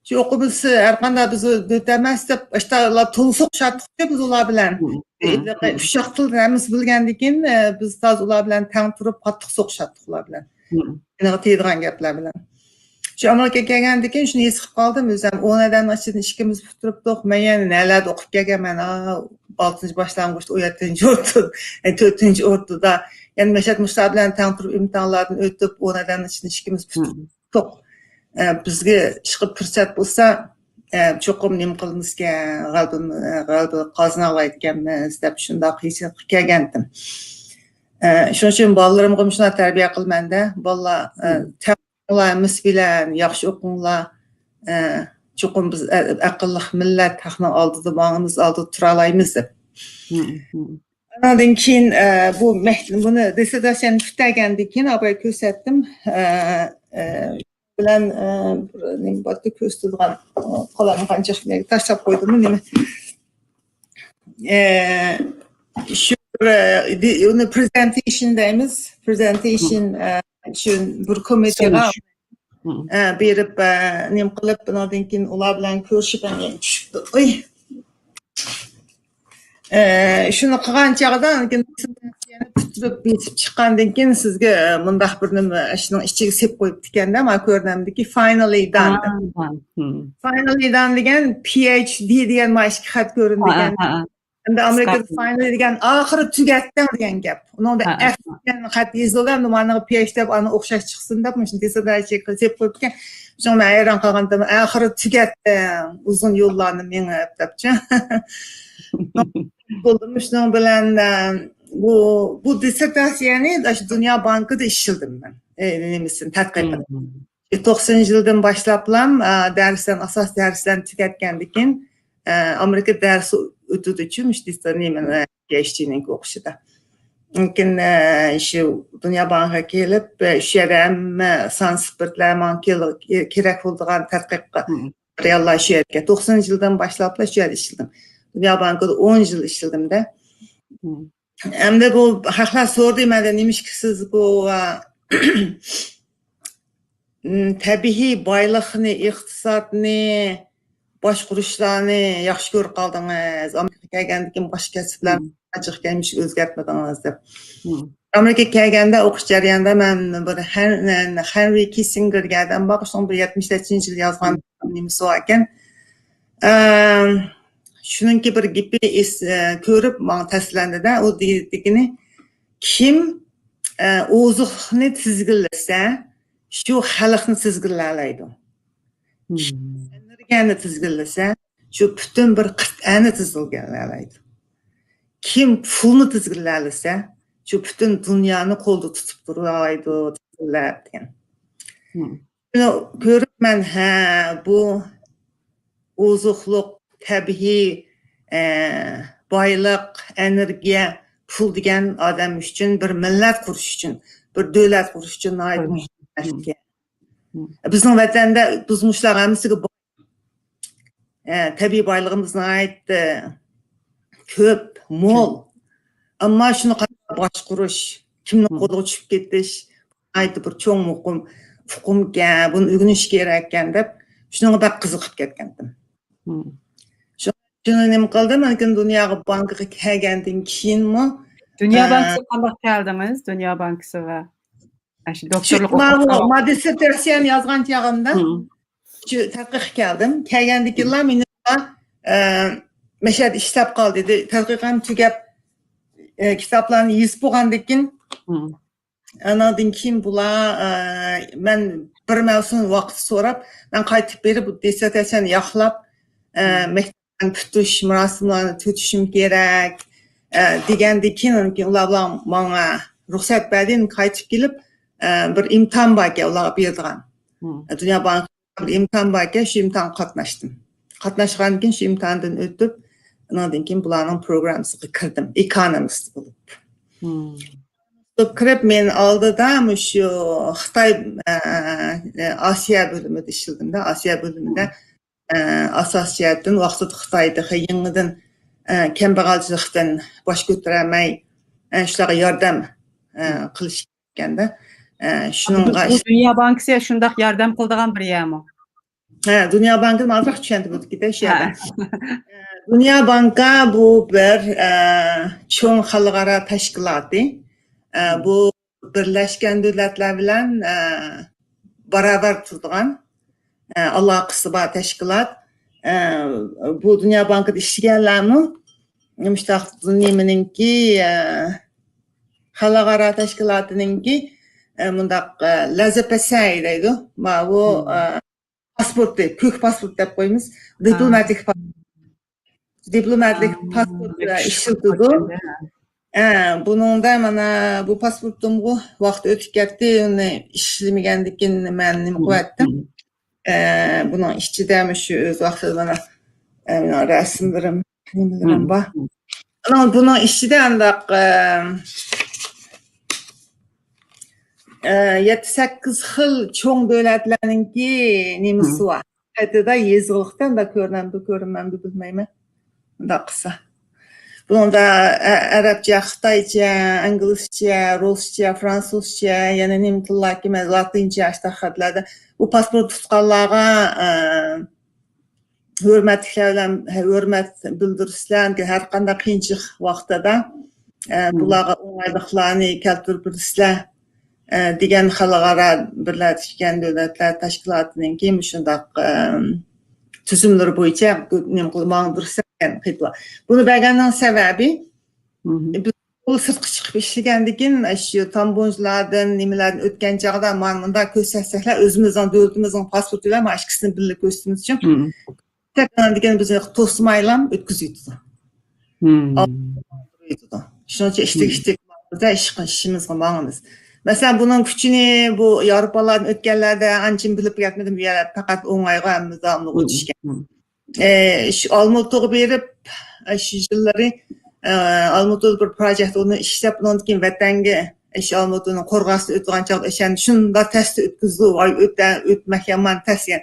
شۇ ئوقۇمىسى ھەر قانداق بىز دۆتەمەس دەپ، ئاشتالا تولسۇق شاتتۇق بىز ئۇلار بىلەن. ھە، ھە، ھە. ئۇششاق تىلنى ھەممىسى بىلگەندىكىن، ئە، بىز تازا ئۇلار بىلەن تەڭ تۇرۇپ، قاتتىق سوقۇشاتتۇق ئۇلار بىلەن. ھە. يەنە تېيىدىغان گەپلەر بىلەن. شۇ ئامېرىكىغا كەلگەندىن كېيىن شۇنى ھېس قىلىپ قالدىم ئۆزۈم. ئون ئادەمنىڭ ئىچىدىن ئىككىمىز پۇت تۇرۇپتۇق. مەن يەنە نەلەردە ئوقۇپ كەلگەنمەن، ھا، ئالتىنچى باشلانغۇچتا، ئون يەتتىنچى ئوتتۇرا، تۆتىنچى ئوتتۇرىدا. يەنە مەشەت مۇشۇلار بىلەن تەڭ تۇرۇپ ئىمتىھانلاردىن ئۆتۈپ، ئون ئادەمنىڭ ئىچىدىن ئىككىمىز پۇت تۇرۇپتۇق. ئە، بىزگە ئىشقىلىپ پۇرسەت بولسا، ئە، چوقۇم نېمە قىلىمىزكەن، غەلىبە، غەلىبە قازىنالايدىكەنمىز دەپ شۇنداق ھېسسىياتقا كەلگەنتىم. ئە، شۇنىڭ ئۈچۈن بالىلىرىمغا مۇشۇنداق تەربىيە قىلىمەن-دە، بالىلار، ئە، تەڭ بولۇڭلار، ھەممىسى بىلەن ياخشى ئوقۇڭلار. ئە، چوقۇم بىز ئە-، ئەقىللىق مىللەت، ھەقنىڭ ئالدىدا ماڭىمىز، ئالدىدا تۇرالايمىز دەپ. ئاناندىن كېيىن، ئە، بۇ مەك-، بۇنى دىسسېرتاتسىيەنى پۈتتۈرگەندىن كېيىن ئابايغا كۆرسەتتىم. ئە، ئە، بىلەن، ئە، بىر نېمە بارتى كۆرسىتىدىغان، قەلەم قانچە تاشلاپ قويدۇممۇ نېمە؟ ئە، شۇ بىر، ئە، دى-، ئۇنى پرېزېنتېيشن دەيمىز. پرېزېنتېيشن، ئە، شۇ بىر كومىتېغا، ئە، بېرىپ، ئە، نېمە قىلىپ، ئۇنىڭدىن كېيىن ئۇلار بىلەن كۆرۈشۈپ، ئەمدى چۈشۈپتۇ. ئۇي. ئە، شۇنى قىلغان چاغدا، پۈتتۈرۈپ بېسىپ چىققاندىن كېيىن سىزگە، ئە، مۇنداق بىر نېمە، ئىشنىڭ ئىچىگە سېلىپ قويۇپتىكەن-دە، مانا كۆرۈنەمدىكى فايناللى دان دەپ. فايناللى دان دېگەن پى ئەيچ دى دېگەن مانا ئىككى خەت كۆرۈنىدىكەن. ئەمدى ئامېرىكىدا فايناللى دېگەن ئاخىرى تۈگەتتىڭ دېگەن گەپ. ئۇنىڭدا ئەف دېگەن خەت يېزىلدى، ئەمدى مانا پى ئەيچ دى دەپ ئانا ئوخشاش چىقسۇن دەپ مۇشۇنى دىسسېرتاتسىيە قىلىپ قويۇپتىكەن. شۇڭا مەن ھەيران قالغانتىم، ئاخىرى تۈگەتتىڭ، ئۇزۇن يوللارنى مېڭىپ دەپچۇ. بولدىمۇ شۇنىڭ بىلەن، ئە، بۇ، بۇ دىسسېرتاتسىيەنى ئاشۇ دۇنيا بانكىدا ئىشلىدىم مەن. ئە، نېمىسىنى، تەتقىقىنى. توقسىنىنچى يىلدىن باشلاپلا، ئە، دەرسلەرنى، ئاساسىي دەرسلەرنى تۈگەتكەندىن كېيىن، ئە، ئامېرىكا دەرس ئۆتىدۇچۇ، مۇشۇ نېمىنى، پى ئەيچ دىنىڭكى ئوقۇشىدا. لېكىن، ئە، شۇ دۇنيا بانكىغا كېلىپ، ئە، شۇ يەردە ھەممە سان سىپىرتلار ماڭا كېرەك بولىدىغان تەتقىق ماتېرىياللار شۇ يەردە. توقسىنىنچى يىلدىن باشلاپلا شۇ يەردە ئىشلىدىم. دۇنيا بانكىدا ئون يىل ئىشلىدىم-دە. ئەمدى بۇ خەقلەر سورىدى مەندىن، نېمىشقا سىز بۇ، ئا، م، تەبىئىي بايلىقنى، ئىقتىسادنى، باشقۇرۇشلارنى ياخشى كۆرۈپ قالدىڭىز؟ ئامېرىكىغا كەلگەندىن كېيىن باشقا كەسىپلەرنى ئانچە كەم ئۆزگەرتمىدىڭىز دەپ. ئامېرىكىغا كەلگەندە ئوقۇش جەريانىدا مەن بىر ھەن-، ھەنرى كىسسىنگېر دېگەن ئادەم بار، شۇنىڭ بىر يەتمىش يەتتىنچى يىلى يازغان نېمىسى بار ئىكەن. ئەم، شۇنىڭكى بىر گېپى ئېس-، ئە، كۆرۈپ ماڭا تەسىرلەندى-دە، ئۇ دېگىنى، كىم، ئە، ئوزۇقلۇقنى تىزگىنلىسە، شۇ خەلقنى تىزگىنلەيدۇ. كىم ئېنېرگىيەنى تىزگىنلىسە، شۇ پۈتۈن بىر قىتئەنى تىزگىنلەيدۇ. كىم پۇلنى تىزگىنلەيلىسە، شۇ پۈتۈن دۇنيانى قولدا تۇتۇپ تۇرالايدۇ، تىزگىنلەپ دېگەن. بۇنى كۆرۈپ مەن، ھە، بۇ ئوزۇقلۇق، تەبىئىي، ئە، بايلىق، ئېنېرگىيە، پۇل دېگەن ئادەم ئۈچۈن، بىر مىللەت قۇرۇش ئۈچۈن، بىر دۆلەت قۇرۇش ئۈچۈن ناھايىتى مۇھىم نەرسە. بىزنىڭ ۋەتەندە بىز مۇشۇلار ھەممىسىگە ئە، تەبىئىي بايلىقىمىز ناھايىتى كۆپ، مول. ئەمما شۇنى قانداق باشقۇرۇش، كىمنىڭ قولىغا چۈشۈپ كېتىش، ناھايىتى بىر چوڭ مۇقىم ئۇقۇمكەن، بۇنى ئۆگىنىش كېرەككەن دەپ، شۇنىڭغا بەك قىزىقىپ كەتكەنتىم. شۇ شۇنى نېمە قىلدىم؟ لېكىن دۇنيا بانكىغا كەلگەندىن كېيىنمۇ، دۇنيا ئە، بانكىسىغا قانداق كەلدىڭىز؟ دۇنيا بانكىسىغا. ئاشۇ شۇ دوكتورلۇق ماۋۇ ئوقۇپ ما دىسسېرتاتسىيەنى يازغان چېغىمدا مم. شۇ تەتقىققە كەلدىم. كەلگەندىن كېيىنلا مېنى، ئە، مەشەدە ئىشلەپ قال دېدى. تەتقىقىم تۈگەپ، ئە، كىتابلارنى يېزىپ بولغاندىن كېيىن، مم. ئاناندىن كېيىن بۇلار، ئە، مەن بىر مەۋسۇم ۋاقىت سوراپ، مەن قايتىپ بېرىپ بۇ دىسسېرتاتسىيەنى ياقلاپ، ئە، مم. مەكتەپنى پۈتتۈرۈش مۇراسىملارنى ئۆتۈشۈم كېرەك، ئە، دېگەندىن كېيىن، ئاندىن كېيىن ئۇلار بىلەن ماڭا رۇخسەت بەردى، قايتىپ كېلىپ، ئە، بىر ئىمتىھان باركەن ئۇلارغا بېرىدىغان. مم. ئە، دۇنيا بانكى بىر ئىمتىھان باركەن، شۇ ئىمتىھانغا قاتناشتىم. قاتناشقاندىن كېيىن شۇ ئىمتىھاندىن ئۆتۈپ، ئاناندىن كېيىن بۇلارنىڭ پروگراممىسىغا كىردىم، ئېكونومىست بولۇپ. مم. بولۇپ كىرىپ، مەن ئالدىدا مۇشۇ خىتاي، ئە، ئاسىيا بۆلۈمىدە ئىشلىدىم-دە، ئاسىيا بۆلۈمىدە، ئە، ئاساسىي جەھەتتىن ۋاقتىدا خىتاي تېخى يېڭىدىن، ئە، كەمبەغەلچىلىكتىن باش كۆتۈرەلمەي، ئە، شۇلارغا ياردەم، ئە، قىلىش كەندە. ئە، شۇنىڭغا بۇ دۇنيا بانكىسى شۇنداق ياردەم قىلىدىغان بىر يەرمۇ؟ ھە، دۇنيا بانكىنى ئازراق چۈشەندۈرۈپ كېتەي شۇ يەردە. ھە. دۇنيا بانكا بۇ بىر، ئە، چوڭ خەلقئارا تەشكىلاتى. ئە، بۇ بىرلەشكەن دۆلەتلەر بىلەن، ئە، باراۋەر تۇرىدىغان، ئە، ئالاقىسى بار تەشكىلات. ئە، بۇ دۇنيا بانكىدا ئىشلىگەنلەرمۇ مۇشۇنداق نېمىنىڭكى، ئە، خەلقئارا تەشكىلاتىنىڭكى، ئە، مۇنداق، ئە، لازېپەسەي دەيدۇ. ماۋۇ، ئە، پاسپورتى، كۆك پاسپورت دەپ قويىمىز. دىپلوماتىك پاسپورت. دىپلوماتىك پاسپورت ئىشلىتىدۇ. ئە، بۇنىڭدا مانا بۇ پاسپورتۇمغۇ ۋاقتى ئۆتۈپ كەتتى، ئۇنى ئىشلىمىگەندىكىن مەن نېمە قىلىۋەتتىم. ئە، بۇنىڭ ئىچىدە مۇشۇ ئۆز ۋاقتىدا مانا، ئە، مېنىڭ رەسىملىرىم، نېمىلىرىم بار. ئانا بۇنىڭ ئىچىدە ئانداق، ئە، ئە، يەتتە سەككىز خىل چوڭ دۆلەتلەرنىڭكى نېمىسى بار. قايتىدا يېزىقلىقتا ئۇنداق كۆرۈنەمدۇ، كۆرۈنمەمدۇ بىلمەيمەن. ئۇنداق قىلسا. بۇنىڭدا ئە-، ئەرەبچە، خىتايچە، ئىنگلىزچە، رۇسچە، فرانسۇزچە، يەنە نېمە تىللاركى، لاتىنچە، ئاشۇنداق خەتلەردە بۇ پاسپورت تۇتقانلارغا، ئە، ھۆرمەتلىكلەر بىلەن، ھۆرمەت بىلدۈرسىلەر، ھەر قانداق قىيىنچىلىق ۋاقتىدا، ئە، بۇلارغا ئوڭايلىقلارنى كەلتۈرۈپ بېرىسىلەر، ئە، دېگەن خەلقئارا بىرلەشكەن دۆلەتلەر تەشكىلاتىنىڭكى مۇشۇنداق، ئە، تۈزۈملىرى بويىچە نېمە قىلىپ ماڭدۇرسا دېگەن خېتلار. بۇنى بەرگەننىڭ سەۋەبى، بىز بۇ سىرتقا چىقىپ ئىشلىگەندىن كېيىن، شۇ تامبونجىلاردىن، نېمىلەردىن ئۆتكەن چاغدا مانا مۇنداق كۆرسەتسەكلەر، ئۆزىمىزنىڭ دۆلىتىمىزنىڭ پاسپورتى بىلەن مانا ئىككىسىنى بىللە كۆرسىتىمىز ئۈچۈن. دېگەن توسما ئېلان ئۆتكۈزۈۋېتىدۇ. شۇنىڭ ئۈچۈن ئىشتىك-ئىشتىك بىزە ئىش، ئىشىمىزغا ماڭىمىز. مەسىلەن، بۇنىڭ كۈچىنى بۇ ياۋروپالاردىن ئۆتكەنلەردە ئانچىنى بىلىپ كەتمىدىم. بۇ يەردە پەقەت ئوڭايغا ھەممە داۋاملىق ئۆتۈشكەن. ئە، شۇ ئالمۇتىغا بېرىپ، ئە، شۇ يىللىرى، ئە، ئالمۇتىدا بىر پروژېكت ئورنىدا ئىشلەپ، ئۇنىڭدىن كېيىن ۋەتەنگە، ئە، شۇ ئالمۇتىنىڭ قورغاسىدىن ئۆتىدىغان چاغدا ئىشەندى. شۇنداق تەستە ئۆتكۈزدى، ۋاي، ئۆتە-، ئۆتمەك يامان تەس ئىكەن.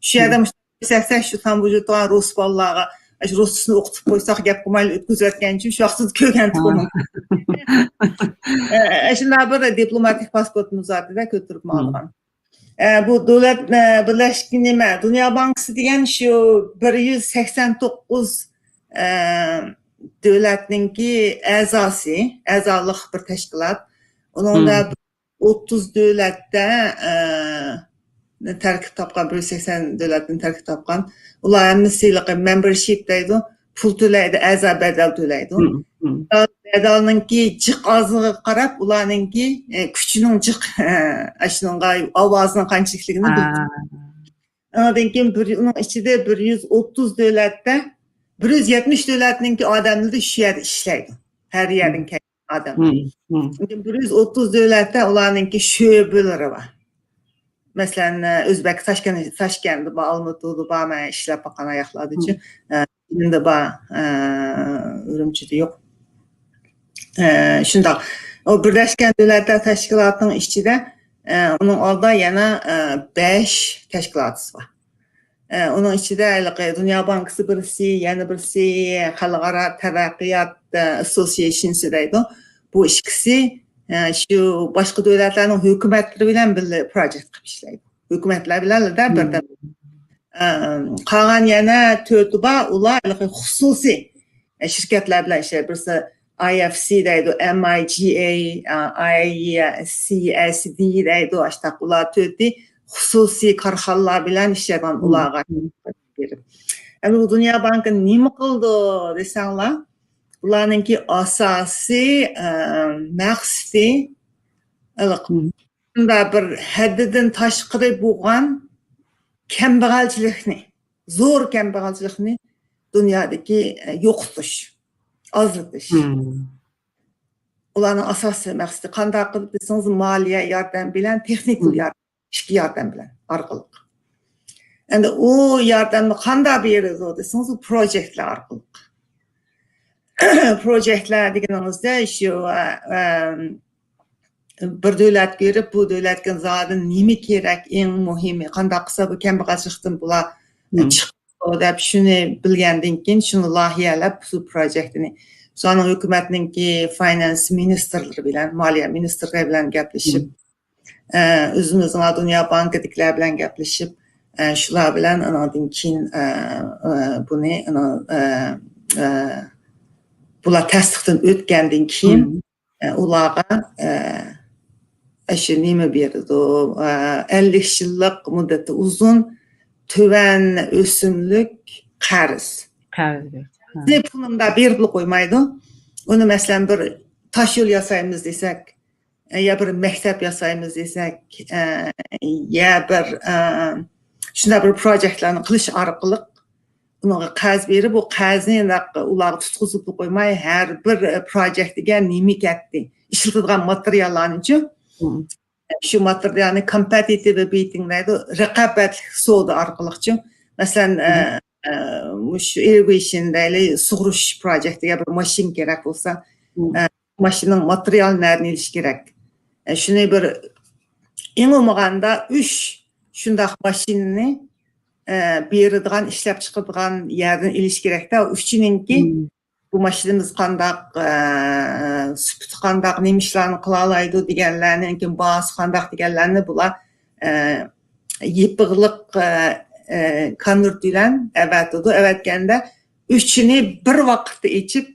شۇ يەردە مۇشۇ كۆرسەتسە، شۇ تامبونجا ئولتۇرغان رۇس بالىلارغا، ئاشۇ رۇسچىسىنى ئوقۇتۇپ قويساق، گەپ قىلمايلا ئۆتكۈزۈۋەتكەن ئۈچۈن، شۇ ۋاقىتتا كۆرگەنتۇقۇم. ئە، ئە، شۇنداق بىر دىپلوماتىك پاسپورتىمىز بار ئىدى-دە، كۆتۈرۈپ ماڭىدىغان. ئە، بۇ دۆلەت، ئە، بىرلەشكەن نېمە، دۇنيا بانكىسى دېگەن شۇ بىر يۈز سەكسەن توققۇز، ئە، دۆلەتنىڭكى ئەزاسى، ئەزالىق بىر تەشكىلات. ئۇنىڭدا ئوتتۇز دۆلەتتە، ئە، تەركىب تاپقان، بىر يۈز سەكسەن دۆلەتتىن تەركىب تاپقان. ئۇلار ھەممىسى ھېلىقى مەمبەرشىپ دەيدۇ، پۇل تۆلەيدۇ، ئەزا بەدەل تۆلەيدۇ. بەدەلنىڭكى جىق ئازلىقىغا قاراپ، ئۇلارنىڭكى، ئە، كۈچىنىڭ جىق، ئە، ئاشۇنىڭغا ئاۋازىنىڭ قانچىلىكلىكىنى بىلىدۇ. ئاندىن كېيىن بىر، ئۇنىڭ ئىچىدە بىر يۈز ئوتتۇز دۆلەتتە، بىر يۈز يەتمىش دۆلەتنىڭكى ئادەملىرى شۇ يەردە ئىشلەيدۇ. ھەر يەردىن كەلگەن ئادەم. لېكىن بىر يۈز ئوتتۇز دۆلەتتە ئۇلارنىڭكى شۆبىلىرى بار. مەسىلەن، ئۆزبەك تاشكەن-، تاشكەندتە بار، ئالمۇتىدا بار، مەن ئىشلەپ باققان ئاياقلاردىچۇ. ئە، ئىلىمدە بار، ئە، ئۈرۈمچىدە يوق. ئە، شۇنداق. ئۇ بىرلەشكەن دۆلەتلەر تەشكىلاتىنىڭ ئىچىدە، ئە، ئۇنىڭ ئالدىدا يەنە، ئە، بەش تەشكىلاتى بار. ئە، ئۇنىڭ ئىچىدە ھېلىقى دۇنيا بانكىسى بىرسى، يەنە بىرسى خەلقئارا تەرەققىيات، ئە، ئاسسوسىيېشنسى دەيدۇ. بۇ ئىككىسى، ئە، شۇ باشقا دۆلەتلەرنىڭ ھۆكۈمەتلىرى بىلەن بىللە پروجېكت قىلىپ ئىشلەيدۇ. ھۆكۈمەتلەر بىلەن بىردەم. ئە، قالغان يەنە تۆتى بار، ئۇلار ھېلىقى خۇسۇسىي، ئە، شىركەتلەر بىلەن ئىشلەيدۇ. بىرسى ئاي ئېف سى دەيدۇ، ئېم ئاي جى ئەي، ئە، ئاي سى ئېس دى دەيدۇ، ئاشتاق ئۇلار تۆتى خۇسۇسىي كارخانىلار بىلەن ئىشلەيدىغان ئۇلارغا بېرىپ. ئەمدى بۇ دۇنيا بانكى نېمە قىلىدۇ دېسەڭلار، بۇلارنىڭكى ئاساسىي، ئە، مەقسىتى ھېلىقى شۇنداق بىر ھەددىدىن تاشقىرى بولغان كەمبەغەلچىلىكنى، زور كەمبەغەلچىلىكنى دۇنيادىكى، ئە، يوقىتىش، ئازلىتىش. ئۇلارنىڭ ئاساسىي مەقسىتى قانداق قىلىپ دېسىڭىز، مالىيە ياردەم بىلەن، تېخنىكىل ياردەم، ئىچكى ياردەم بىلەن ئارقىلىق. ئەمدى ئۇ ياردەمنى قانداق بېرىدۇ دېسىڭىز، ئۇ پروژېكتلار ئارقىلىق. پروژېكتلار دېگىنىڭىزدە شۇ، ئە، ئە، بىر دۆلەتكە بېرىپ، بۇ دۆلەتكە زادى نېمە كېرەك، ئەڭ مۇھىمى، قانداق قىلسا بۇ كەمبەغەلچىلىقتىن بۇلار چىقىدۇ دەپ، شۇنى بىلگەندىن كېيىن، شۇنى لايىھەلەپ، شۇ پروژېكتنى، شۇنىڭ ھۆكۈمەتنىڭكى فاينانس مىنىستىرلىرى بىلەن، مالىيە مىنىستىرلىرى بىلەن گەپلىشىپ، ئە، ئۆزىمىزنىڭ دۇنيا بانكىدىكىلەر بىلەن گەپلىشىپ، ئە، شۇلار بىلەن ئاناندىن كېيىن، ئە، ئە، بۇنى، ئانا، ئە، ئە، بۇلار تەستىقتىن ئۆتكەندىن كېيىن، ئە، ئۇلارغا، ئە، ئاشۇ نېمە بېرىدۇ، ئە، ئەللىك يىللىق مۇددىتى ئۇزۇن، تۆۋەن ئۆسۈملۈك قەرز. قەرز بېرىدۇ. بىزنى پۇلنى مۇنداق بېرىپلا قويمايدۇ. ئۇنى، مەسىلەن، بىر تاش يول ياسايمىز دېسەك، يا بىر مەكتەپ ياسايمىز دېسەك، ئە، يا بىر، ئە، شۇنداق بىر پروژېكتلارنى قىلىش ئارقىلىق ئۇنىڭغا قەرز بېرىپ، بۇ قەرزنى ئۇلارغا تۇتقۇزۇپلا قويماي، ھەر بىر پروژېكتىگە نېمە كەتتى، ئىشلىتىدىغان ماتېرىياللارنىچۇ، شۇ ماتېرىيالنى كومپېتىتىپ بىددىنگ دەيدۇ، رىقابەتلىك سودا ئارقىلىقچۇ. مەسىلەن، ئە، ئە، مۇشۇ ئىررىگېيشن دەيلى، سۇغۇرۇش پروژېكتىگە بىر ماشىنا كېرەك بولسا، ئە، ماشىنىنىڭ ماتېرىيالى نەدىن ئېلىش كېرەك؟ ئە، شۇنى بىر ئېڭىمىغاندا ئۈچ شۇنداق ماشىنىنى، ئە، بېرىدىغان، ئىشلەپ چىقىدىغان يەردىن ئېلىش كېرەكتە. ئۈچىنىڭكى بۇ ماشىنىمىز قانداق، ئە، سۈپىتى قانداق، نېمە ئىشلارنى قىلالايدۇ دېگەنلەرنى، كېيىن باھاسى قانداق دېگەنلەرنى بۇلار، ئە، يېپىقلىق، ئە، ئە، كونۋېرت بىلەن ئەۋەتىدۇ. ئەۋەتكەندە ئۈچىنى بىر ۋاقىتتا ئېچىپ،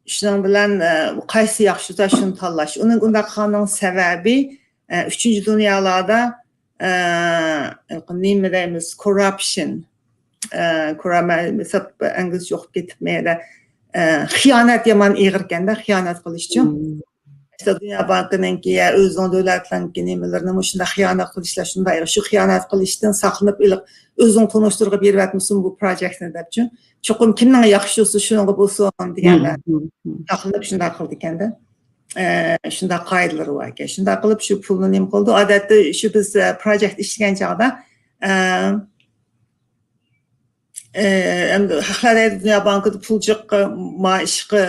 شۇنىڭ بىلەن، ئە، قايسى ياخشى بولسا شۇنى تاللاش. ئۇنىڭ ئۇنداق قىلغاننىڭ سەۋەبى، ئە، ئۈچىنچى دۇنيالاردا، ئە، نېمە دەيمىز، كوررۇپشن، ئە، كوررۇ-، مەن ئىنگلىزچە ئوقۇپ كېتىپمەن، ئە، خىيانەت يامان ئېغىركەندە، خىيانەت قىلىشچۇ. ئىشتە دۇنيا بانكىنىڭكى يا ئۆزىنىڭ دۆلەتلەرنىڭكى نېمىلىرىنى مۇشۇنداق خىيانەت قىلىشلار شۇنداق، شۇ خىيانەت قىلىشتىن ساقلىنىپ، ئىلىق ئۆزىنىڭ تونۇشلىرىغا بېرىۋەتمىسۇن بۇ پروجېكتنى دەپچۇ. چوقۇم كىمنىڭ ياخشىسى شۇنىڭغا بولسۇن دېگەنلەر ساقلىنىپ شۇنداق قىلىدىكەندە. ئە، شۇنداق قائىدىلىرى بار ئىكەن. شۇنداق قىلىپ شۇ پۇلنى نېمە قىلىدۇ؟ ئادەتتە شۇ بىز، ئە، پروجېكت ئىشلىگەن چاغدا، ئە، ئە، ئەمدى خەقلەر دەيدۇ، دۇنيا بانكىدا پۇل جىق، ما ئىشقا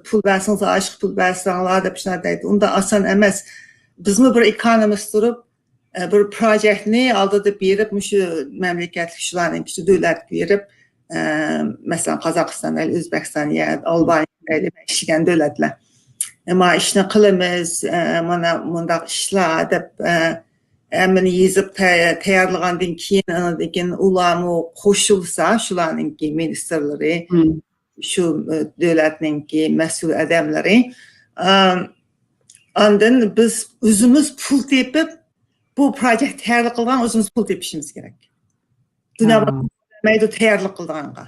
پۇل بەرسىڭىز، ئاشقا پۇل بەرسەڭلار دەپ شۇنداق دەيدۇ. ئۇنداق ئاسان ئەمەس. بىزمۇ بىر ئېكونومىست تۇرۇپ، ئە، بىر پروجېكتنى ئالدىدا بېرىپ، مۇشۇ مەملىكەتلىك شۇلارنىڭ كىچىك دۆلەتكە بېرىپ، ئە، مەسىلەن، قازاقىستان، ئۆزبېكىستان يا ئالبانىيە دەيلى ئىشلىگەن دۆلەتلەر. ئە، ما ئىشنى قىلىمىز، ئە، مانا مۇنداق ئىشلار دەپ، ئە، ھەممىنى يېزىپ تەي-، تەييارلىغاندىن كېيىن، ئاندىن كېيىن ئۇلارمۇ قوشۇلسا، شۇلارنىڭكى مىنىستىرلىرى، شۇ، ئە، دۆلەتنىڭكى مەسئۇل ئادەملىرى. ئام، ئاندىن بىز ئۆزىمىز پۇل تېپىپ، بۇ پروجېكت تەييارلىق قىلغان ئۆزىمىز پۇل تېپىشىمىز كېرەك. دۇنيا بەرمەيدۇ تەييارلىق قىلىدىغانغا.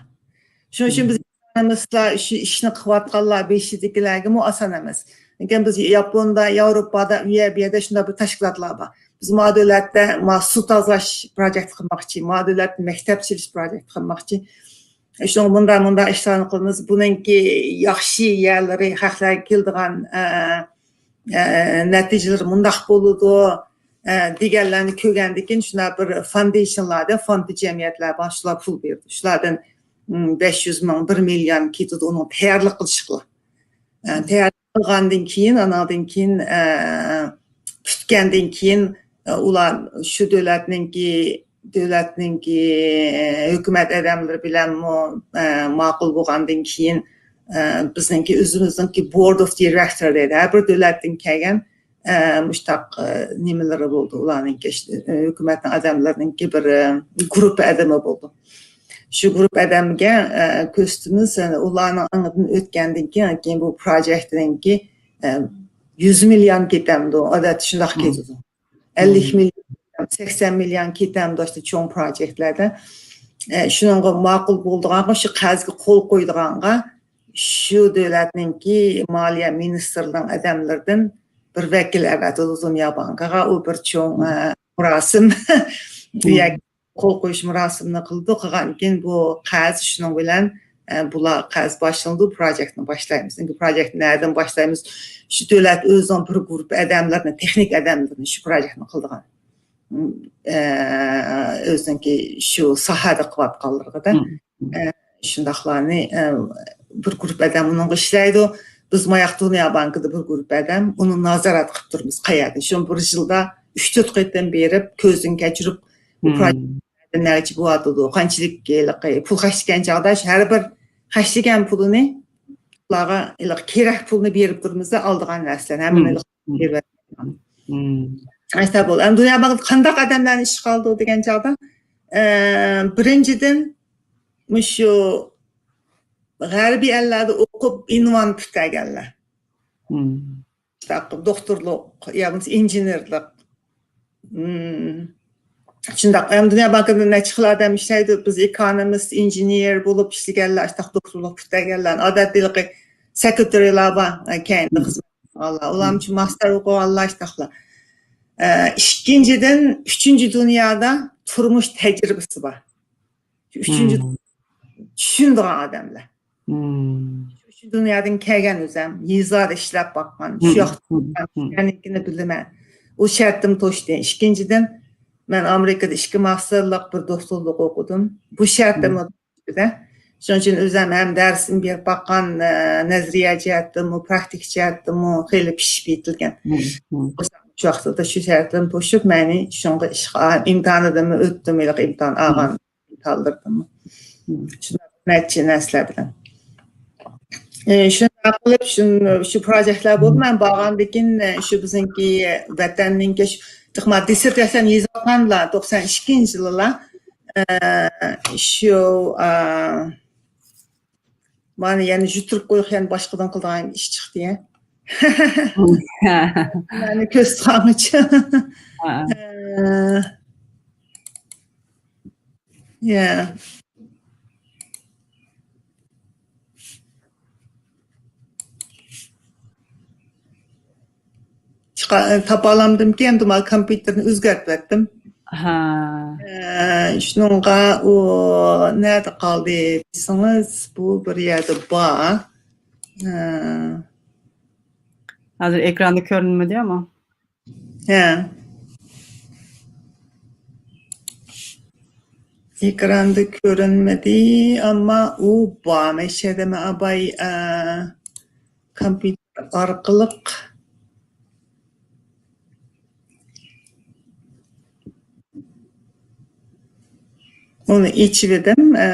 شۇنىڭ ئۈچۈن بىز ئىشلەنمىسىلا، شۇ ئىشنى قىلىۋاتقانلار بېشىدىكىلەرگىمۇ ئاسان ئەمەس. لېكىن بىز ياپوندا، ياۋروپادا، ئۇ يەر، بۇ يەردە شۇنداق بىر تەشكىلاتلار بار. بىز ما دۆلەتتە ما سۇ تازىلاش پروجېكت قىلماقچى، ما دۆلەتتە مەكتەپ سېلىش پروجېكت قىلماقچى. شۇڭا مۇنداق، مۇنداق ئىشلارنى قىلىمىز. بۇنىڭكى ياخشى يەرلىرى، خەقلەرگە كېلىدىغان، ئە، ئە، نەتىجىلىرى مۇنداق بولىدۇ، ئە، دېگەنلەرنى كۆرگەندىن كېيىن، شۇنداق بىر فاندېيشنلاردا، فوند جەمئىيەتلەر بار، شۇلار پۇل بېرىدۇ. شۇلاردىن، م، بەش يۈز مىڭ، بىر مىليون كېتىدۇ ئۇنىڭ تەييارلىق قىلىشقا. ئە، تەييارلىق قىلغاندىن كېيىن، ئاناندىن كېيىن، ئە، پۈتكەندىن كېيىن، ئە، ئۇلار شۇ دۆلەتنىڭكى، دۆلەتنىڭكى، ئە، ھۆكۈمەت ئادەملىرى بىلەنمۇ، ئە، ماقۇل بولغاندىن كېيىن، ئە، بىزنىڭكى ئۆزىمىزنىڭكى بورد ئوف دىرېكتور دەيدۇ. ھەر بىر دۆلەتتىن كەلگەن، ئە، مۇشتاق، ئە، نېمىلىرى بولدى، ئۇلارنىڭكى، ئىشتە، ئە، ھۆكۈمەتنىڭ ئادەملىرىنىڭكى بىر، ئە، گۇرۇپپا ئادىمى بولدى. شۇ گۇرۇپپا ئادەمگە، ئە، كۆرسىتىمىز، ئۇلارنىڭ ئاڭىدىن ئۆتكەندىن كېيىن، كېيىن بۇ پروجېكتنىڭكى، ئە، يۈز مىليون كېتەمدۇ؟ ئادەتتە شۇنداق كېتىدۇ. ئەللىك مىليون، سەكسەن مىليون كېتەمدۇ، ئاشۇ چوڭ پروجېكتلاردا. ئە، شۇنىڭغا ماقۇل بولىدىغانغا، شۇ قەرزگە قول قويىدىغانغا، شۇ دۆلەتنىڭكى مالىيە مىنىستىرلىقىنىڭ ئادەملىرىدىن بىر ۋەكىل ئەۋەتىدۇ دۇنيا بانكىغا. ئۇ بىر چوڭ، ئە، مۇراسىم. قول قويۇش مۇراسىمىنى قىلىدۇ. قىلغاندىن كېيىن بۇ قەرز شۇنىڭ بىلەن، ئە، بۇلار قەرز باشلىنىدۇ، پروجېكتنى باشلايمىز. ئەمدى پروجېكتنى نەدىن باشلايمىز؟ شۇ دۆلەت ئۆزىنىڭ بىر گۇرۇپپا ئادەملىرىنى، تېخنىك ئادەملىرىنى شۇ پروجېكتنى قىلىدىغان. ئە، ئۆزىنىڭكى شۇ ساھەدە قىلىۋاتقانلىرىغىدا. ئە، شۇنداقلارنى، ئە، بىر گۇرۇپپا ئادەم ئۇنىڭغا ئىشلەيدۇ. بىز ماياق دۇنيا بانكىدا بىر گۇرۇپپا ئادەم، ئۇنى نازارەت قىلىپ تۇرىمىز قەيەردىن. شۇ بىر يىلدا ئۈچ تۆت قېتىم بېرىپ، كۆزدىن كەچۈرۈپ، بۇ پروجېكت نەچچە بولۇۋاتىدۇ، قانچىلىك ھېلىقى پۇل خەجلىگەن چاغدا، شۇ ھەر بىر خەجلىگەن پۇلىنى، ئۇلارغا ھېلىقى كېرەك پۇلنى بېرىپ تۇرىمىز، ئالىدىغان نەرسىلەرنى ھەممىنى ھېلىقى بېرىپ. ئەستا بول. ئەمدى دۇنيا بانكىدا قانداق ئادەملەرنى ئىشقا ئالىدۇ دېگەن چاغدا، ئە، بىرىنچىدىن، مۇشۇ غەربىي ئەللەردە ئوقۇپ ئۇنۋان پۈتتۈرگەنلەر. دوختۇرلۇق يا بولمىسا ئىنژېنېرلىق. شۇنداق، ئەمدى دۇنيا بانكىدا نەچچە خىل ئادەم ئىشلەيدۇ. بىز ئېكونومىست، ئىنژېنېر بولۇپ ئىشلىگەنلەر، ئاشۇنداق دوختۇرلۇق پۈتتۈرگەنلەر. ئادەتتە ھېلىقى سېكرېتارلار بار، ئە، كەينىدە خىزمەت قىلغانلار. ئۇلارمۇ شۇ ماستېر ئوقۇغانلار ئاشۇنداقلار. ئە، ئىككىنچىدىن، ئۈچىنچى دۇنيادا تۇرمۇش تەجرىبىسى بار. شۇ ئۈچىنچى چۈشىنىدىغان ئادەملەر. شۇ ئۈچىنچى دۇنيادىن كەلگەن ئۆزەم، يېزىلاردا ئىشلەپ باققان، شۇ ياقتا ئىكەنلىكىنى بىلىمەن. ئۇ شەرتىم توشتى. ئىككىنچىدىن، مەن ئامېرىكىدا ئىككى ماستېرلىق، بىر دوختۇرلۇق ئوقۇدۇم. بۇ شەرتىم توشتى. شۇنىڭ ئۈچۈن ئۆزەم ھەم دەرسىم بېرىپ باققان، ئە، نەزەرىيە جەھەتتىنمۇ، پراكتىكا جەھەتتىنمۇ خېلى پىشىپ يېتىلگەن. شۇ ۋاقىتتا شۇ شەرتىم توشۇپ، مەنى شۇڭغا ئىشقا، ئىمتىھانىدىنمۇ ئۆتتۈم، ھېلىقى ئىمتىھان ئالغان. تاللىدىم. شۇنداق نەچچە نەرسىلەر بىلەن. ئى، شۇنداق قىلىپ، شۇ، شۇ پروجېكتلار بولدى. مەن بارغاندىن كېيىن، ئى، شۇ بىزنىڭكى ۋەتەننىڭكى شۇ، تېخى دىسسېرتاتسىيەنى يېزىۋاتقانلا، توقسان ئىككىنچى يىلىلا، ئى، شۇ، ئى، مانا يەنە يۈتتۈرۈپ قويۇپ، يەنە باشقىدىن قىلىدىغان ئىش چىقتى يا. مانا كۆز تۇتقانغىچە. يا. چىقا-، تاپالامدىمكى، ئەمدى مانا كومپيۇتېرنى ئۆزگەرتىۋەتتىم. ھە. ئە، شۇنىڭغا ئۇ نەدە قالدى دېسىڭىز، بۇ بىر يەردە بار. ئە. ھازىر ئېكراندا كۆرۈنمىدى ئەمما. ھە. ئېكراندا كۆرۈنمىدى، ئەمما ئۇ بار. مەشەدە مەن ئاباي، ئە، كومپيۇتېر ئارقىلىق ئۇنى ئېچىۋىدىم. ئە،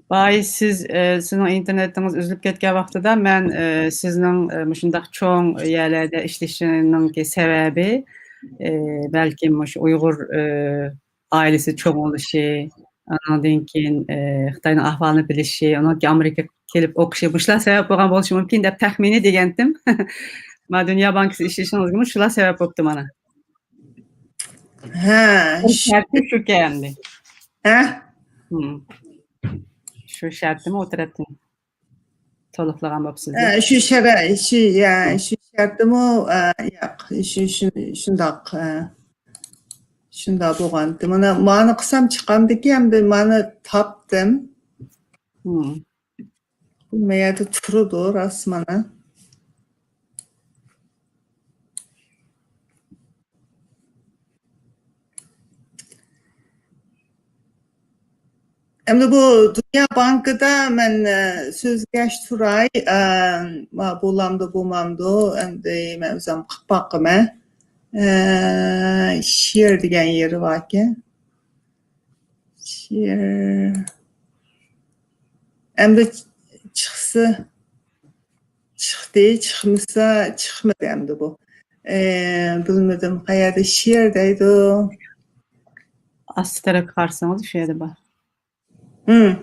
باي، سىز، ئە، سىزنىڭ ئىنتېرنېتىڭىز ئۈزۈلۈپ كەتكەن ۋاقتىدا مەن، ئە، سىزنىڭ، ئە، مۇشۇنداق چوڭ يەرلەردە ئىشلىشىنىڭكى سەۋەبى، ئە، بەلكىم مۇشۇ ئۇيغۇر، ئە، ئائىلىسى چوڭ بولۇشى، ئانىڭدىن كېيىن، ئە، خىتاينىڭ ئەھۋالىنى بىلىشى، ئۇنىڭدىن كېيىن ئامېرىكىغا كېلىپ ئوقۇشى، مۇشۇلار سەۋەب بولغان بولۇشى مۇمكىن دەپ تەخمىنىي دېگەنتىم. مانا دۇنيا بانكىسى ئىشلىشىڭىزگىمۇ شۇلار سەۋەب بوپتۇ مانا. ھە، شۇ شەرتى شۇكەن ئەمدى. ھە؟ شۇ شەرتىمۇ ئۇ تەرەپتىن تولۇقلىغان بوپسىز. ھە، شۇ شەرە-، شۇ، يا، شۇ شەرتىمۇ، ئە، ياق، شۇ، شۇ، شۇنداق، ئە، شۇنداق بولغانتى. مانا، مانا قىلسام چىقامدىكى، ئەمدى مانا تاپتىم. بۇ مەيەردە تۇرىدۇ، راست مانا. ئەمدى بۇ دۇنيا بانكىدا مەن، ئە، سۆزلەش تۇراي، ئە، ما-، بولامدۇ، بولمامدۇ، ئەمدى مەن ئۆزۈم قىلىپ باقىمەن. ئە، شېئىر دېگەن يېرى باركەن. شېئىر. ئەمدى چىقسا، چىقتى، چىقمىسا، چىقمىدى ئەمدى بۇ. ئە، بىلمىدىم، قەيەردە شېئر دەيدۇ. ئاستى تەرەپكە قارىسىڭىز، شۇ يەردە بار. ھىم.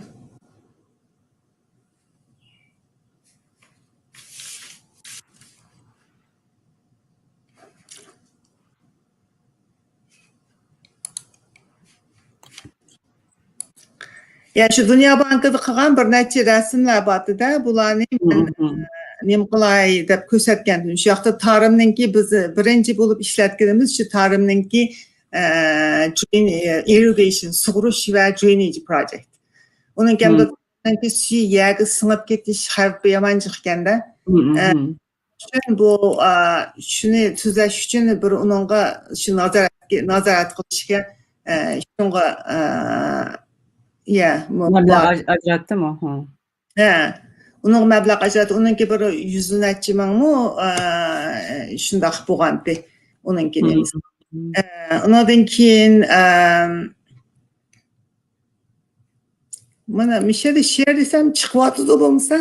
يا، شۇ دۇنيا بانكىدا قىلغان بىر نەچچە رەسىملەر بار ئىدى-دە، بۇلارنى مەن، مم، مم. ئە، نېمە قىلاي دەپ كۆرسەتكەنتىم. شۇ ياقتا تارىمنىڭكى، بىز بىرىنچى بولۇپ ئىشلەتكىنىمىز شۇ تارىمنىڭكى، ئە، drain، ئە، irrigation، سۇغۇرۇش ۋە drainage project. ئۇنىڭكى ھەمدە مم. سۇيى يەرگە سىڭىپ كېتىش خەۋپى يامان جىق ئىكەن-دە. مم، مم، ئە، مم. ئۈچۈن بۇ، ئا، شۇنى تۈزەش ئۈچۈن بىر ئۇنىڭغا شۇ نازارەت، نازارەت قىلىشكە، ئە، شۇنىڭغا، ئە، يە، مۇ-، مەبلەغ بار. ئاج-، ئاجراتتىمۇ؟ ھە. ھە. ئۇنىڭغا مەبلەغ ئاجراتتى. ئۇنىڭكى بىر يۈز نەچچە مىڭمۇ، ئە، شۇنداق بولغانتى. ئۇنىڭكى مم. نېمىسى. ئە، ئۇنىڭدىن كېيىن، ئە، مانا، مىشەدە شېئىر دېسەم چىقىۋاتىدۇ بولمىسا.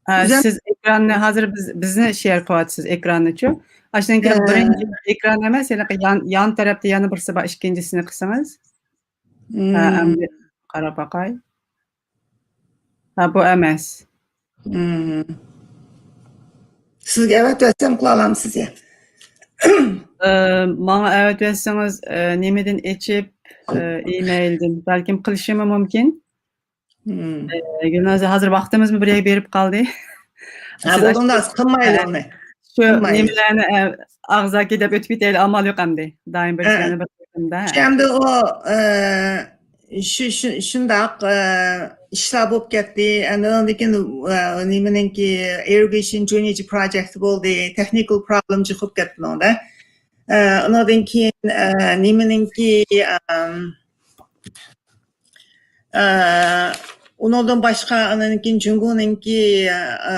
ھە، ئۆزەم سىز ئېكراننى، ھازىر بىز، بىزنى شېئىر قىلىۋاتىسىز، ئېكراننىچۇ؟ ئاشۇنىڭ كېيىن ھە. بىرىنچى ئېكران ئەمەس، يەنە يان، يان تەرەپتە يەنە بىرسى بار، ئىككىنچىسىنى قىلسىڭىز. ھە، مم. ئەمدى قاراپ باقاي. ھە، بۇ ئەمەس. مم. سىزگە ئەۋەتىۋەتسەم قىلالامسىز يا؟ ئە، ماڭا ئەۋەتىۋەتسىڭىز، ئە، نېمىدىن ئېچىپ، ئە، ئىمېيلدىن بەلكىم قىلىشىمۇ مۇمكىن. مم. ئە، گۈلنازە، ھازىر ۋاقتىمىزمۇ بىر يەرگە بېرىپ قالدى. ھە، سىز بولدىڭىز، قىلمايلى ھە. ئۇنى. شۇ قىلمايلى. نېمىلەرنى، ئە، ئاغزاكى دەپ ئۆتۈپ كېتەيلى، ئامال يوق ئەمدى. دائىم بىر ھە. ئىشلارنى بىر قېتىمدا. شۇ ئەمدى ئۇ، ئە، شۇ، شۇ، شۇنداق، ئە، ئىشلار بولۇپ كەتتى. ئەمدى ئۇنىڭدىن كېيىن، ئە، نېمىنىڭكى، irrigation drainage project بولدى. Technical problem جىق بولۇپ كەتتى ئۇنىڭدا. ئە، ئۇنىڭدىن كېيىن، ئە، نېمىنىڭكى، ئەم، ئە، ئۇنىڭدىن باشقا، ئاندىن كېيىن جۇڭگونىڭكى، ئە،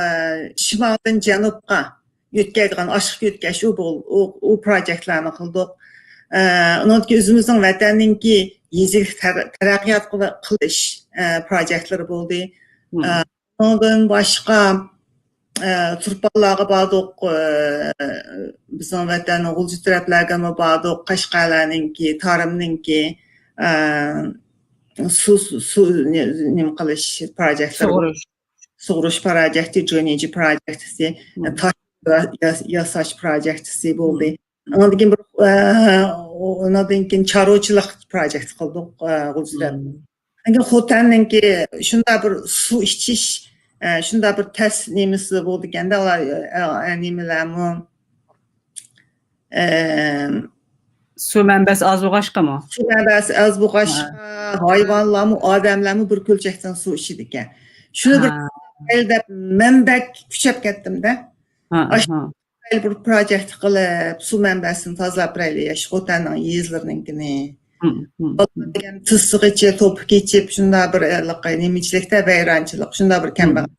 شىمالدىن جەنۇبقا يۆتكەيدىغان ئاشلىق يۆتكەش، ئۇ بول-، ئۇ، ئۇ پروجېكتلارنى قىلدۇق. ئە، ئۇنىڭدىن كېيىن ئۆزىمىزنىڭ ۋەتەننىڭكى يېزىلىك تەر-، تەرەققىيات قىل-، قىلىش، ئە، پروجېكتلىرى بولدى. مم. ئە، ئۇنىڭدىن باشقا، ئە، تۇرپانلارغا باردۇق، ئە، بىزنىڭ ۋەتەننىڭ غۇلجا تەرەپلەرگىمۇ باردۇق، قەشقەرلەرنىڭكى، تارىمنىڭكى، ئە، سۇ، سۇ، سۇ نېمە قىلىش پروجېكتلىرى بولدى. سۇغۇرۇش. سۇغۇرۇش پروجېكتى، جۇنىجى پروجېكتىسى، مم. تاش يا-، يا-، ياساش پروجېكتىسى بولدى. مم. ئاندىن كېيىن بىر، ئە، ئۇنىڭدىن كېيىن چارۋىچىلىق پروجېكتى قىلدۇق، ئە، غۇلجىدا. مم. لېكىن خوتەننىڭكى شۇنداق بىر سۇ ئىچىش، ئە، شۇنداق بىر تەس نېمىسى بولىدىكەن-دە، ئۇلار، ئە، ئە، نېمىلەرمۇ، ئە، سۇ مەنبەسى ئاز بولغاچقىمۇ؟ سۇ مەنبەسى ئز بولغاچقا، ھە. ھايۋانلارمۇ، ئادەملەرمۇ بىر كۆلچەكتىن سۇ ئىچىدىكەن. شۇنى بىر ھە. دەپ مەن بەك كۈچەپ كەتتىم-دە. ھە، ئاش-، ھە. بىر پروجېكت قىلىپ، سۇ مەنبەسىنى تازىلاپ بېرەيلى، ياش خوتەننىڭ يېزىلىرىنىڭكىنى. ھە، ھە. دېگەن تىزىغىچە توپا كېچىپ، شۇنداق بىر، ئە، نېمىچىلىكتە ۋەيرانچىلىق، شۇنداق بىر ھە. كەمبەغەل.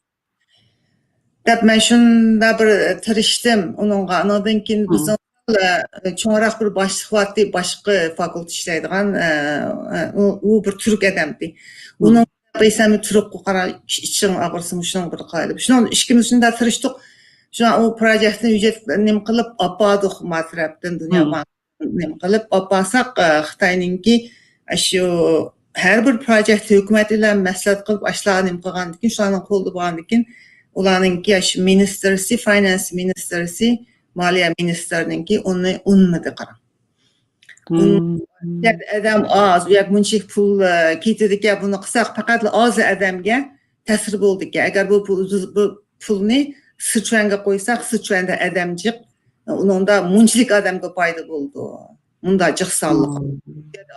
دەپ مەن شۇنداق بىر تىرىشتىم ئۇنىڭغا. ئانىڭدىن كېيىن مم. بىزنىڭ، ئە، چوڭراق بىر باشلىق بارتى، باشقا فاكۇلتېتتا ئىشلەيدىغان، ئە، ئە، ئۇ، ئۇ بىر تۈرك ئادەمدى. مم. ئۇنىڭ دېسەم، تۇرۇققا قارا، ئىچىڭ ئاغرىسىمۇ شۇنىڭ بىر قايىلى. شۇنىڭ ئىككىمىز شۇنداق تىرىشتۇق. شۇڭا ئۇ پروجېكتنى ھۆججەت نېمە قىلىپ ئاپاردۇق ما تەرەپتىن دۇنيا مم. بانكى. نېمە قىلىپ ئاپارساق، ئە، خىتاينىڭكى، ئە، شۇ ھەر بىر پروجېكت ھۆكۈمەت بىلەن مەسلىھەت قىلىپ، ئاشۇلارغا نېمە قىلغاندىن كېيىن، شۇلارنىڭ قولىدا بولغاندىن كېيىن، ئۇلارنىڭكى ئاشۇ مىنىستىرسى، فاينانس مىنىستىرسى، مالىيە مىنىستىرىنىڭكى ئۇنى ئۇنىمىدى، قاراڭ. مم. ئۇن-، ئادەم ئاز، ئۇ يەرگە مۇنچىلىك پۇل، ئە، كېتىدىكەن، بۇنى قىلساق پەقەتلا ئاز ئادەمگە تەسىر بولىدىكەن. ئەگەر بۇ پۇل، بۇ پۇلنى سىچۈەنگە قويساق، سىچۈەندە ئادەم جىق، ئۇنىڭدا مۇنچىلىك ئادەمگە پايدا بولىدۇ. مۇنداق جىق سانلىق. مم.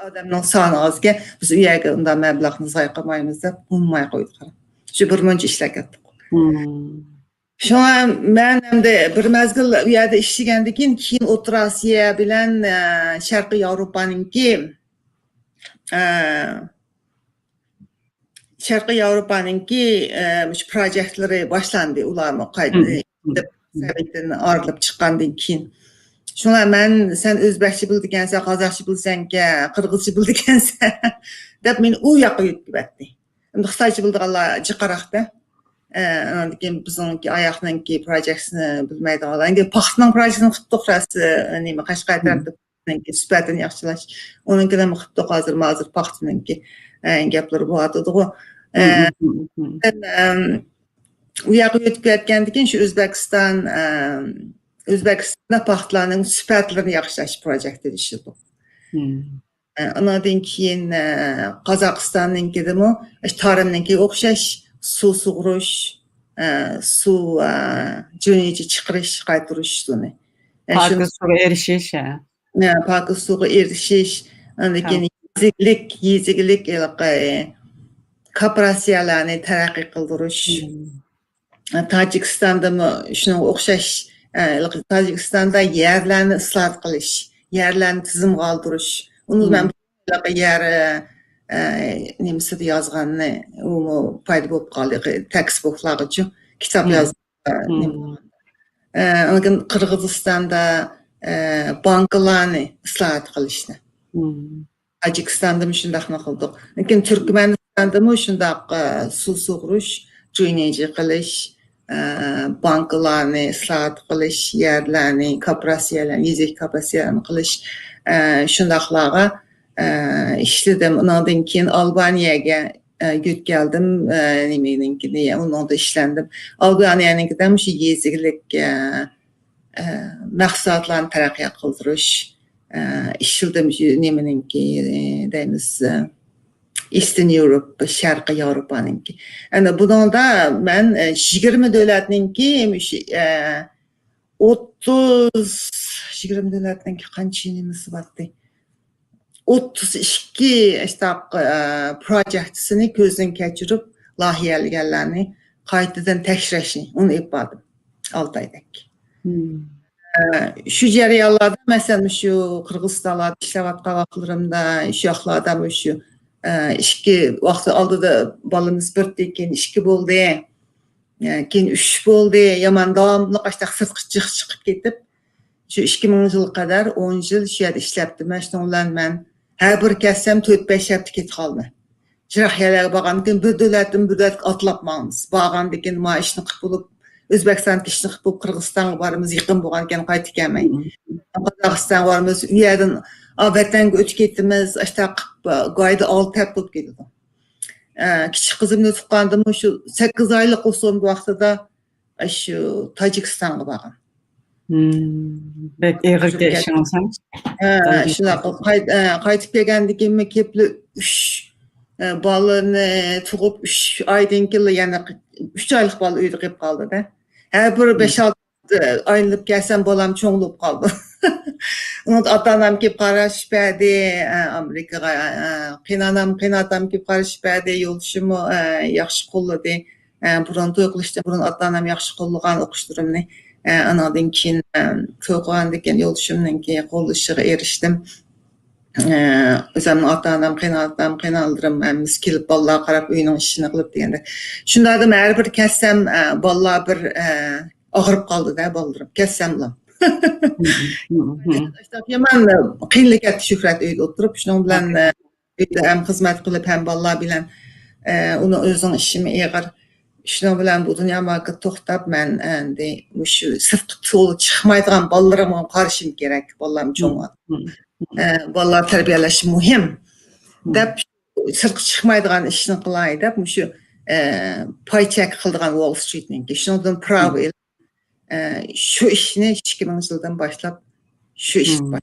ئادەمنىڭ سانى ئازكەن، بىز ئۇ يەرگە ئۇنداق مەبلەغنى زايە قىلمايمىز دەپ ئۇنىماي قويدۇق. شۇ بىر مۇنچە ئىشلەپ كەتتۇق. مم. شۇڭا مەن ئەمدى بىر مەزگىل ئۇ يەردە ئىشلىگەندىن كېيىن، كېيىن ئوتتۇرا ئاسىيا بىلەن، ئە، شەرقىي ياۋروپانىڭكى، ئە، شەرقىي ياۋروپانىڭكى، ئە، مۇشۇ پروجېكتلىرى باشلاندى، ئۇلارمۇ قايتا، مم. مم. سوۋېتتىن ئايرىلىپ چىققاندىن كېيىن. شۇڭا مەن، «سەن ئۆزبەكچە بىلىدىكەنسەن، قازاقچە بىلىسەنكەن، قىرغىزچە بىلىدىكەنسەن» دەپ مېنى ئۇ ياققا يۆتكىۋەتتى. ئەمدى خىتايچە بىلىدىغانلار جىقراقتا. ئە، ئاندىن كېيىن بىزنىڭكى ئاياغنىڭكى پروجېكتىسىنى بىلمەيدىغانلار. ئەمدى پاختىنىڭ پروجېكتىسىنى قىپتۇق راست، ئە، نېمە، قەشقەر تەرەپتە پاختىنىڭكى سۈپەتىنى ياخشىلاش. ئۇنىڭكىنى قىپتۇق ھازىر، ھازىر پاختىنىڭكى، ئە، گەپلىرى بولۇۋاتىدىغۇ. ئە، مم، مم، مم. مەن، ئەم، ئۇ ياققا ئۆتۈپ كەتكەندىن كېيىن شۇ ئۆزبېكىستان، ئەم، ئۆزبېكىستاندا پاختىلارنىڭ سۈپەتلىرىنى ياخشىلاش پروجېكتىدا ئىشلىدۇق. مم. ئە، ئانىڭدىن كېيىن، ئە، قازاقىستاننىڭكىدىمۇ ئاشۇ تارىمنىڭكىگە ئوخشاش سۇ سۇغۇرۇش، ئە، سۇ، ئە، جۆنىجى چىقىرىش، قايتۇرۇش سۇنى. ئە، شۇ پاكىز سۇغا ئېرىشىش، ھە. ئە، پاكىز سۇغا ئېرىشىش، ئاندىن كېيىن يېزا ئىگىلىك، يېزا ئىگىلىك ھېلىقى كوپىراتسىيەلەرنى تەرەققىي قىلدۇرۇش. مم. تاجىكىستاندىمۇ شۇنىڭغا ئوخشاش، ئە، تاجىكىستاندا يەرلەرنى ئىسلاھات قىلىش، يەرلەرنى تىزىمغا ئالدۇرۇش. ئۇنى مەن يەر، ئە، نېمىسىدە يازغاننى، ئۇمۇ پايدا بولۇپ قالدى، تېكىست بۇكلارغىچۇ كىتاب يازغان. ئە، ئاندىن قىرغىزىستاندا، ئە، بانكىلارنى ئىسلاھات قىلىشنى. تاجىكىستاندىمۇ شۇنداقنى قىلدۇق. لېكىن تۈركمەنىستاندىمۇ شۇنداق، ئە، سۇ سۇغۇرۇش، جۇينىجى قىلىش، ئە، بانكىلارنى ئىسلاھات قىلىش، يەرلەرنى، كوپىراتسىيەلەرنى، يېزا كوپىراتسىيەلەرنى قىلىش، ئە، شۇنداقلارغا، ئە، ئىشلىدىم. ئۇنىڭدىن كېيىن ئالبانىيەگە، ئە، يۆتكەلدىم، ئە، نېمىنىڭكىنى، ئۇنىڭدا ئىشلەندىم. ئالبانىيەنىڭكىدە مۇشۇ يېزا ئىگىلىك، ئە، ئە، مەھسۇلاتلارنى تەرەققىي قىلدۇرۇش، ئە، ئىشلىدىم شۇ نېمىنىڭكى، ئە، دەيمىز، ئە، ئىستېرن يۇروپ، شەرقىي ياۋروپانىڭكى. ئەنە بۇنىڭدا مەن، ئە، يىگىرمە دۆلەتنىڭكى مۇشۇ، ئە، ئوتتۇز، يىگىرمە دۆلەتنىڭكى قانچە نېمىسى بارتى؟ ئوتتۇز ئىككى ئاشتاق، ئە، پروجېكتىسىنى كۆزدىن كەچۈرۈپ، لايىھەلىگەنلەرنى قايتىدىن تەكشۈرۈشنى، ئۇنى ئېلىپ باردىم. ئالتە ئايدەك. ئە، شۇ جەريانلاردا، مەسىلەن، شۇ قىرغىزىستانلاردا ئىشلەۋاتقان ۋاقىتلىرىمدا، شۇ ياقلاردا شۇ، ئە، ئىككى ۋاقىت ئالدىدا بالىمىز بىردىن كېيىن ئىككى بولدى. ئە، كېيىن ئۈچ بولدى. يامان داۋاملىق ئاشتاق سىرتقا جىق چىقىپ كېتىپ، شۇ ئىككى مىڭىنچى يىلغا قەدەر ئون يىل شۇ يەردە ئىشلەپتىمەن. شۇنىڭ بىلەن مەن ھەر بىر كەلسەم تۆت-بەش ھەپتە كېتىپ قالىمەن. يىراق يەرلەرگە بارغاندىكىن بىر دۆلەتتىن بىر دۆلەتكە ئاتلاپ ماڭىمىز. بارغاندىكىن ما ئىشنى قىلىپ بولۇپ، ئۆزبېكىستاندىكى ئىشنى قىلىپ بولۇپ، قىرغىزىستانغا بارىمىز، يېقىن بولغانىكەن قايتىپ كەلمەي. قازاقىستانغا بارىمىز، ئۇ يەردىن، ئا، ۋەتەنگە ئۆتۈپ كېتىمىز، ئاشتاق قىلىپ، گايدا ئالتە ھەپتە بولۇپ كېتىدۇ. ئە، كىچىك قىزىمنى تۇغقاندىمۇ شۇ سەككىز ئايلىق بولسام ۋاقتىدا، ئە، شۇ تاجىكىستانغا بارغان. مم، بەك ئېغىر كەلگەن ئىشىڭىز ھەم. ھە، شۇنداق قىلىپ قايت-، ئە، قايتىپ كەلگەندىن كېيىنمۇ كېلىپلا ئۈچ، ئە، بالىنى تۇغۇپ، ئۈچ ئايدىن كېيىنلا يەنە ئۈچ ئايلىق بالا ئۆيدە قېلىپ قالدى-دە. ھەر بىر بەش-ئالتە ئايلىنىپ كەلسەم، بالام چوڭ بولۇپ قالدى. ئۇنىڭدا ئاتا-ئانام كېلىپ قاراشىپ بەردى، ئە، ئامېرىكىغا، ئە، قېيىنئانام، قېيىنئاتام كېلىپ قارىشىپ بەردى، يولدىشىممۇ، ئە، ياخشى قوللىدى. ئە، بۇرۇن توي قىلىشتىن بۇرۇن ئاتا-ئانام ياخشى قوللىغان ئوقۇشلىرىمنى. ئە، ئانىڭدىن كېيىن، ئە، توي قىلغاندىن كېيىن يولدىشىمنىڭكى قوللىشىغا ئېرىشتىم. ئە، ئۆزۈمنىڭ ئاتا-ئانام، قېيىنئاتام، قېيىنئانىلىرىم ھەممىسى كېلىپ بالىلارغا قاراپ، ئۆينىڭ ئىشىنى قىلىپ دېگەندەك. شۇنداقتىمۇ ھەر بىر كەلسەم، ئە، بالىلار بىر، ئە، ئاغرىپ قالدى-دە بالىلىرىم. كەلسەملا. يامان قىينىلىپ كەتتى شۆھرەت ئۆيدە ئولتۇرۇپ. شۇنىڭ بىلەن، ئە، ئۆيدە ھەم خىزمەت قىلىپ، ھەم بالىلار بىلەن، ئە، ئۇنىڭ ئۆزىنىڭ ئىشىمۇ ئېغىر. شۇنىڭ بىلەن بۇ دۇنيا ماركېت توختاپ، مەن ئەمدى مۇشۇ سىرتقا تولا چىقمايدىغان بالىلىرىمغا قارىشىم كېرەك. بالىلارمۇ چوڭ. ئە، بالىلار تەربىيەلەش مۇھىم دەپ، سىرتقا چىقمايدىغان ئىشنى قىلاي دەپ، مۇشۇ، ئە، پاي چەك قىلىدىغان ۋول سترىتنىڭكى. شۇنىڭدىن پراۋا ئېلىپ، ئە، شۇ ئىشنى ئىككى مىڭىنچى يىلدىن باشلاپ شۇ ئىش بار.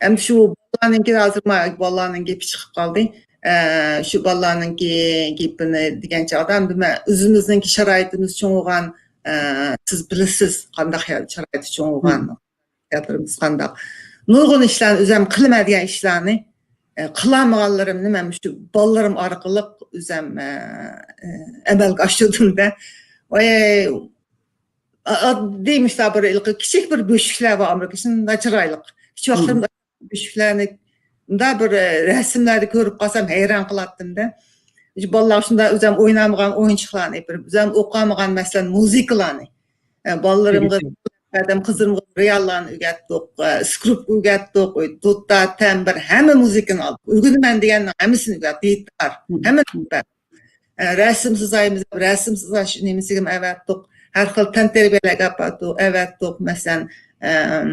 ئەمدى شۇ بالىلارنىڭكى، ھازىر ما-، بالىلارنىڭ گېپى چىقىپ قالدى. ئە، شۇ بالىلارنىڭكى گېپىنى دېگەن چاغدا، ئەمدى مەن ئۆزىمىزنىڭكى شارائىتىمىز چوڭ بولغان، ئە، سىز بىلىسىز، قانداق شارائىتى چوڭ بولغان، ياتىرىمىز قانداق. نۇرغۇن ئىشلارنى ئۆزۈم قىلىمەن دېگەن ئىشلارنى، ئە، قىلالمىغانلىرىمنى مەن شۇ بالىلىرىم ئارقىلىق ئۆزۈم، ئە، ئە، ئەمەلگە ئاشۇردۇم-دە. ۋاي، ئا-، ئاددىي مۇشۇنداق بىر ھېلىقى كىچىك بىر بۆشۈكلەر بار ئامېرىكا، شۇنداق چىرايلىق. كىچىك ۋاقىتلىرىمدا بۆشۈكلەرنى مۇنداق بىر، ئە، رەسىملەردە كۆرۈپ قالسام ھەيران قالاتتىم-دە. شۇ بالىلارغا شۇنداق ئۆزۈم ئوينامىغان ئويۇنچۇقلارنى ئېپىرىپ، ئۆزۈم ئوقۇمىغان، مەسىلەن، مۇزىكىلارنى. ئە، بالىلىرىمغا بەردىم، قىزلىرىمغا رېئاللارنى ئۆگەتتۇق، ئە، سكرىپكا ئۆگەتتۇق، ئۆي، دۇتا، تەمبىر، ھەممە مۇزىكىنى ئالدۇق. ئۆگىنىمەن دېگەننىڭ ھەممىسىنى ئۆگەتتۇق، گىتار، ھەممە. ئە، رەسىم سىزايمىز، رەسىم سىزاش نېمىسىگىمۇ ئەۋەتتۇق. ھەر خىل تەنتەربىيەلەرگە ئاپاردۇق، ئەۋەتتۇق. مەسىلەن، ئەم،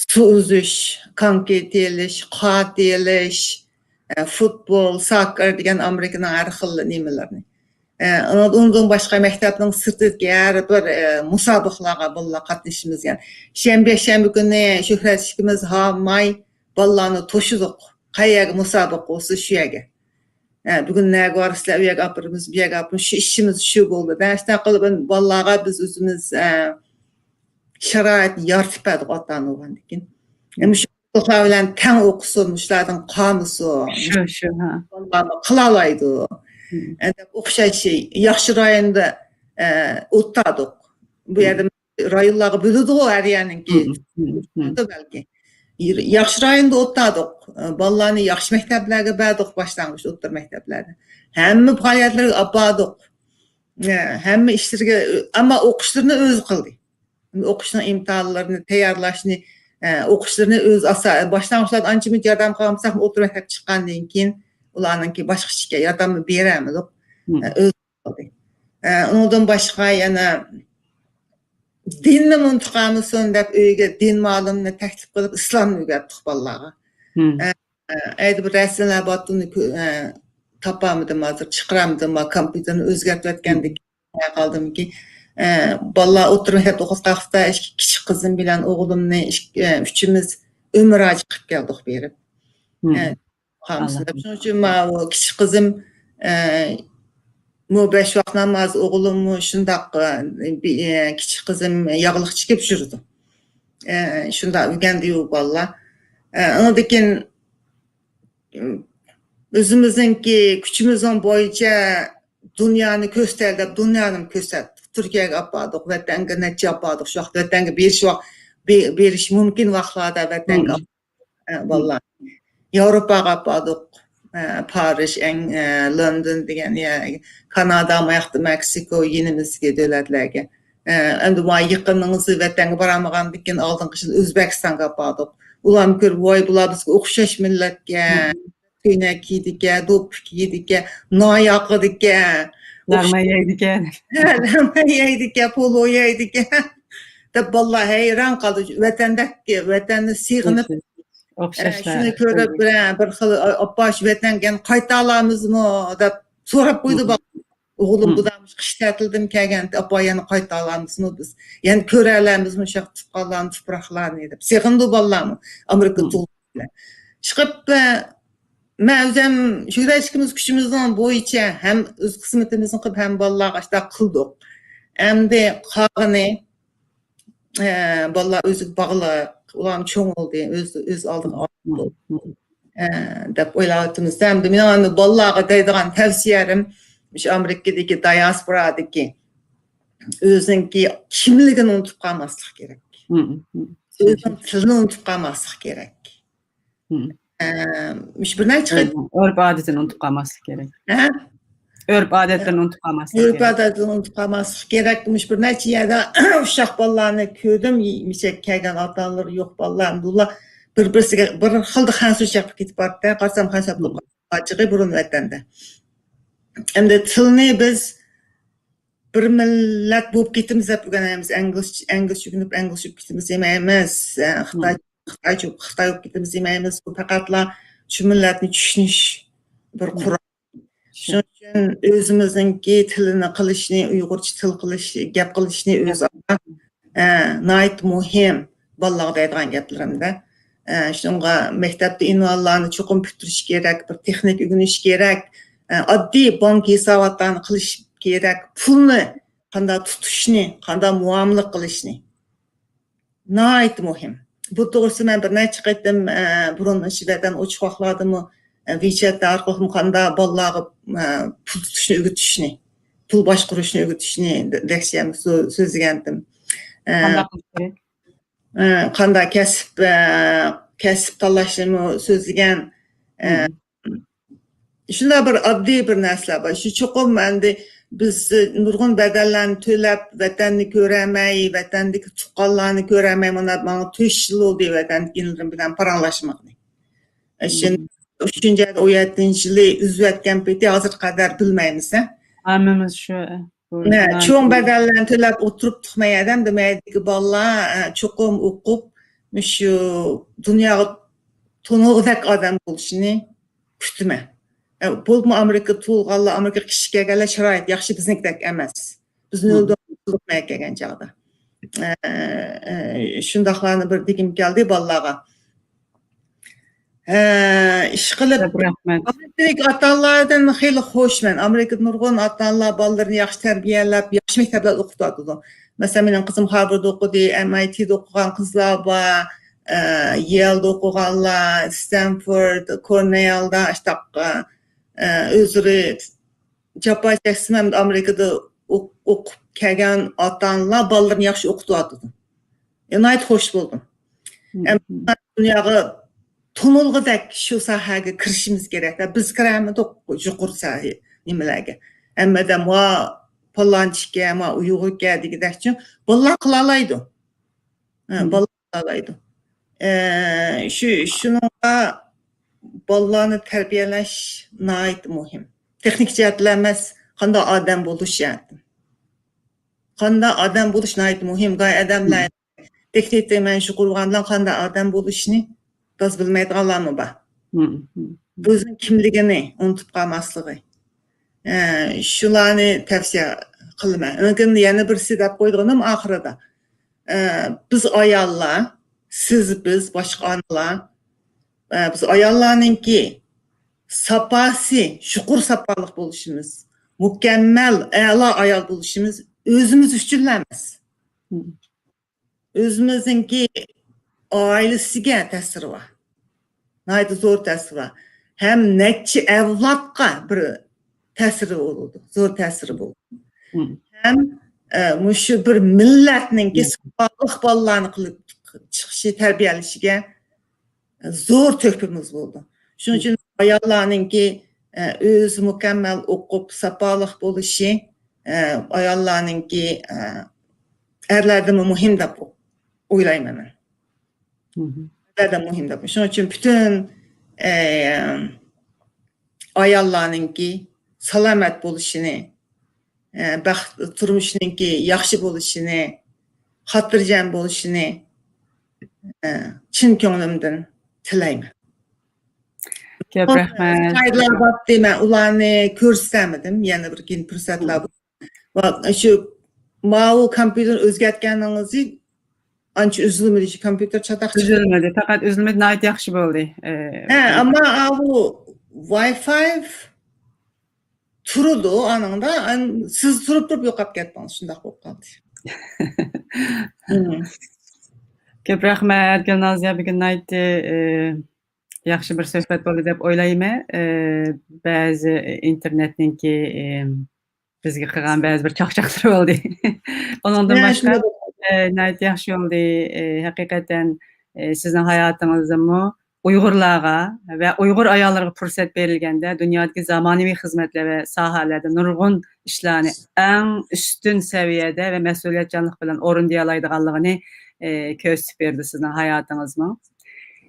سۇ ئۈزۈش، كانكرېت تېيىلىش، قار تېيىلىش، ئە، فۇتبول، ساككېر دېگەن ئامېرىكىنىڭ ھەر خىل نېمىلىرىنى. ئە، ئۇنىڭدىن باشقا مەكتەپنىڭ سىرتىدىكى ھەر بىر، ئە، مۇسابىقىلارغا بالىلار قاتنىشىمىز. يەنى شەنبە، يەكشەنبە كۈنى شۆھرەت ئىككىمىز ھاماي بالىلارنى توشىدۇق. قەيەرگە مۇسابىقە بولسا شۇ يەرگە. ئە، بۈگۈن نەگە بارىسىلەر، ئۇ يەرگە ئاپىرىمىز، بۇ يەرگە ئاپىرىمىز، شۇ ئىشىمىز شۇ بولدى. دە، شۇنداق قىلىپ بالىلارغا بىز ئۆزىمىز، ئە، شارائىتنى يارىتىپ بەردۇق ئاتا-ئانا بولغاندىن كېيىن. ئەمما شۇ ئوقۇغۇچىلار بىلەن تەڭ ئوقۇسۇن، مۇشۇلاردىن قالمىسۇن. شۇ، شۇ، ھە. بالىلارمۇ قىلالايدۇ. ئە، دەپ ئوخشاش ياخشى رايوندا، ئە، ئولتۇردۇق. بۇ يەردە رايونلارغا بۆلىدىغۇ ھەر يەرنىڭكى. بەلكى. ياخشى رايوندا ئولتۇردۇق. ئە، بالىلارنى ياخشى مەكتەپلەرگە بەردۇق، باشلانغۇچ، ئوتتۇرا مەكتەپلەرگە. ھەممە پائالىيەتلەرگە ئاپاردۇق. ئە، ھەممە ئىشلىرىگە، ئەمما ئوقۇشلىرىنى ئۆزى قىلدى. ئوقۇشنىڭ ئىمتىھانلىرىنى تەييارلاشنى، ئە، ئوقۇشلىرىنى ئۆزى ئاسا-، باشلانغۇچلاردا ئانچە مۇنچە ياردەم قىلالمىساقمۇ، ئوتتۇرا مەكتەپكە چىققاندىن كېيىن ئۇلارنىڭكى باشقىچە ياردەمنى بېرەلمىدۇق. ئە، ئۆزى قىلدى. ئە، ئۇنىڭدىن باشقا يەنە دىننى ئۇنتۇپ قالمىسۇن دەپ ئۆيگە دىن مۇئەللىمىنى تەكلىپ قىلىپ ئىسلامنى ئۆگەتتۇق بالىلارغا. ئە، ئەيدە بىر رەسىملەر بارتۇنى كۆ-، ئە، تاپالمىدىم ھازىر، چىقىرالمىدىم، ما كومپيۇتېرنى ئۆزگەرتىۋەتكەندىكىن قالدىمكى. ئە، بالىلار ئوتتۇرا مەكتەپتە ئوقۇۋاتقان ۋاقىتتا ئىككى كىچىك قىزىم بىلەن ئوغلۇمنى ئىككى-، ئە، ئۈچىمىز ئۆمرە ھاجى قىلىپ كەلدۇق بېرىپ. ئە، قالمىسۇن دەپ. شۇنىڭ ئۈچۈن ماۋۇ كىچىك قىزىم، ئە، مۇ بەش ۋاق ناماز، ئوغلۇممۇ شۇنداق، ئە، بى-، ئە، كىچىك قىزىم ياغلىق چېكىپ يۈرىدۇ. ئە، شۇنداق ئۆگەندى ئۇ بالىلار. ئە، ئاندىن كېيىن، ئۆزىمىزنىڭكى كۈچىمىزنىڭ بويىچە دۇنيانى كۆرسىتەيلى دەپ دۇنيانىمۇ كۆرسەتتۇق. تۈركىيەگە ئاپاردۇق، ۋەتەنگە نەچچە ئاپاردۇق. شۇ ۋاقىت ۋەتەنگە بېرىش ۋاق-، بې-، بېرىش مۇمكىن ۋاقىتلاردا ۋەتەنگە ئە، بالىلار. ياۋروپاغا ئاپاردۇق. ئە، پارىژ، ئەڭ، ئە، لوندون دېگەن يەر، كانادا، ماياقتا مېكسىكو، يېنىمىزدىكى دۆلەتلەرگە. ئە، ئەمدى ما يېقىنىڭىزى ۋەتەنگە بارالمىغاندىن كېيىن ئالدىنقى يىل ئۆزبېكىستانغا ئاپاردۇق. ئۇلارمۇ كۆرۈپ، ۋاي، بۇلار بىزگە ئوخشاش مىللەتكەن. كۆينەك كىيىدىكەن، دوپپا كىيىدىكەن، ناي ئاقىدىكەن. لەڭمەن يەيدىكەن. ھە، لەڭمەن يەيدىكەن، پولۇ يەيدىكەن. دەپ بالىلار ھەيران قالدى. ۋەتەندەك، ۋەتەننى سېغىنىپ، ئە، شۇنى كۆرۈپ، بىر، بىر خىل، ئاپا، شۇ ۋەتەنگە يەنە قايتالامىزمۇ دەپ سوراپ قويدى بالىلار. ئوغلۇم بۇدام قىش تەتىلدىمۇ كەلگەن، ئاپا، يەنە قايتالامىزمۇ بىز؟ يەنە كۆرەلەمىزمۇ شۇ تۇغقانلارنى، تۇپراقلارنى دەپ سېغىندى بالىلارمۇ. ئامېرىكا تۇغۇلغان بىلەن. ئىشقىلىپ، مەن ئۆزۈم شۆھرەت ئىككىمىز كۈچىمىزنىڭ بويىچە ھەم ئۆز خىزمىتىمىزنى قىلىپ، ھەم بالىلارغا ئاشۇنداق قىلدۇق. ئەمدى قالغىنى، ئە، بالىلار ئۆزىگە باغلىق، ئۇلارمۇ چوڭ بولدى، ئۆز، ئۆز ئالدىغا ئالدى، ئە، دەپ ئويلاۋاتىمىز. ئەمدى مېنىڭ ئەمدى بالىلارغا دەيدىغان تەۋسىيەم، مۇشۇ ئامېرىكىدىكى دىياسپورادىكى ئۆزىنىڭكى كىملىكىنى ئۇنتۇپ قالماسلىق كېرەك. ئۆزىنىڭ تىلىنى ئۇنتۇپ قالماسلىق كېرەك. ئە، مۇشۇ بىر نەچچە قېتىم ئۆرپ ئادىتىنى ئۇنتۇپ قالماسلىق كېرەك. ھە؟ ئۆرپ ئادەتلىرىنى ئۇنتۇپ قالماسلىق ئۆرپ كېرەك. ئادەتلىرىنى ئۇنتۇپ قالماسلىق كېرەك. مۇشۇ بىر نەچچە يەردە ئۇششاق بالىلارنى كۆردۈم. يېمىشەك كەلگەن ئاتا-ئانىلىرى يوق بالىلار. ئەمدى ئۇلار بىر-بىرسىگە بىر خىلدا خەنسۇچە قىلىپ كېتىپ باراتتى. قارىسام خەنسۇ بولۇپ قالغان چېغى بۇرۇن ۋەتەندە. ئەمدى تىلنى بىز بىر مىللەت بولۇپ كېتىمىز دەپ ئۆگەنمەيمىز. ئىنگلىز، ئىنگلىزچە ئۆگىنىپ، ئىنگلىزچە بولۇپ كېتىمىز دېمەيمىز. ئە، خىتاي، خىتايچە، خىتاي بولۇپ كېتىمىز دېمەيمىز. بۇ پەقەتلا شۇ مىللەتنى چۈشىنىش بىر قورال. شۇنىڭ ئۈچۈن ئۆزىمىزنىڭكى تىلىنى قىلىشنى، ئۇيغۇرچە تىل قىلىش، گەپ قىلىشنى ئۆزئارا، ئە، ناھايىتى مۇھىم بالىلارغا دەيدىغان گەپلىرىمدە. ئە، شۇنىڭغا مەكتەپتە ئۇنۋانلارنى چوقۇم پۈتتۈرۈش كېرەك، بىر تېخنىك ئۆگىنىش كېرەك، ئە، ئاددىي بانكا ھېساباتلارنى قىلىش كېرەك، پۇلنى قانداق تۇتۇشنى، قانداق مۇئامىلە قىلىشنى. ناھايىتى مۇھىم. بۇ توغرىسىدا مەن بىر نەچچە قېتىم، ئە، بۇرۇن شۇ ۋەتەن ئوچۇق ۋاقىتلاردىمۇ، ئە، ۋىچەت ئارقىلىقمۇ قانداق بالىلارغا، ئە، پۇل تۇتۇشنى ئۆگىتىشنى، پۇل باشقۇرۇشنى ئۆگىتىشنى لېكسىيەمدە سۆ-، سۆزلىگەنتىم. ئە، قانداق قىلىش كېرەك؟ ئە، قانداق كەسىپ، ئە، كەسىپ تاللاشنىمۇ سۆزلىگەن. ئە، شۇنداق بىر ئاددىي بىر نەرسىلەر بار. شۇ چوقۇم ئەمدى بىز نۇرغۇن بەدەللەرنى تۆلەپ، ۋەتەننى كۆرەلمەي، ۋەتەندىكى تۇغقانلارنى كۆرەلمەي، مانا، ماڭا تۆت يىل بولدى ۋەتەندىكى ئىنىلىرىم بىلەن پاراڭلاشمىغىنى. شۇ ئۈچىنچى ئايدا ئون يەتتىنچى يىلى ئۈزۈۋەتكەن پېتى ھازىرغا قەدەر بىلمەيمىز، ھە؟ ھەممىمىز شۇ، بۇ نە، چوڭ بەدەللەرنى تۆلەپ ئولتۇرۇپتۇق مەيەدەم، دېمەيدىكى بالىلار، ئە، چوقۇم ئوقۇپ، مۇشۇ دۇنياغا تونۇلغۇدەك ئادەم بولۇشىنى كۈتىمەن. ئە، بولۇپمۇ ئامېرىكىدا تۇغۇلغانلار، ئامېرىكىغا كىچىك كەلگەنلەر شارائىتى ياخشى، بىزنىڭكىدەك ئەمەس. بىزنى ئۆلدۈرۈپ مەيەگە كەلگەن چاغدا. ئە، ئە، شۇنداقلارنى بىر دېگۈم كەلدى بالىلارغا. ئە، ئىشقىلىپ، كۆپ رەھمەت. ئامېرىكىدىكى ئاتا-ئانىلاردىن خېلى خۇشمەن. ئامېرىكىدا نۇرغۇن ئاتا-ئانىلار بالىلىرىنى ياخشى تەربىيەلەپ، ياخشى مەكتەپلەردە ئوقۇتۇۋاتىدۇ. مەسىلەن، مېنىڭ قىزىم خارۋارد ئوقۇدى، ئەم ئاي تىدا ئوقۇغان قىزلار بار، ئە، يېلدا ئوقۇغانلار، ستەنفورد، كورنېلدا، ئاشتاق، ئە، ئۆزلىرى جاپا چەكسىمۇ، ئەمدى ئامېرىكىدا ئوق-، ئوقۇپ كەلگەن ئاتا-ئانىلار بالىلىرىنى ياخشى ئوقۇتۇۋاتىدۇ. ئە، ناھايىتى خۇش بولدۇم. مم. ئەمما دۇنياغا تونۇلغۇدەك شۇ ساھەگە كىرىشىمىز كېرەك. بىز كىرەلمىدۇق يۇقىرى ساھە نېمىلەرگە. ھەممە ئادەم، ۋا، پالانچىكەن، ۋا، ئۇيغۇركەن دېگۈدەكچۇ. بالىلار قىلالايدۇ. ھە، مم. بالىلار قىلالايدۇ. ئە، شۇ، شۇنىڭغا بالىلارنى تەربىيەلەش ناھايىتى مۇھىم. تېخنىك جەھەتتىلا ئەمەس، قانداق ئادەم بولۇش جەھەتتىن. قانداق ئادەم بولۇش ناھايىتى مۇھىم. باي ئادەملەر مم. تېخنىكتە مەن شۇغۇللانغان بىلەن قانداق ئادەم بولۇشنى تازا بىلمەيدىغانلارمۇ بار. مم، مم. ئۆزىنىڭ كىملىكىنى ئۇنتۇپ قالماسلىقى. ئە، شۇلارنى تەۋسىيە قىلىمەن. ئاندىن كېيىن يەنە بىرسى دەپ قويىدىغىنىم ئاخىرىدا. ئە، بىز ئاياللار، سىز، بىز، باشقا ئانىلار، ئە، بىز ئاياللارنىڭكى ساپاسى، يۇقىرى ساپالىق بولۇشىمىز، مۇكەممەل، ئەلا ئايال بولۇشىمىز ئۆزىمىز ئۈچۈنلا ئەمەس. مم. ئۆزىمىزنىڭكى ئائىلىسىگە تەسىرى بار. ناھايىتى زور تەسىرى بار. ھەم نەچچە ئەۋلادقا بىر تەسىرى بولىدۇ، زور تەسىرى بولىدۇ. مم. ھەم، ئە، مۇشۇ بىر مىللەتنىڭكى مم. ساپالىق بالىلارنى قىلىپ چىقىشى، تەربىيەلىشىگە زور تۆھپىمىز بولىدۇ. شۇنىڭ ئۈچۈن ئاياللارنىڭكى، ئە، ئۆزى مۇكەممەل ئوقۇپ، ساپالىق بولۇشى، ئە، ئاياللارنىڭكى، ئە، ئەرلەردىنمۇ مۇھىم دەپ ئويلايمەن مەن. مم. ئەرلەردىن مۇھىم دەپ. شۇنىڭ ئۈچۈن پۈتۈن، ئە، ئاياللارنىڭكى سالامەت بولۇشىنى، ئە، بەخت، تۇرمۇشنىڭكى ياخشى بولۇشىنى، خاتىرجەم بولۇشىنى، ئە، چىن كۆڭلۈمدىن تىلەيمەن. كۆپ رەھمەت. سلايدلار بارتى، مەن ئۇلارنى كۆرسىتەلمىدىم. يەنە بىر كېيىن پۇرسەتلەر بولسا. ۋا-، شۇ ماۋۇ كومپيۇتېرنى ئۆزگەرتكەنلىكىڭىزنى ئانچە ئۈزۈلمىدى، شۇ كومپيۇتېر چاتاق چىقتى. ئۈزۈلمىدى، پەقەت ئۈزۈلمىدى، ناھايىتى ياخشى بولدى. ئە، ھە، ئەمما ئاۋۇ ۋاي فاي تۇرىدۇ، ئانىڭدا، ئان-، سىز تۇرۇپ تۇرۇپ يوقاپ كەتتىڭىز، شۇنداق بولۇپ قالدى. مم. كۆپ رەھمەت، گۈلنازىيە، بۈگۈن ناھايىتى، ئى، ياخشى بىر سۆھبەت بولدى دەپ ئويلايمەن. ئى، بەزى ئىنتېرنېتنىڭكى، ئى، بىزگە قىلغان بەزى بىر چاقچاقلىرى بولدى. ئۇنىڭدىن باشقا، ئە، ناھايىتى ياخشى بولدى. ئە، ھەقىقەتەن، ئە، سىزنىڭ ھاياتىڭىزدىمۇ ئۇيغۇرلارغا ۋە ئۇيغۇر ئاياللىرىغا پۇرسەت بېرىلگەندە، دۇنيادىكى زامانىۋى خىزمەتلەر ۋە ساھەلەردە نۇرغۇن ئىشلارنى ئەڭ ئۈستۈن سەۋىيەدە ۋە مەسئۇلىيەتچانلىق بىلەن ئورۇندىيالايدىغانلىقىنى، ئە، كۆرسىتىپ بېرىدۇ سىزنىڭ ھاياتىڭىزمۇ.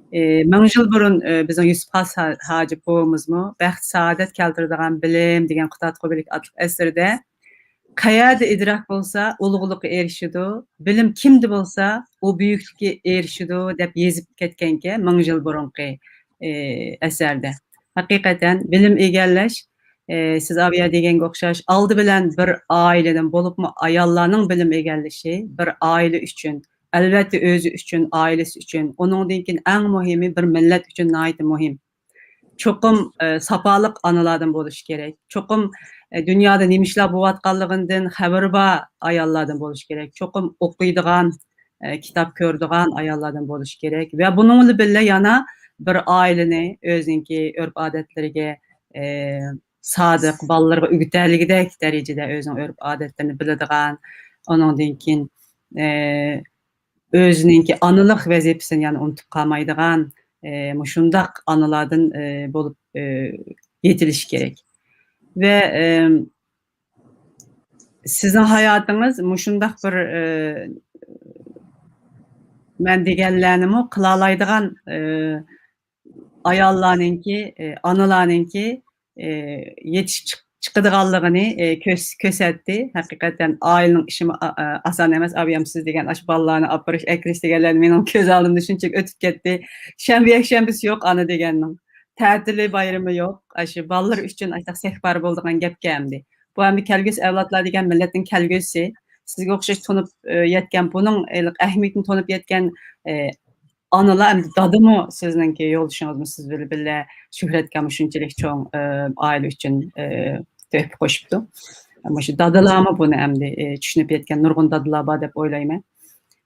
ئى، مىڭ يىل بۇرۇن، ئى، بىزنىڭ يۈسۈپ خاس ھا-، ھاجى بوۋىمىزمۇ بەخت سائادەت كەلتۈرىدىغان بىلىم دېگەن قۇتادغۇ بىلىك ئاتلىق ئەسىرىدە، «قەيەردە ئىدراك بولسا، ئۇلۇغلۇققا ئېرىشىدۇ، بىلىم كىمدە بولسا، ئۇ بۈيۈكلۈككە ئېرىشىدۇ» دەپ يېزىپ كەتكەنكەن، مىڭ يىل بۇرۇنقى، ئى، ئەسەردە. ھەقىقەتەن بىلىم ئىگىلەش، ئى، سىز ئاۋۇ يەردە دېگەنگە ئوخشاش، ئالدى بىلەن بىر ئائىلىدىن، بولۇپمۇ ئاياللارنىڭ بىلىم ئىگىلىشى بىر ئائىلە ئۈچۈن، ئەلۋەتتە، ئۆزى ئۈچۈن، ئائىلىسى ئۈچۈن، ئۇنىڭدىن كېيىن ئەڭ مۇھىمى بىر مىللەت ئۈچۈن ناھايىتى مۇھىم. چوقۇم، ئە، ساپالىق ئانىلاردىن بولۇشى كېرەك. چوقۇم، ئە، دۇنيادا نېمە ئىشلار بولۇۋاتقانلىقىدىن خەۋىرى بار ئاياللاردىن بولۇشى كېرەك. چوقۇم ئوقۇيدىغان، ئە، كىتاب كۆرىدىغان ئاياللاردىن بولۇشى كېرەك. ۋە بۇنىڭ بىلەن بىللە يەنە بىر ئائىلىنى ئۆزىنىڭكى ئۆرپ-ئادەتلىرىگە، ئە، سادىق، بالىلىرىغا ئۆگىتەلىگۈدەك دەرىجىدە ئۆزىنىڭ ئۆرپ-ئادەتلىرىنى بىلىدىغان، ئۇنىڭدىن كېيىن، ئە، ئۆزىنىڭكى ئانىلىق ۋەزىپىسىنى يەنە ئۇنتۇپ قالمايدىغان، ئى، مۇشۇنداق ئانىلاردىن، ئى، بولۇپ، ئى، يېتىلىشى كېرەك. ۋە، ئى، سىزنىڭ ھاياتىڭىز مۇشۇنداق بىر، ئى، مەن دېگەنلەرنىمۇ قىلالايدىغان، ئى، ئاياللارنىڭكى، ئى، ئانىلارنىڭكى، ئى، يېتىشىپ چىق-، چىقىدىغانلىقىنى، ئى، كۆرس-، كۆرسەتتى. ھەقىقەتەن ئائىلىنىڭ ئىشىمۇ ئا-، ئا-، ئاسان ئەمەس. ئابىيام سىز دېگەن ئاشۇ بالىلارنى ئاپىرىش، ئەكىرىش دېگەنلەر مېنىڭ كۆز ئالدىمدا شۇنچىلىك ئۆتۈپ كەتتى. شەنبە، يەكشەنبىسى يوق ئانا دېگەننىڭ. تەتىلى، بايرىمى يوق. ئاشۇ بالىلار ئۈچۈن ئاشۇنداق سەھۋارى بولىدىغان گەپكەن ئەمدى. بۇ ئەمدى كەلگۈسى ئەۋلادلار دېگەن مىللەتنىڭ كەلگۈسى. سىزگە ئوخشاش تونۇپ، ئە، يەتكەن بۇنىڭ، ئە، ئەھمىيىتىنى تونۇپ يەتكەن، ئە، ئانىلار، ئەمدى دادىمۇ سىزنىڭكى يولدىشىڭىزمۇ سىز بىلەن بىللە شۆھرەتكە مۇشۇنچىلىك چوڭ، ئە، ئائىلە ئۈچۈن، ئە، تۆھپە قوشۇپتۇ. مۇشۇ دادىلارمۇ بۇنى ئەمدى، ئە، چۈشىنىپ يەتكەن نۇرغۇن دادىلار بار دەپ ئويلايمەن.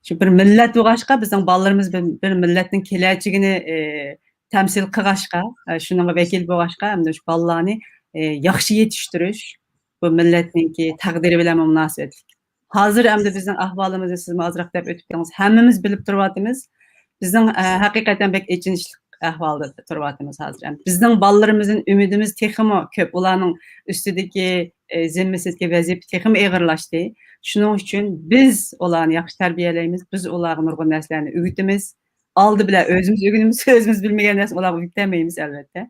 شۇ بىر مىللەت بولغاچقا، بىزنىڭ بالىلىرىمىز بىر، بىر مىللەتنىڭ كېلەچىكىنى، ئە، تەمسىل قىلغاچقا، ئە، شۇنىڭغا ۋەكىل بولغاچقا، ئەمدى شۇ بالىلارنى، ئە، ياخشى يېتىشتۈرۈش، بۇ مىللەتنىڭكى تەقدىرى بىلەن مۇناسىۋەتلىك. ھازىر ئەمدى بىزنىڭ ئەھۋالىمىزنى سىزمۇ ئازراق دەپ ئۆتۈپ كەتتىڭىز. ھەممىمىز بىلىپ تۇرۇۋاتىمىز. بىزنىڭ، ئە، ھەقىقەتەن بەك ئېچىنىشلىق ئەھۋالدا تۇرۇۋاتىمىز ھازىر. ئەمدى بىزنىڭ بالىلىرىمىزدىن ئۈمىدىمىز تېخىمۇ كۆپ. ئۇلارنىڭ ئۈستىدىكى، ئە، زىممىسىدىكى ۋەزىپە تېخىمۇ ئېغىرلاشتى. شۇنىڭ ئۈچۈن بىز ئۇلارنى ياخشى تەربىيەلەيمىز. بىز ئۇلارغا نۇرغۇن نەرسىلەرنى ئۆگىتىمىز. ئالدى بىلەن ئۆزىمىز ئۆگىنىمىز، ئۆزىمىز بىلمىگەن نەرسىنى ئۇلارغا ئۆگىتەلمەيمىز، ئەلۋەتتە.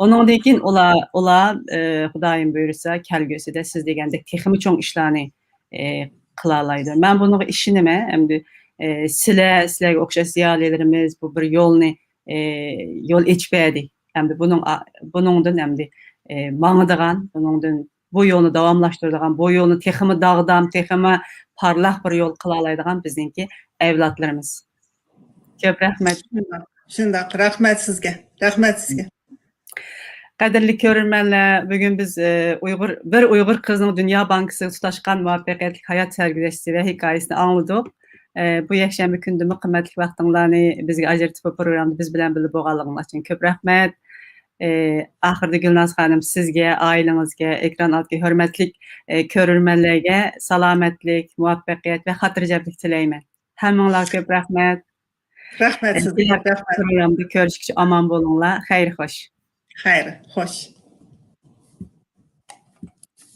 ئۇنىڭدىن كېيىن ئۇلار، ئۇلار، ئى، خۇدايىم بۇيرۇسا، كەلگۈسىدە سىز دېگەندەك تېخىمۇ چوڭ ئىشلارنى، ئى، قىلالايدۇ. مەن بۇنىڭغا ئىشىنىمەن. ئەمدى، ئى، سىلەر، سىلەرگە ئوخشاش زىيالىيلىرىمىز بۇ بىر يولنى، ئى، يول ئېچىپ بەردى. ئەمدى بۇنىڭ، بۇنىڭدىن ئەمدى، ئى، ماڭىدىغان، بۇنىڭدىن بۇ يولنى داۋاملاشتۇرىدىغان، بۇ يولنى تېخىمۇ داغدام، تېخىمۇ پارلاق بىر يول قىلالايدىغان بىزنىڭكى ئەۋلادلىرىمىز. كۆپ رەھمەت. شۇنداق، شۇنداق. رەھمەت سىزگە. رەھمەت سىزگە. قەدىرلىك كۆرۈرمەنلەر، بۈگۈن بىز، ئى، ئۇيغۇر، بىر ئۇيغۇر قىزنىڭ دۇنيا بانكىسىغا تۇتاشقان مۇۋەپپەقىيەتلىك ھايات سەرگۈزەشتى ۋە ھېكايىسىنى ئاڭلىدۇق. ئى، بۇ يەكشەنبە كۈنىدىمۇ قىممەتلىك ۋاقتىڭلارنى بىزگە ئاجرىتىپ، بۇ پروگراممىدا بىز بىلەن بىللە بولغانلىقىڭلار ئۈچۈن كۆپ رەھمەت. ئى، ئاخىرىدا گۈلناز خانىم، سىزگە، ئائىلىڭىزگە، ئېكران ئالدىدىكى ھۆرمەتلىك، ئى، كۆرۈرمەنلەرگە سالامەتلىك، مۇۋەپپەقىيەت ۋە خاتىرجەملىك تىلەيمەن. ھەممىڭلارغا كۆپ رەھمەت. رەھمەت سىزگە. كېلەر رەھمەت. پروگراممىدا كۆرۈشكىچە ئامان بولۇڭلار. خەير خوش. خەير خوش.